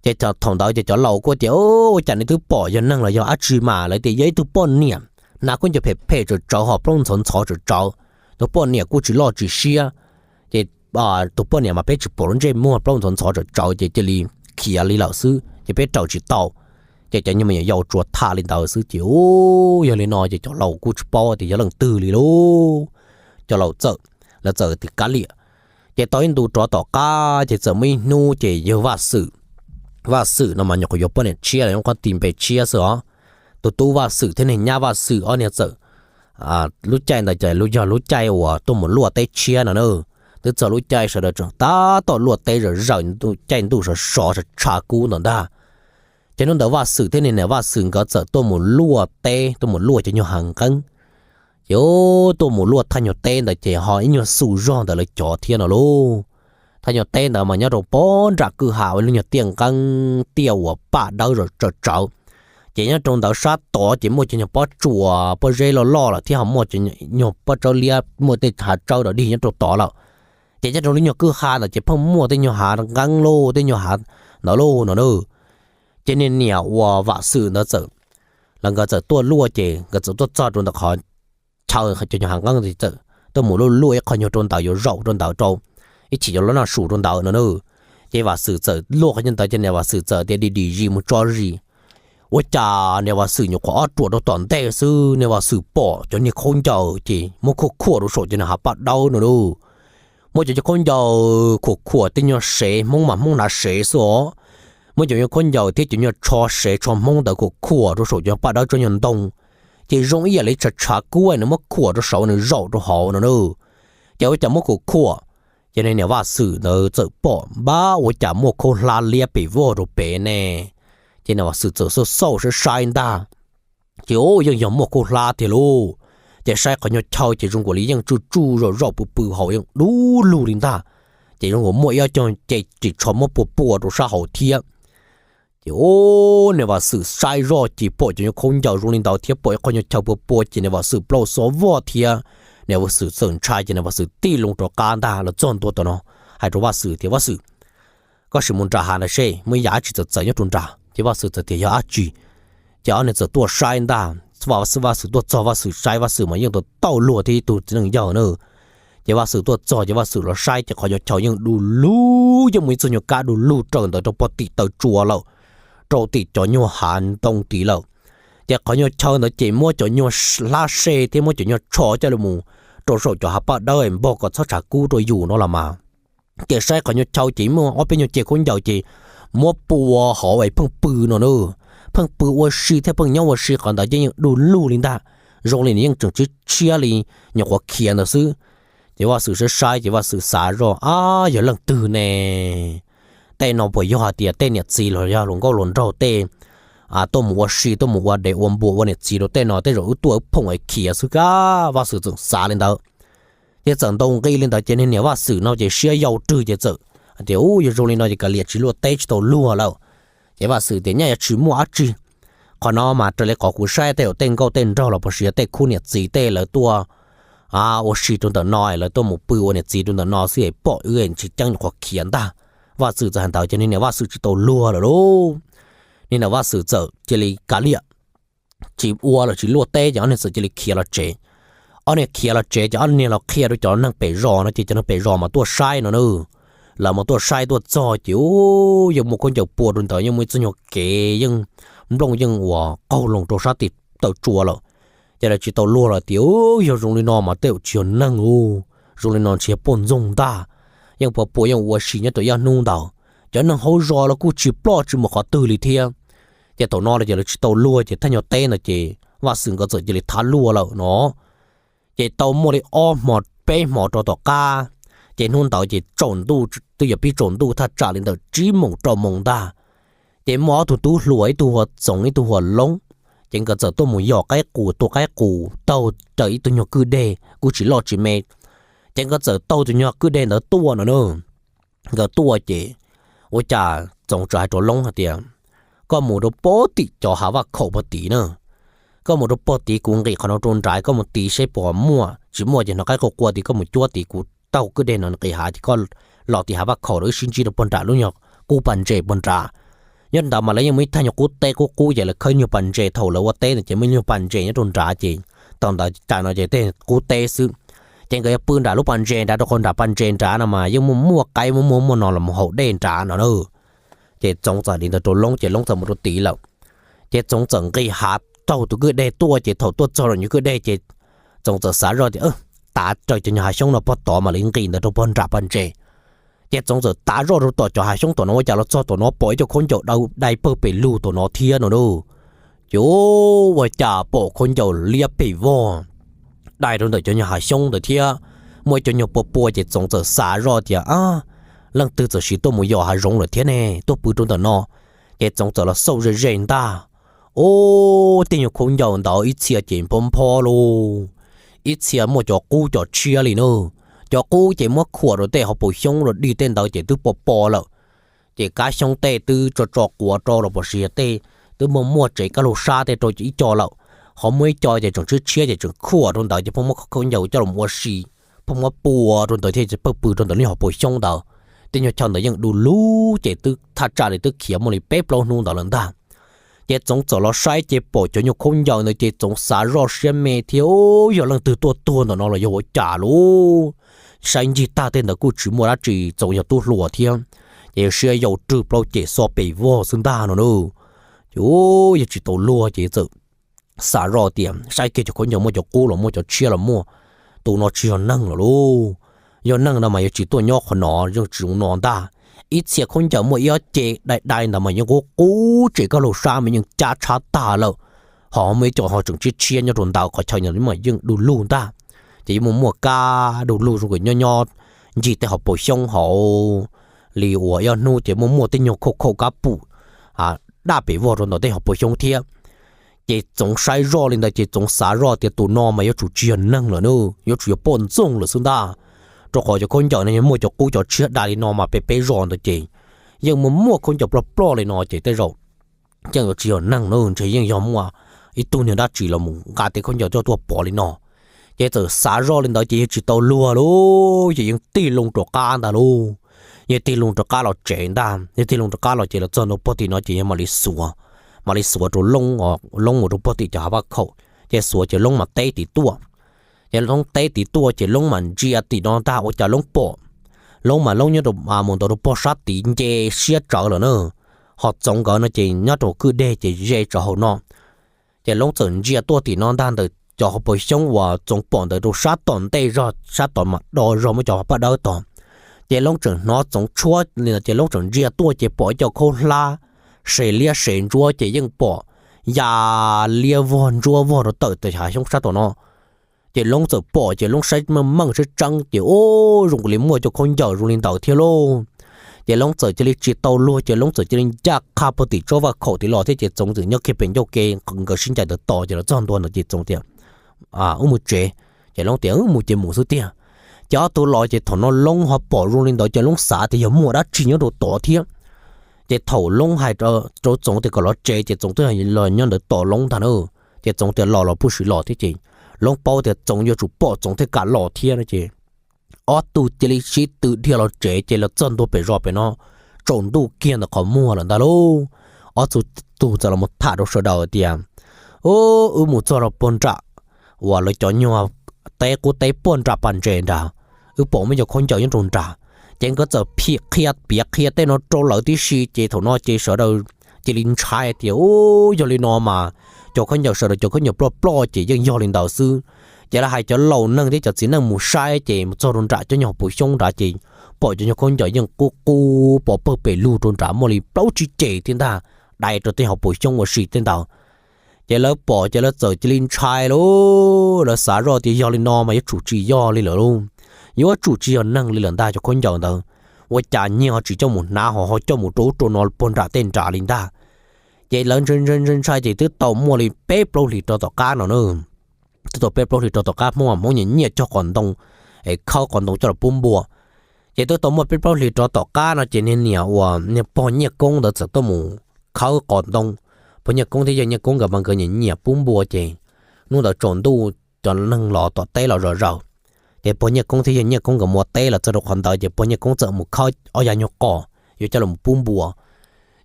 Ces thaum ntawd ces cov laus kuj tias ua cas nej twb pom yog neeg los yog dab tsi mas lawv tias yog ib tug poj niam hnav khaub ncaws phem phem tsawv tsawv ho plaub ntxhov ntxhov tsawv tsawv. Tus poj niam kuj tsis loj tsis siab. Ces tus poj niam mas peb tsis pom lub ntsej muag, plaub ntxhov ntxhov tsawv tsawv ces cia li khiav li lawm xwb ces peb raws tsis tau. Ces cov me nyuam yaus tsuas tham li ntawd xwb ces ua yog li no ces cov laus kuj tsis paub tias yog leej twg li lauj. Cov laus txawm, lawv txawm tias kav liam. Ces tau ib ntu rov tom qab ces txawm muaj ib hnub ces yawg Vaj Xwm, Vaj Xwm no mas nyuam qhuav yuav poj niam tshiab los yog qhov ti npe tshiab xwb os. Tus tub Vaj Xwm thiab niag nyab Vaj Xwm ob niag txawm, lub caij ntawd ces yog lub caij uas tuaj mus luaj teb tshiab no na. Twb txog lub caij sawv daws tseem tab tom luaj teb zom zaws, caij ntuj sov sov tshav kub ntawm ntag. Ces hnub ntawd Vaj Xwm thiab niag niam Vaj Xwm nkawd txawm tuaj mus luaj teb, tuaj mus luaj cov nyuag hav nqeeb. Ces tuaj mus luaj thaj nyuag teb ntawd ces ho ib nyuag xu zog ntawm lawv cov thiab no lauj. Thaj nyuag teb ntawd mas nyob rau pob nram kwj ha ua lub nyuag tiaj nqeeb tiaj uas paj dawb tsawv tsawv. Ces nyob rau ntawd sab tod ces muaj cov nyuag pob tsuas pob zeb loj loj lawm thiab ho muaj cov nyuag pob tsawb liab muaj tej hav tsawb dog dig nyob rau tod lawm. Ces nyob rau lub nyuag kwj ha ntawd ces pheej muaj tej nyuag hav nqeeb lauj, tej nyuag hav ntawd lauj no na. Ces niag niam uas Vaj Xwm ntawd txawm, lawv nkawd txawm tuaj luaj ces nkawd txawm tuaj txog rau ntawm qhov chaw cov nyuag hav nqeeb ces txawm tuaj mus luaj luaj ib qho nyuag rau ntawd yuav zaum rau ntawd rau ib chim cov los noj su rau ntawd no na. Ces Vaj Xwm txawm luaj qhov nyuag ntawd ces niam Vaj Xwm txawm tias dim dim zis mus tso zis. Ua cas niam Vaj Xwm nyuam qhuav ob ruam rau tom ntej xwb niam Vaj Xwm pom cov niag khaub ncaws ces muab khuam khuam rau saum cov niag hav paj dawb no lauj. Muab cov khaub ncaws khuam khuam tej nyuag sev Hmoob mas Hmoob hnav sev xwb os. Muab cov nyuag khaub ncaws thiab cov nyuag tsho sev tsho Hmoob ntawd khuam khuam rau saum cov paj dawb tsob nyuag ntoo, ces zoo ib yam li tshav tshav kub nws muab khuam rau saud nws zaum rau hauv no na. Ces ua cas muab khuam khuam, ces niam Vaj Xwm ntawd txawm pom npab ua cas muaj khaub hlab liab pem voj rau pem ne. Ces niam Vaj Xwm txawm xauj xauj saib saib ntag. Ces yeej yog muaj khaub hlab tiag lauj. Ces saib qhov nyuag chaw ces zoo nkaus li yeej tsuj tsuj zaum zaum pw pw hauv yeej dub lug li ntag. Ces zoo nkaus muaj ib ob co ce ris tsho muab pua pua rau sab hauv thiab. Ces niam Vaj Xwm saib zoj ces pom cov nyuag khaub ncaws zoo li ntawd thiab pom ib qho nyuag chaw pua pua ces niam Vaj Xwm plaub xob voj thiab. Niam Vaj Xwm txawm ntshai ces niam Vaj Xwm tij loo rov qab ntag los txog ntua tom no, hais rau Vaj Xwm tias Vaj Xwm, koj sim mus nram hav ntawd seb muaj ib yam dab tsi txawv txawv nyob rau nram. Ces Vaj Xwm txawm tias yog dab tsi? Ces ob niag txawm tuaj saib ntag. Vaj Xwm tuaj txog Vaj Xwm saib Vaj Xwm mas yeej tau tauj luag thiab ib tug txiv neej yawg na. Ces Vaj Xwm tuaj txog ces Vaj Xwm los saib ces qhov nyuag chaw yeej du lug, yeej muaj ib txoj nyuag kab du lug raws ntawd rau pog tim taw tsua lawm, rau tim cov nyuag hav ntoo tid lawm. Ces qhov nyuag chaw ntawd ces muab cov nyuag hlab se thiab muab cov nyuag tsho coj los rau saum cov hav paj dawb npog kom txhob tshav kub rau yus no los mas. Ces saib qhov nyuag chaw ces muaj ob peb nyuag ce khaub ncaws ces muab pua hauv es pheej pw no na. Pheej pw ua si thiab pheej nyob ua si qhov ntawd ces yeej du lug li ntag, zoo li nws yeej tseem tshiab tshiab li nyuam qhuav khiav ntawd xwb. Ces Vaj Xwm saib saib ces Vaj Xwm xav zoj, ab, yog leej twg ne? Tej no puas yog hais tias tej niam txiv los yog hluas nkauj hluas nraug tej tuaj mus ua si tuaj mus ua dev ua npua ua niam txiv rau tej no, tej zaum wb tuaj wb phoom es khiav xwb kab. Vaj Xwm txawm xav li ntawd. Ces txawm ntaus nqi li ntawd ces niag niam Vaj Xwm no ces siab yau rwg ces txawm tias, u, yog zoo li no ces kav liam tsis luaj teb tsis tau luag lawm. Ces Vaj Xwm tias nyaj yuav tsis muaj dab tsi. Qhov no mas raws li qhov kuv saib tej zaum tej nkauj tej nraug los puas sis yog tej khub niam txiv tej lawv tuaj ua si rau ntawm no, lawv tuaj mus pw ua niam txiv rau ntawm no xwb es pom wb tsis ceeb nyuam qhuav khiav ntag. Vaj Xwm txawm hais ntawd ces niag niam Vaj Xwm tsis tau luag lawm lauj. Niag niam Vaj Xwm txawm cia li kav liam, tsis ua lawm tsis luaj teb ces ob niag txawm cia li khiav los tsev. Ob niag khiav los tsev ces ob niag los qhia rau cov neeg pem zos no ces cov neeg pem zos mas tuaj saib no na. Lawv mas tuaj saib tuaj txog ces, u, yeej muaj khaub ncaws pua rau ntawd, yeej muaj ib txoj nyuag kev yeej nplooj yeej uas qaug loo rau sab tim taw tsua lawm. Ces lawv tsis tau luag lawm tias, u, yog zoo li no mas tej zaum tsis yog neeg ub, zoo li no tsis yog poj ntxoog ntag. Yeej pua pua yeej ua si nyob rau ib ob hnub ntawd, cov neeg hauv zos los kuj tsis ploj tsis mus qhov twg li thiab. Ces thaum no los ces lawv tsis tau luag ces thaj nyuag teb ntawd ces Vaj Xwm nkawd txawm cia li thav luaj lawm no. Ces tau muaj li ob hmo peb hmo rau tom qab, ces hnub ntawd ces tsaus ntuj, twb yog pib tsaus ntuj thaj tsam li ntawm tsib moos rau moos ntag. Ces muaj ob tug tub hluas, ib tug hu ua Txoov, ib tug hu ua Loob. Ces nkawd txawm tuaj mus yos qaib qus, tua qaib qus taug raws ib tug nyuag kwj deg kuj tsis loj tsis me. Ces nkawd txawm taug tus nyuag kwj deg ntawd tuaj no na. Nkawd tuaj ces ua cas Txoov txawm hais rau Loob hais tias, koj mus rau pog tim cov hav vaj khaum pog tid na, koj mus rau pog tid, kuv nqis qhov no rau nrad, koj mus tiv seb puas muaj, tsis muaj ces hnov qaib qua qua tid koj mus cuab tid, kuv taug kwj deg no nqis hav ces koj los tim hav vaj khaum rau wb sib ntsib rau pog nram lub nyuag qub pas ntses pog nrad. Nyob ntawd mas lawv yeej muaj ib thaj nyuag qub teb qub qub ces lawv khawb nyuag pas ntses, thaum lawv ua teb ntawd ces muaj ib nyuag pas ntses nyob rau nrad ces thaum ntawd cas no ces tej qub teb xwb. Ces nkawd yuav pw nram lub pas ntses nrad rau qhov nram pas ntses nrad no mas yeej muaj muaj qaib muaj muaj muaj no los mus haus dej nrad no na. Ces Txoov txawm li ntawd rau Loob ces Loob txawm mus rau tid lawm. Ces Txoov txawm nqis hav taug tus kwj deg tuaj ces thaum tuaj txog rau nyuag kwj deg ces Txoov txawm xav zoj tias, tav raws cov nyuag hav xyoob no pog tod mam li nqis ntawd rau pog nram pas ntses. Ces Txoov txawm tav zoj rau tom cov hav xyoob tom no ua cas los txog tom no pom ib co khaub ncaws dai pawg pes lug tom no thiab no lauj. Ces ua cas pom khaub ncaws liab pes vog dai rau ntawm cov nyuag hav xyoob ntawd thiab, muaj ib co nyuag pua pua ces Txoov txawm xav zoj tias, leej twg txawm sim tuaj mus yos hav zoov lawm thiab ne, tuaj pw rau ntawm no. Ces Txoov txawm los xauj ze ze ntag. Ub, tej nyuag khaub ncaws ntawd ib txhia ces nphob nphob lauj, ib txhia muaj cov qub cov tshiab li na. Cov qub ces muab khuam rau tej hauv paus xyoob rau dig tej ntawd ces twb pos pos lawm. Ces kab xyoob tej twb tso tso quav rau los puas sis tej twb muaj muaj tsev kab laug sab tej rau ib co lawm. Ho muaj ib co ces tseem tshiab tshiab ces tseem khuam rau ntawd ces pheej muab khaub ncaws coj los ua si, pheej muab pua rau ntawd thiab ces pheej pw rau ntawm lub hauv paus xyoob ntawd. Tej nyuag chaw ntawd yeej du lug ces twb thaj tsam li twb khiav muaj li peb plaub hnub ntawd lawm ntag. Ces Txoov txawm los saib ces pom cov nyuag khaub ncaws ntawd ces Txoov xav zoj siab me thiab, yog leej twg tuaj tuag ntawm no los yog ua cas lauj. Saib ncig tag tej ntawd kuj tsis muaj dab tsi, Txoov yog tub hluas thiab, ces yog siab yau rwg plaub ceg xob pes vog xwb ntag no na. Ces yog tsis tau luag ces txawm xav zoj tias saib kiag cov khaub ncaws muaj cov qub los muaj cov tshiab los muaj, tus no tsis yog neeg lawm lauj. Yog neeg no mas yuav tsis tuaj nyob qhov no, yeej tsis zoo no ntag. Ib txhia khaub ncaws muaj ib ob ce dai dai ntawd mas yeej qub qub tsev kab laug sab mas yeej cab tshab tag lawm. Ho muaj ib co ho tseem tshiab tshiab nyob rau ntawd, qhov chaw ntawd mas yeej du lug ntag. Ces yeej muaj muaj kab du lug zoo nkaus nyob nyob ncig tej hauv paus xyoob hauv li uas ib ob hnub ces muaj muaj tej nyuag khauj khauj kab pum daj pes vog rau ntawm tej hauv paus xyoob thiab. Ces Txoov saib zoj li ntawd ces Txoov xav zoj tias tus no mas yuav tsum tsis yog neeg lawm na, yuav tsum yog poj ntxoog lawm xwb ntag. Rau qhov cov khaub ncaws no yog muaj cov qub cov tshiab dai li no mas peb peb zos ntawd ces yeej muaj muaj khaub ncaws ploj ploj li no ces tej zaum yeej yuav tsis yog neeg na, ntshe yeej yog muaj ib tug niag dab tsi los mus nqa tej khaub ncaws coj tuaj pov li no. Ces txawm xav zoj li ntawd ces yog tsis tau luag lauj, ces yeej tig loo rov qab ntag lauj. Yog tig loo rov qab los tsev ntag, yog tig loo rov qab los ces los txog ntua pog tim no ces yog mam li xuav, mam li xuav rau Loob, Loob mus rau pog tim cov hav vaj khaum, ces xuav ces Loob mam teb tim tuaj. Ces Loob teb tim tuaj ces Loob mam ntsia tim no ntag ua cas Loob pom, Loob mas Loob nyob rau mus ntaus rau pog sab tid nce siab tsawv lawm na. Ho Txoov nkawd no ces nyob rau kwj deg ces ze tsawv hauv no. Ces Loob txawm ntsia tuaj tim no ntag ntawm cov hauv paus xyoob uas Txoov pom ntawd rau sab tom ntej zog, sab tom mas do zog muaj cov paj dawb tod. Ces Loob tseem hnov Txoov tshuab li ntawd ces Loob tseem ntsia tuaj ces pom ib co khaub hlab se liab se ntsuab ces yeej pom ya liab vog ntsuab vog rau tawm tom hav xyoob sab tom no. Ces Loob txawm pom ces Loob saib meej meej tseeb tseeb ces ub, zoo li muaj cov khaub ncaws zoo li ntawd thiab lauj. Ces Loob txawm cia li tsis tau luag ces Loob txawm cia li ncaj qha pog tim tsob vaj khaum tid los thiab ces Txoov txawm nyob kiag pem ncauj ke, nkawd sib ncaim ntawd tos ces los txog ntua ntawd ces Txoov tias, wb mus tsev. Ces Loob tias, wb mus ces mus xwb tiag. Ces ob tug los ces thaum no Loob ho pom zoo li ntawd ces Loob xav tias yog muaj dab tsi nyob rau tod thiab. Ces thaum Loob hais rau Txoov tias kom los tsev ces Txoov twb los nyob ntawd tos Loob ntag na. Ces Txoov tias los los pub sim los thiab ces Loob paub tias Txoov yuav tsum pom Txoov thiaj kam los thiab no ces ob tug cia li sib tw dhia los tsev ces los txog ntua pem zos pem no tsaus ntuj kiag ntawm qhov muag lawm ntag lauj. Ob tug txawm los tham rau sawv daws tias, wb mus txog rau pog nram uas lawv cov nyuag teb qub teb pog nram pas ntses nrad, wb pom muaj cov khaub ncaws nyob rau nrad. Ces nkawd txawm phim qhia piav qhia tej no rau lawv tib si ces thaum no ces sawv daws cia li ntshai tias, yog li no mas cov khaub ncaws sawv daws cov khaub ncaws ploj ploj ces yeej yog li ntawd xwb. Ces lawv hais cov laus neeg thiab cov txiv neej mus saib ces mus txog rau nram cov nyuag paus xyoob nrad ces pom cov nyuag khaub ncaws yeej qub qub pov pawg pes lug rau nrad muaj li plaub tsib ceg thiab ntag, dai rau tej hauv paus xyoob ua si tej ntawd. Ces lawv pom ces lawv txawm cia li ntshai lauj, lawv xav zoj tias yog li no mas yuav tsum tsis yog li lawm lauj, yuav tsum tsis yog neeg li lawm ntag cov khaub ncaws ntawd. Ua cas nyiaj ho tsis coj mus hnav ho ho coj mus rau ub rau no puag nram tej nram li ntag. Ces lawv ntshai ntshai ntshai ces twb tau muaj li peb plaub hlis rau tom qab no na, twb tau peb plaub hlis rau tom qab Hmoob, Hmoob nyiam nyiam cog qos ntoo es khawb qos ntoo coj los pub npua. Ces twb tau muaj peb plaub hlis rau tom qab no ces niag niam uas niag pog Nyiaj Koob ntawd txawm tuaj mus khawb qos ntoo. Pog Nyiaj Koob thiab yawg Nyiaj Koob nkawd mas nkawd nyiam nyiam pub npua ces hnub ntawd tsaus ntuj cov neeg los tom teb los zom zaws. Ces pog Nyiaj Koob thiab yawg Nyiaj Koob nkawd mus ua teb los txog rau qhov ntawd ces pog Nyiaj Koob txawm mus khawb ob yav nyuag qos yuav coj los pub npua.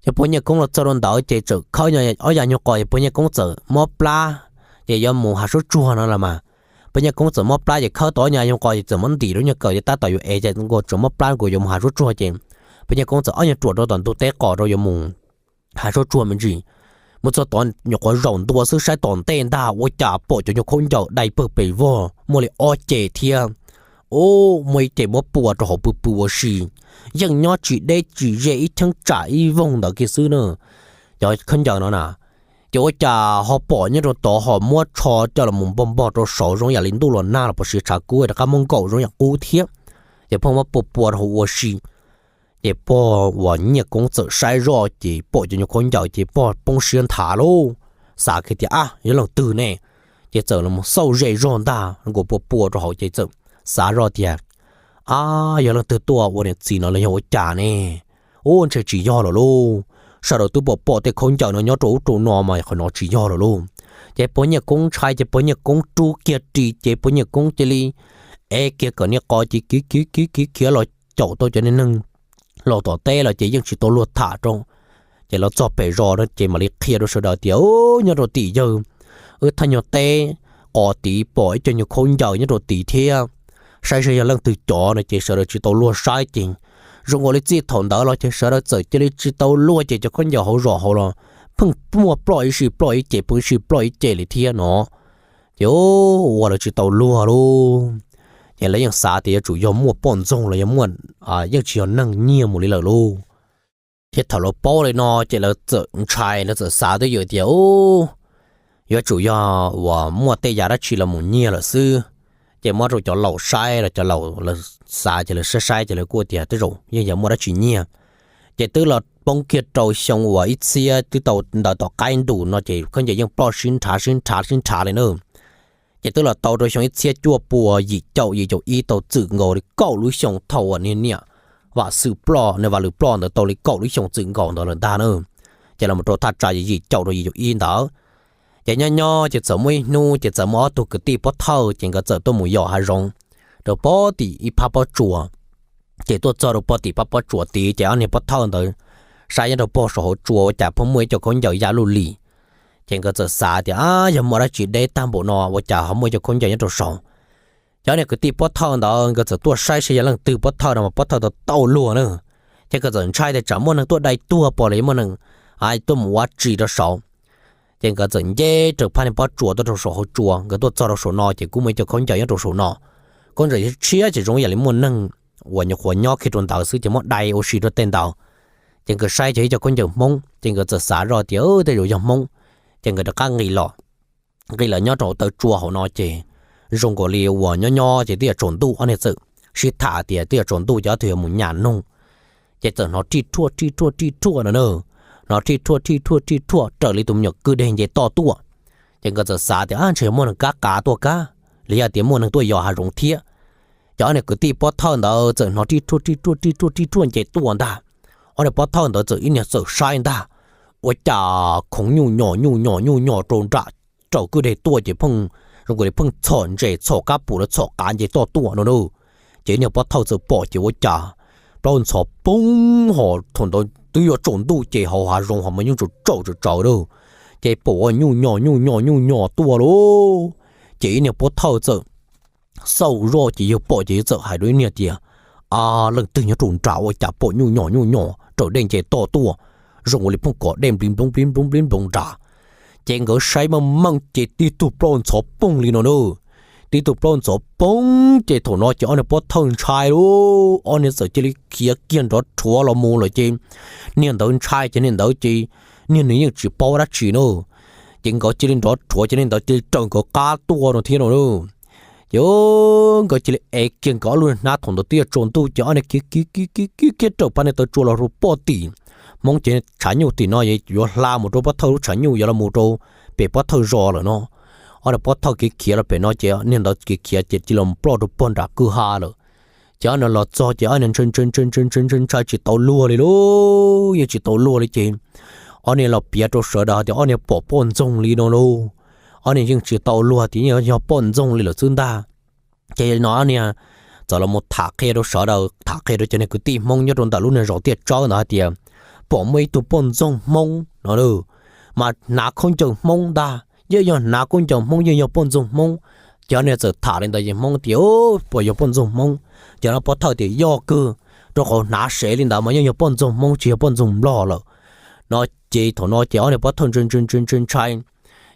Ces pog Nyiaj Koob los txog rau ntawd ces txawm khawb ob yav nyuag qos ces pog Nyiaj Koob txawm mob plab, ces yuav mus hav suab tsuag no los mas. Pog Nyiaj Koob txawm mob plab ces khawb tau ob yav nyuag qos ces txawm muab ntim rau nyuag kawm ces tab tom yuav ev ces nkaus tseem mob plab nkaus yuav mus hav suab tsuag ces pog Nyiaj Koob txawm ob nyuag ruam rau tom ntug teb qos rau yuav mus hav suab tsuag me ntsis. Mus txog tod nyuam qhuav zaum ntua xwb saib tom ntej ntag ua cas pom cov nyuag khaub ncaws dai pawg pes vog muaj li ob ce thiab. Ub, muaj ib ce muab pua rau hauv pw pw ua si, yeej nyob tsis deb tsis ze ib cheeb tsam ib voog ntawd kiag xwb na. Cov khaub ncaws no na, ces ua cas ho pom nyob rau tod ho muab tsho coj los mus npog npog rau saud zoo yam li ntuj los nag los puas siv tshav kub rov qab muab nkaum zoo yam qub thiab. Ces pog muab pua pua rau hauv ua si. Ces pog uas Nyiaj Koob txawm saib zoj ces pom cov nyuag khaub ncaws ces pog poob siab nthav lauj, xav kiag tias ab yog leej twg ne, ces txawm los xauj ze zog ntag nkaus pua pua rau hauv ces txawm xav zoj tias ab yog leej twg tuaj ua niam txiv no los yog ua cas ne. Ub, ntshe tsis yog lawm lauj, sawv daws twb pom pom tej khaub ncaws no nyob rau ub rau no mas qhov no tsis yog lawm lauj. Ces pog Nyiaj Koob ntshai ces pog Nyiaj Koob rub kiag ris ces pog Nyiaj Koob cia li ev kiag kawm niag qos ces khiav khiav khiav khiav khiav los caum tau cov niag neeg los tom teb los ces yeej tsis tau luag tham rau. Ces los txog pem zos no ces mam li qhia rau sawv daws tias nyob rau tim yawg wb thaj nyuag teb qos tid pom ib co nyuag khaub ncaws nyob rau tid thiab, saib saib yog leej twg cov no ces sawv daws tsis tau luag saib ces zoo nkaus li txij thaum ntawd los ces sawv daws txawm cia li tsis tau luag ces cov khaub ncaws hauv zos hauv los pheej muaj ploj ib si ploj ib ce ploj ib si ploj ib ce li thiab no. Ces ua lawv tsis tau luag lauj. Ces lawv yeej xav tias yuav tsum yog muaj poj ntxoog los yog muaj, yeej tsis yog neeg nyiag mus li lawm lauj. Ces thaum lawv paub li no ces lawv txawm ntshai lawv txawm xav twj ywm tias yuav tsum yog uas muaj tej yam dab tsi los mus nyiag lawm xwb. Ces muab rau cov laus saib los cov laus lawv xav ces lawv saib saib ces lawv kuj tias tej zaum yeej yog muaj dab tsi nyiag. Ces twb los poob kiag rau xyoo uas ib txhiab twb tau ntawd tom qaib ntus no ces khaub ncaws yeej ploj sib nrhav sib nrhav sib nrhav li na. Ces twb los tau rau xyoo ib txhiab cuaj pua yim caum yim caum ib tau txwm nkaus li kaum lub xyoo thaum uas niag niam Vam Xwm ploj, niag Vam Lwm ploj ntawd tau li kaum lub xyoo txwm nkaus ntawd lawm ntag na. Ces los rau thaj tsam yim caum rau yim caum ib ntawd. Ces nyob nyob ces txawm muaj ib hnub ces txawm muaj ob tug kwv tij pov thawj ces nkawd txawm tuaj mus yos hav zoov rau pog tim ib phab pob tsuas. Ces tuaj txog rau pog tim phab pob tsuas tid ces ob niag pov thawj ntawd saib nyob rau pog saum hauv tsua ua cas pheej muaj ib co khaub ncaws ya luj li. Ces nkawd txawm xav tias yog muaj dab tsi deb tag npaum no ua cas ho muaj ib co khaub ncaws nyob rau saud. Ces ob niag kwv tij pov thawj ntawd nkawd txawm tuaj saib saib yog leej twg pov thawj no mas pov thawj tau tau luag na. Ces nkawd txawm ntshai tias tsam muaj neeg tuaj dai tuag pom los yog muaj neeg tuaj mus ua tsi rau saud. Ces nkawd txawm nce raws phab niag pob tsuas tuaj rau saum hauv tsua, nkawd tuaj txog rau saum no ces kuj muaj ib co khaub ncaws nyob rau saum no. Khaub ncaws tshiab ces zoo yam li muaj neeg uas nyuam qhuav nyob kiag rau ntawd xwb ces muab dai ua si rau tej ntawd. Ces nkawd saib ces ib co khaub ncaws Hmoob ces nkawd txawm xav zoj tias tej zaum yog Hmoob. Ces nkawd rov qab nqis los, nqis los nyob rau hauv taw tsua hauv no ces zoo nkaus li uas nyob nyob ces twb yuav tsaus ntuj ob niag txawm sib tham tias twb yuav tsaus ntuj ces ob tug yuav mus nyas noog. Ces txawm hnov rij rhuaj rij rhuaj rij rhuaj no na, hnov rij rhuaj rij rhuaj rij rhuaj raws li tus me nyuam kwj deg nce toj tuaj. Ces nkawd txawm xav tias ntshe muaj neeg kab qav tuaj kab, los yog tias muaj neeg tuaj yos hav zoov thiab. Ces ob niag kwv tij pov thawj ntawd txawm hnov rij rhuaj rij rhuaj rij rhuaj rij rhuaj nce tuaj ntag. Ob niag pov thawj ntawd txawm ib niag txawm saib ntag, ua cas khoov nyuj nyos nyuj nyos nyuj nyos rau nram raum kwj deg tuaj ces pheej zoo nkaus li pheej txhom ntses txhom kab pum los txhom qav nce toj tuaj no na. Ces ib niag pov thawj txawm pom ces ua cas plaub ntxhov poob ho thaum ntawd twb yuav tsaus ntuj ces hauv hav zoov ho mas yeej tsaus tsaus tsaus tsaus lawm. Ces pom ua nyuj nyos nyuj nyos nyuj nyos tuaj lauj. Ces ib niag pov thawj txawm xauj zoj ces yawg pom ces yawg txawm hais rau ib niag tias, a, leej twg nyob rau nram ua cas pom nyuj nyos nyuj nyos raum dej nce toj tuaj, zoo ua li pheej kom dej npli nploov npli nploov npli nploov nrad. Ces nkawd saib meej meej ces tib tug plaub ntxhov poob li no na. Tib tug plaub ntxhov poob ces thaum no ces ob niag pov thawj ntshai lauj, ob niag txawm cia li khiav kiag nrov rhuav los mus lawm ces niag ntawd ntshai ces niag ntawd ces niag nws yeej tsis paub dab tsi na. Ces nkawd cia li nrov rhuav ces li ntawd cia li raws nkawd qab tuaj no thiab no. Ces nkawd cia li ev kiag nkawd ob lub hnab, thaum ntawd twb yuav tsaus ntuj ces ob niag khiav khiav khiav khiav khiav raws phab niag taw tsua los rau poj tim Hmoob ces tshav nyuj tim no yuav hla mus rau pov thawj lub tshav nyuj yuav los mus rau pem pov thawj zos lawm no. Ob niag pov thawj khiav khiav los pem no ces niag ntawd khiav khiav ces cia los ploj rau pog nram kwj ha lawm. Ces ob niag los txog ces ob niag ntshai ntshai ntshai ntshai ntshai ntshai tsis tau luag li lauj, yeej tsis tau luag li ces ob niag los piav rau sawv daws tias ob niag pom poj ntxoog li no lauj. Ob niag yeej tsis tau luag tias yeej yog poj ntxoog li lawm xwb ntag. Ces no ob niag txawm los mus tham qhia rau sawv daws, tham qhia rau cov niag kwv tij Hmoob nyob rau ntawm lub niag zos Tiaj Tsawb ntawd hais tias pom muaj ib tug poj ntxoog Hmoob no, mas hnav khaub ncaws Hmoob ntag, yeej yog hnav khaub ncaws Hmoob yeej yog poj ntxoog Hmoob. Ces ob niag txawm tham li ntawd ces Hmoob tias puas yog poj ntxoog Hmoob, ces no pov thawj tias yog kawg, rau qhov hnav sev li ntawd mas yeej yog poj ntxoog Hmoob tsis yog poj ntxoog Nplog lawm no. Ces thaum no ces ob niag pov thawj ntshai ntshai ntshai ntshai,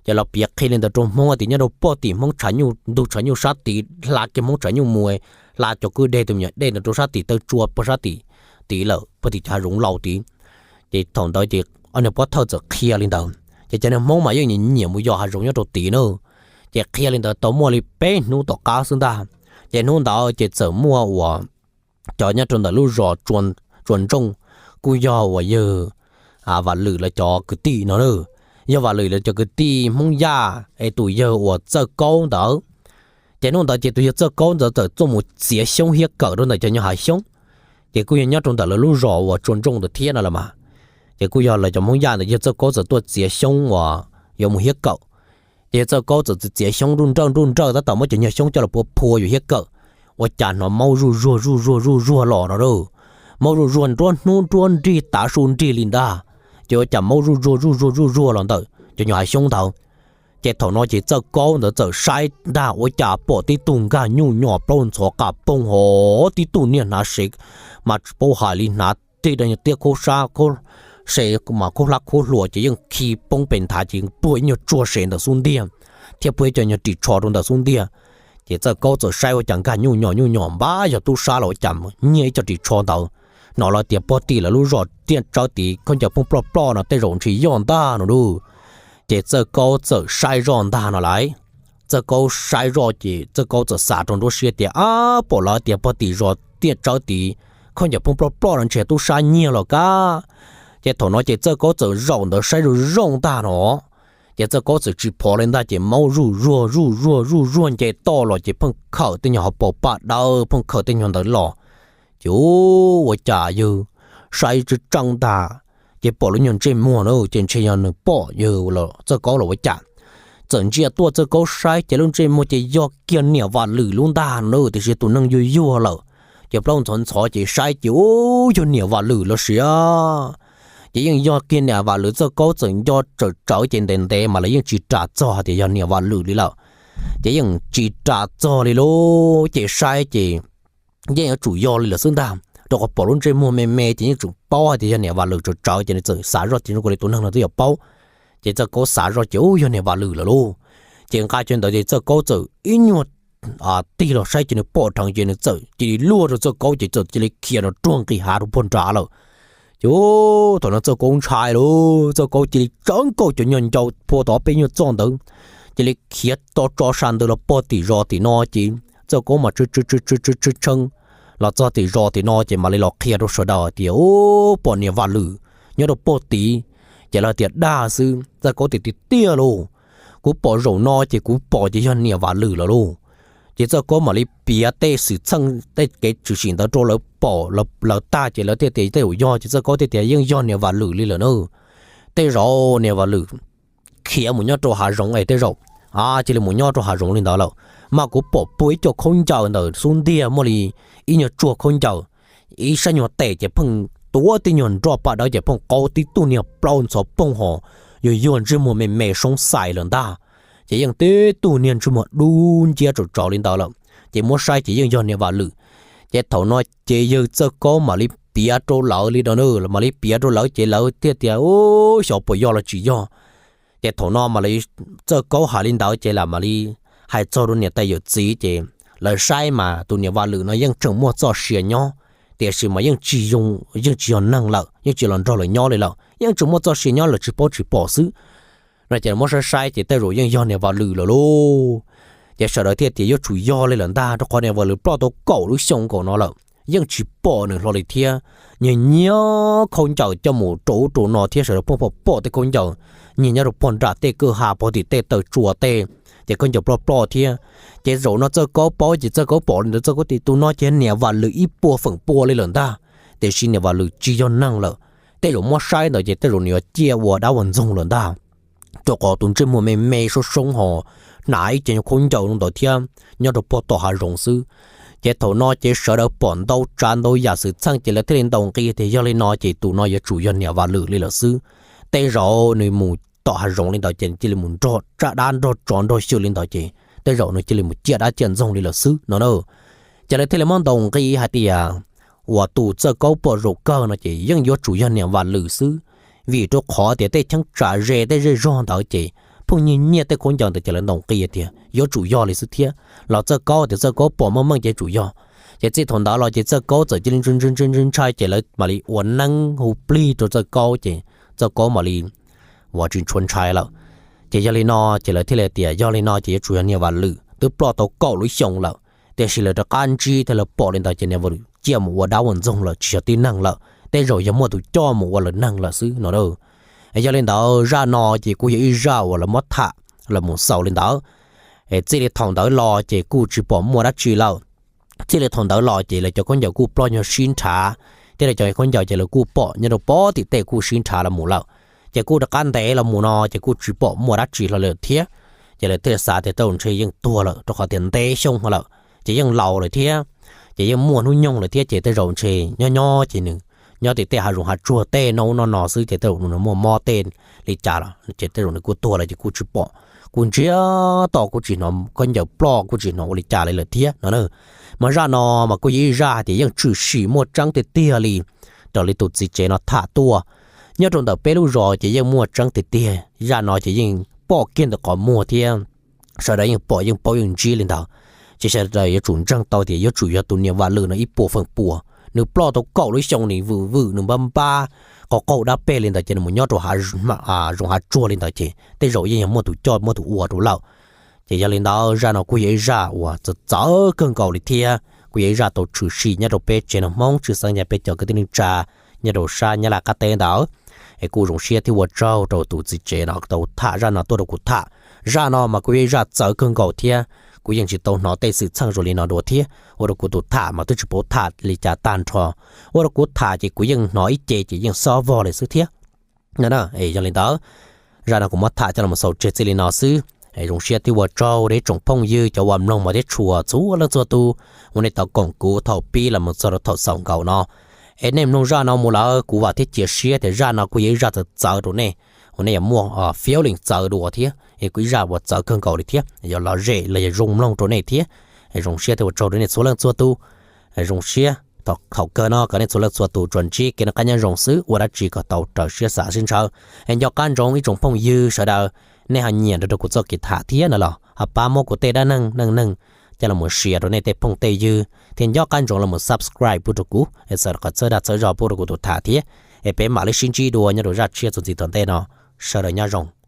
ces los piav qhia li ntawd rau Hmoob tias nyob rau pog tim Hmoob tshav nyuj, ntug tshav nyuj sab tid hla kiag Hmoob tshav nyuj mus, hla cov kwj deg tus me nyuam dej ntawd rau sab tim taw tsua pog sab tid lawm, pog tim cov hav zoov laus tid. Ces thaum ntawd ces ob niag pov thawj txawm qhia li ntawd ces cov niag Hmoob mas yeej nyiam mus yos hav zoov nyob rau tid na. Ces qhia li ntawd tau muaj li peb hnub tom qab xwb ntag. Ces hnub ntawd ces txawm muaj uas cov nyob rau ntawm lub zos Tsua Ntsooj, kuj yog uas yawg Vam Lwm lawv cov kwv tij no, yog Vam Lwm lawv cov kwv tij Hmoob Yaj es tus yawg uas Txawj Kaub ntawd. Ces hnub ntawd ces tus yawg Txawj Kaub ntawd txawm tuaj mus txiav xyoob hiab kawm rau ntawm cov nyuag hav xyoob. Ces kuj yog nyob rau ntawm lawv lub zos uas Tsua Ntsooj ntawd thiab no los mas. Ces kuj yog lawv cov Hmoob Yaj ntawd yawg Txawj Kaub txawm tuaj txiav xyoob uas yuav mus hiab kawm. Ces yawg Txawj Kaub txawm txiav xyoob nruj nrawj nruj nrawj tab tom muab cov nyuag xyoob coj los puav phua yuav hiab kawm, ua cas hnov maub zuj zuag zuj zuag zuj zuag los no. Maub zuj zuag nruab hnub nruab nrig tav su nrig li ntag. Ces ua cas maub zuj zuag zuj zuag zuj zuag los ntawm cov nyuag hav xyoob ntawd. Ces thaum no ces Txawj Kaub ntawd txawm saib ntag ua cas pom tib tug nkag nyuj nyom plaub ntxhov qas poog hov, tib tug niag hnav sev mas tsis paub hais li, hnav tib daim nyuag tiab khaub sab, se mas khaub hlab khaub hluas ces yeej khi poob pes nthav ces puag ib nyuag tsuag sev ntawm xub ntiag thiab puag ib co nyuag ris tsho rau ntawm xub ntiag. Ces Txawj Kaub txawm saib ua cas nkag nyuj nyom nyuj nyom npab yog tub sab los ua cas nyiag ib co ris tsho ntawd. Hnov lawv tias pog tim lawv lub zos Tiaj Tsawb tid khaub ncaws phooj ploj ploj no tej zaum ntshe yog ntag no lauj. Ces Txawj Kaub txawm saib zoj ntag no lauj. Txawj Kaub saib zoj ces Txawj Kaub txawm xav rau nruab siab tias ab pom lawv tias pog tim zos Tiaj Tsawb tid khaub ncaws phooj ploj ploj no ntshe tub sab nyiag los kab. Ces thaum no ces Txawj Kaub txawm zaum ntawd saib zoo zoo ntag no. Ces Txawj Kaub txawm tsis phov li ntag ces maub zuj zuag zuj zuag zuj zuag nce toj los ces pheej khawm tej nyuag hauv paus paj dawb pheej khawm tej nyuag ntawd los. Ces ua cas yawg saib tseeb tseeb ntag, ces pom lub nyuag ntsej muag na ces ntshe yog nws pom yawg Txawj Kaub los ua cas. Txawm ntsia tuaj Txawj Kaub saib ces lub ntsej muag ces yog kiag niam Vam Lwm lub ntag na, tiam sis tus neeg yuag yuag lawm. Ces plaub ntxhov ntxhov ces saib ces ub yog niam Vam Lwm los sis. Ces yeej yog kiag niam Vam Lwm, Txawj Kaub txawm nco tsawm tsawv ces ntev ntev mas lawv yeej tsis ras txog hais tias yog niam Vam Lwm li lawm. Ces yeej tsis ras txog li lauj, ces saib ces yeej yuav tsum yog li lawm xwb ntag, rau qhov pom lub ntsej muag me me ces yeej tsum paub hais tias yog niam Vam Lwm tsawv tsawv ces nws txawm xav zoj tias zoo li tus neeg no twb yuav paub. Ces Txawj Kaub xav zoj ces ub yog niam Vam Lwm lawm lauj. Ces nqa cov ntawd ces Txawj Kaub txawm ib nyuag tig los saib ces nws pom dheev ces nws txawm cia li luaj rau Txawj Kaub ces txawm cia li khiav no ruag nqis hav rau puag nrad lawm. Ces thaum no Txawj Kaub ntshai lauj, Txawj Kaub cia li tsawv nkauj cov nyuag ncau phua tau ob peb nyuag txoj ntawd, cia li khiav to tso sa ntawd los pog tim zos tim no ces Txawj Kaub mas tshee tshee los txog tim zos tim no ces mam li los qhia rau sawv daws tias ub pom niam Vam Lwm nyob rau pog tid. Ces lawv tias dag xwb, Txawj Kaub tias tiag tiag lauj, kuv pom zaum no ces kuv pom ces yog niam Vam Lwm lawm lauj. Ces Txawj Kaub mam li piav tej xwm txheej tej kev tshwm sim ntawd rau lawv pom lawv tag ces lawv thiaj tias tej zaum yog ces Txawj Kaub thiaj tias yeej yog niam Vam Lwm li lawm na. Tej zaum niam Vam Lwm khiav mus nyob rau hav zoov es tej zaum cia li mus nyob rau hav zoov li ntawd lawm. Mas kuv pom puag ib co khaub ncaws ntawm xub ntiag muaj li ib nyuag tsuag khaub ncaws, ib sab nyuag tes ces pheej tuav tib nyuag nroj paj dawb ces pheej qaub tib tug niag plaub ntxhov pooj hos, yuag yuag ntsej muag me me soob xais lawm ntag. Ces yeej tib tug niag ntsej muag dub nciab tsawv tsawv li ntawd lawm. Ces muab saib ces yeej yog niam Vam Lwm. Ces thaum no ces yawg Txawj Kaub mam li piav rau lawv li no, mam li piav rau lawv ces lawv thiaj tias ub xyov puas yog los tsis yog. Ces thaum no mam li Txawj Kaub hais li ntawd ces lawv mam li hais txog rau niam tais yawm txiv ces lawv saib mas tus niam Vam Lwm no yeej tseem muaj txoj sia nyob, tiam sis mas yeej tsis yog neeg lawm, yeej tsis los nrog lawv nyob li lawm, yeej tseem muaj txoj sia nyob lawv tsis paub tsis pom xwb. no ces muab saib saib ces tej zaum yeej yog niam Vam Lwm lawm lauj. Ces sawv daws thiaj tias yuav tsum yog li lawm ntag, rau qhov niam Vam Lwm ploj tau kaum lub xyoo nkaus no lawm yeej tsis pom nws hlo li thiab. Nyiag nyiag khaub ncaws coj mus rau ub rau no thiab sawv daws pheej pom pom tej khaub ncaws nyiag nyob rau pog nram tej kwj ha pog tim tej taw tsua tej, ces khaub ncaws ploj ploj thiab. Ces zaum no Txawj Kaub paub ces Txawj Kaub pom li ntawd Txawj Kaub tias tus no ces niam Vam Lwm ib puas feem pua li lawm ntag, tiam sis niam Vam Lwm tsis yog neeg lawm. Tej zaum muab saib ntawd ces tej zaum nws yuav ciaj ua dab ua ntxoog lawm ntag, rau qhov tus ntsej muag me me soob soob ho hnav ib cev nyuag khaub ncaws ntawd thiab nyob rau pog tom hav zoov xwb. Ces thaum no ces sawv daws pom ntau tsav ntau yam xwm txheej ces lawv thiaj li ntaus nqi tias yog li no ces tus no yuav tsum yog niam Vam Lwm li lawm xwb. Tej zaum nws mus tom hav zoov li ntawd ces cia li mus nrog tsab dab nrog tsov nrog xyw li ntawd ces tej zaum nws cia li mus ciaj dab ciaj ntxoog li lawm xwb no na. Ces lawv thiaj li muab ntaus nqi hais tias uas tus Txawj Kaub pom zaum kawg no ces yeej yuav tsum yog niam Vam Lwm xwb, vim rau qhov tias tej cheeb tsam ze tej zej zog ntawd ces pheej nyiag nyiag tej khaub ncaws ntawd ces lawv ntaus nqi tias yuav tsum yog li xwb thiab. Los Txawj Kaub tias Txawj Kaub pom meej meej ces yuav tsum yog. Ces txij thaum ntawd los ces Txawj Kaub txawm cia li ntshai ntshai ntshai ntshai ces lawv mam li ua neeb hu plig rau Txawj Kaub ces Txawj Kaub mam li uas tsis tshua ntshai lawm. Ces yog li no ces lawv thiaj li tias yog li no ces yuav tsum yog niam Vam Lwm twb ploj tau kaum lub xyoo lawm, tiam sis lawv rov qab ntsib thiab lawv pom li ntawd ces niam Vam Lwm ciaj mus ua dab ua ntxoog lawm tsis yog tib neeg lawm, tej zaum yog muaj tus coj mus ua lawv neeg lawm xwb no. Yog li ntawd zaj no ces kuj yog ib zaj uas lawv muab tham los mus xaus li ntawd. Txij li thaum ntawd los ces kuj tsis pom muaj dab tsi lawm. Txij li thaum ntawd los ces lawv cov khaub ncaws kuj ploj nyuag sib nrhav, thiab lawv cov khaub ncaws ces lawv kuj pom nyob rau pog tim tej kuj sib nrhav los mus lawm. Ces kuj rov qab ntev los mus no ces kuj tsis pom muaj dab tsi hlo li lawm thiab. Ces lawv thiaj xav tias tej zaum ntshe yeej tuag lawm rau qhov tias ntev xyoo lawm, ces yeej laus lawm thiab, ces yeej muaj hnub nyoog lawm thiab ces tej zaum ntshe nyob nyob ces nws nyob tim tej hav zoov hav tsuag tej no ub no no xwb ces tej zaum nws muaj mob tej li cas los ces tej zaum nws kuj tuag lawm ces kuj tsis pom, kuj ntsiag to kuj tsis hnov khaub ncaws ploj kuj tsis hnov ua li cas li lawm thiab no na. Mas zaj no mas kuj yog ib zaj hais tias yeej tshwm sim muaj tseeb tiag tiag li raws li tus txiv tsev no tham tuaj. Nyob rau ntawm peb lub zos ces yeej muaj tseeb tiag tiag, zaj no ces yeej pom kiag ntawm qhov muag thiab sawv daws yeej pom yeej paub yeej ntsib li ntawd. Ces sawv daws yuav tsum ntseeg tau tias yuav tsum yog tus niam Vam Lwm no ib puas feem pua. Nws ploj tau kaum lub xyoo nws vwm vwm nws npab npab qaug qaug dab peg li ntawd ces nws mus nyob rau zoov hav tsuag li ntawd ces tej zaum yeej yog muaj tus coj muaj tus ua rau lawm. Ces yog li ntawd zaj no kuj yog ib zaj uas txawv txawv kawg nkaus li thiab kuj yog ib zaj tau tshwm sim nyob rau peb tsev neeg Hmoob tshwj xeeb nyob peb cov kwv tij neej tsa nyob rau sab Nyab Laj qab teb ntawd. Es kuj zoo siab thiab ua tsaug rau tus txiv tsev no tau tham zaj no tuaj rau kuv tham. Zaj no mas kuj yog ib zaj txawv kawg nkaus thiab kuv yeej tsis tau hnov tej xwm txheej zoo li no dua thiab ua rau kuv tus tham mas twb tsis paub tham li cas tag nrho. Ua rau kuv tham ces kuv yeej hnov ib ce ces yeej xob vog li xwb thiab. Yog li ntawd zaj no kuv muab tham coj los xaus tseg txij li no xwb. Zoo siab thiab ua tsaug rau ib tsoom phooj ywg cov uas mloog mas thiab tshua txhua leej txhua tus uas nej tau koom kuv thaum pib los mus txog rau thaum xaus nkaus no. Es nej mloog zaj no mus lawm kuv vam thiab cia siab tias zaj no kuj yog ib zaj txawv txawv rau nej uas nej yuav muaj feeling txawv dua thiab es kuj ib zaj uas txawv kawg nkaus li thiab yuav lom zem los yog zoo mloog rau nej thiab. Zoo siab thiab ua tsaug rau nej txhua leej txhua tus. Zoo siab thaum kawg no kom nej txhua leej txhua tus tsuas ntsib kev noj qab nyob zoo xwb ua dab tsi kom tau raws siab xav sib ntshaw. Es nco qab ntsoov ib tsoom phooj ywg sawv daws, nej ho nyiam nrog rau kuv txoj kev tham thiab no los ho pab muab kuv tej dab neeg neej neeg coj los mus share rau nej tej phooj tej ywg thiab nco qab ntsoov los mus subscribe pub rau kuv es txhawb qhov txhawb dag txhawb zog pub rau kuv tus tham thiab. Es peb mam li sib ntsib dua nyob rau zaj tshiab txuas ntxiv tom ntej no. Sawv daws nyob zoo.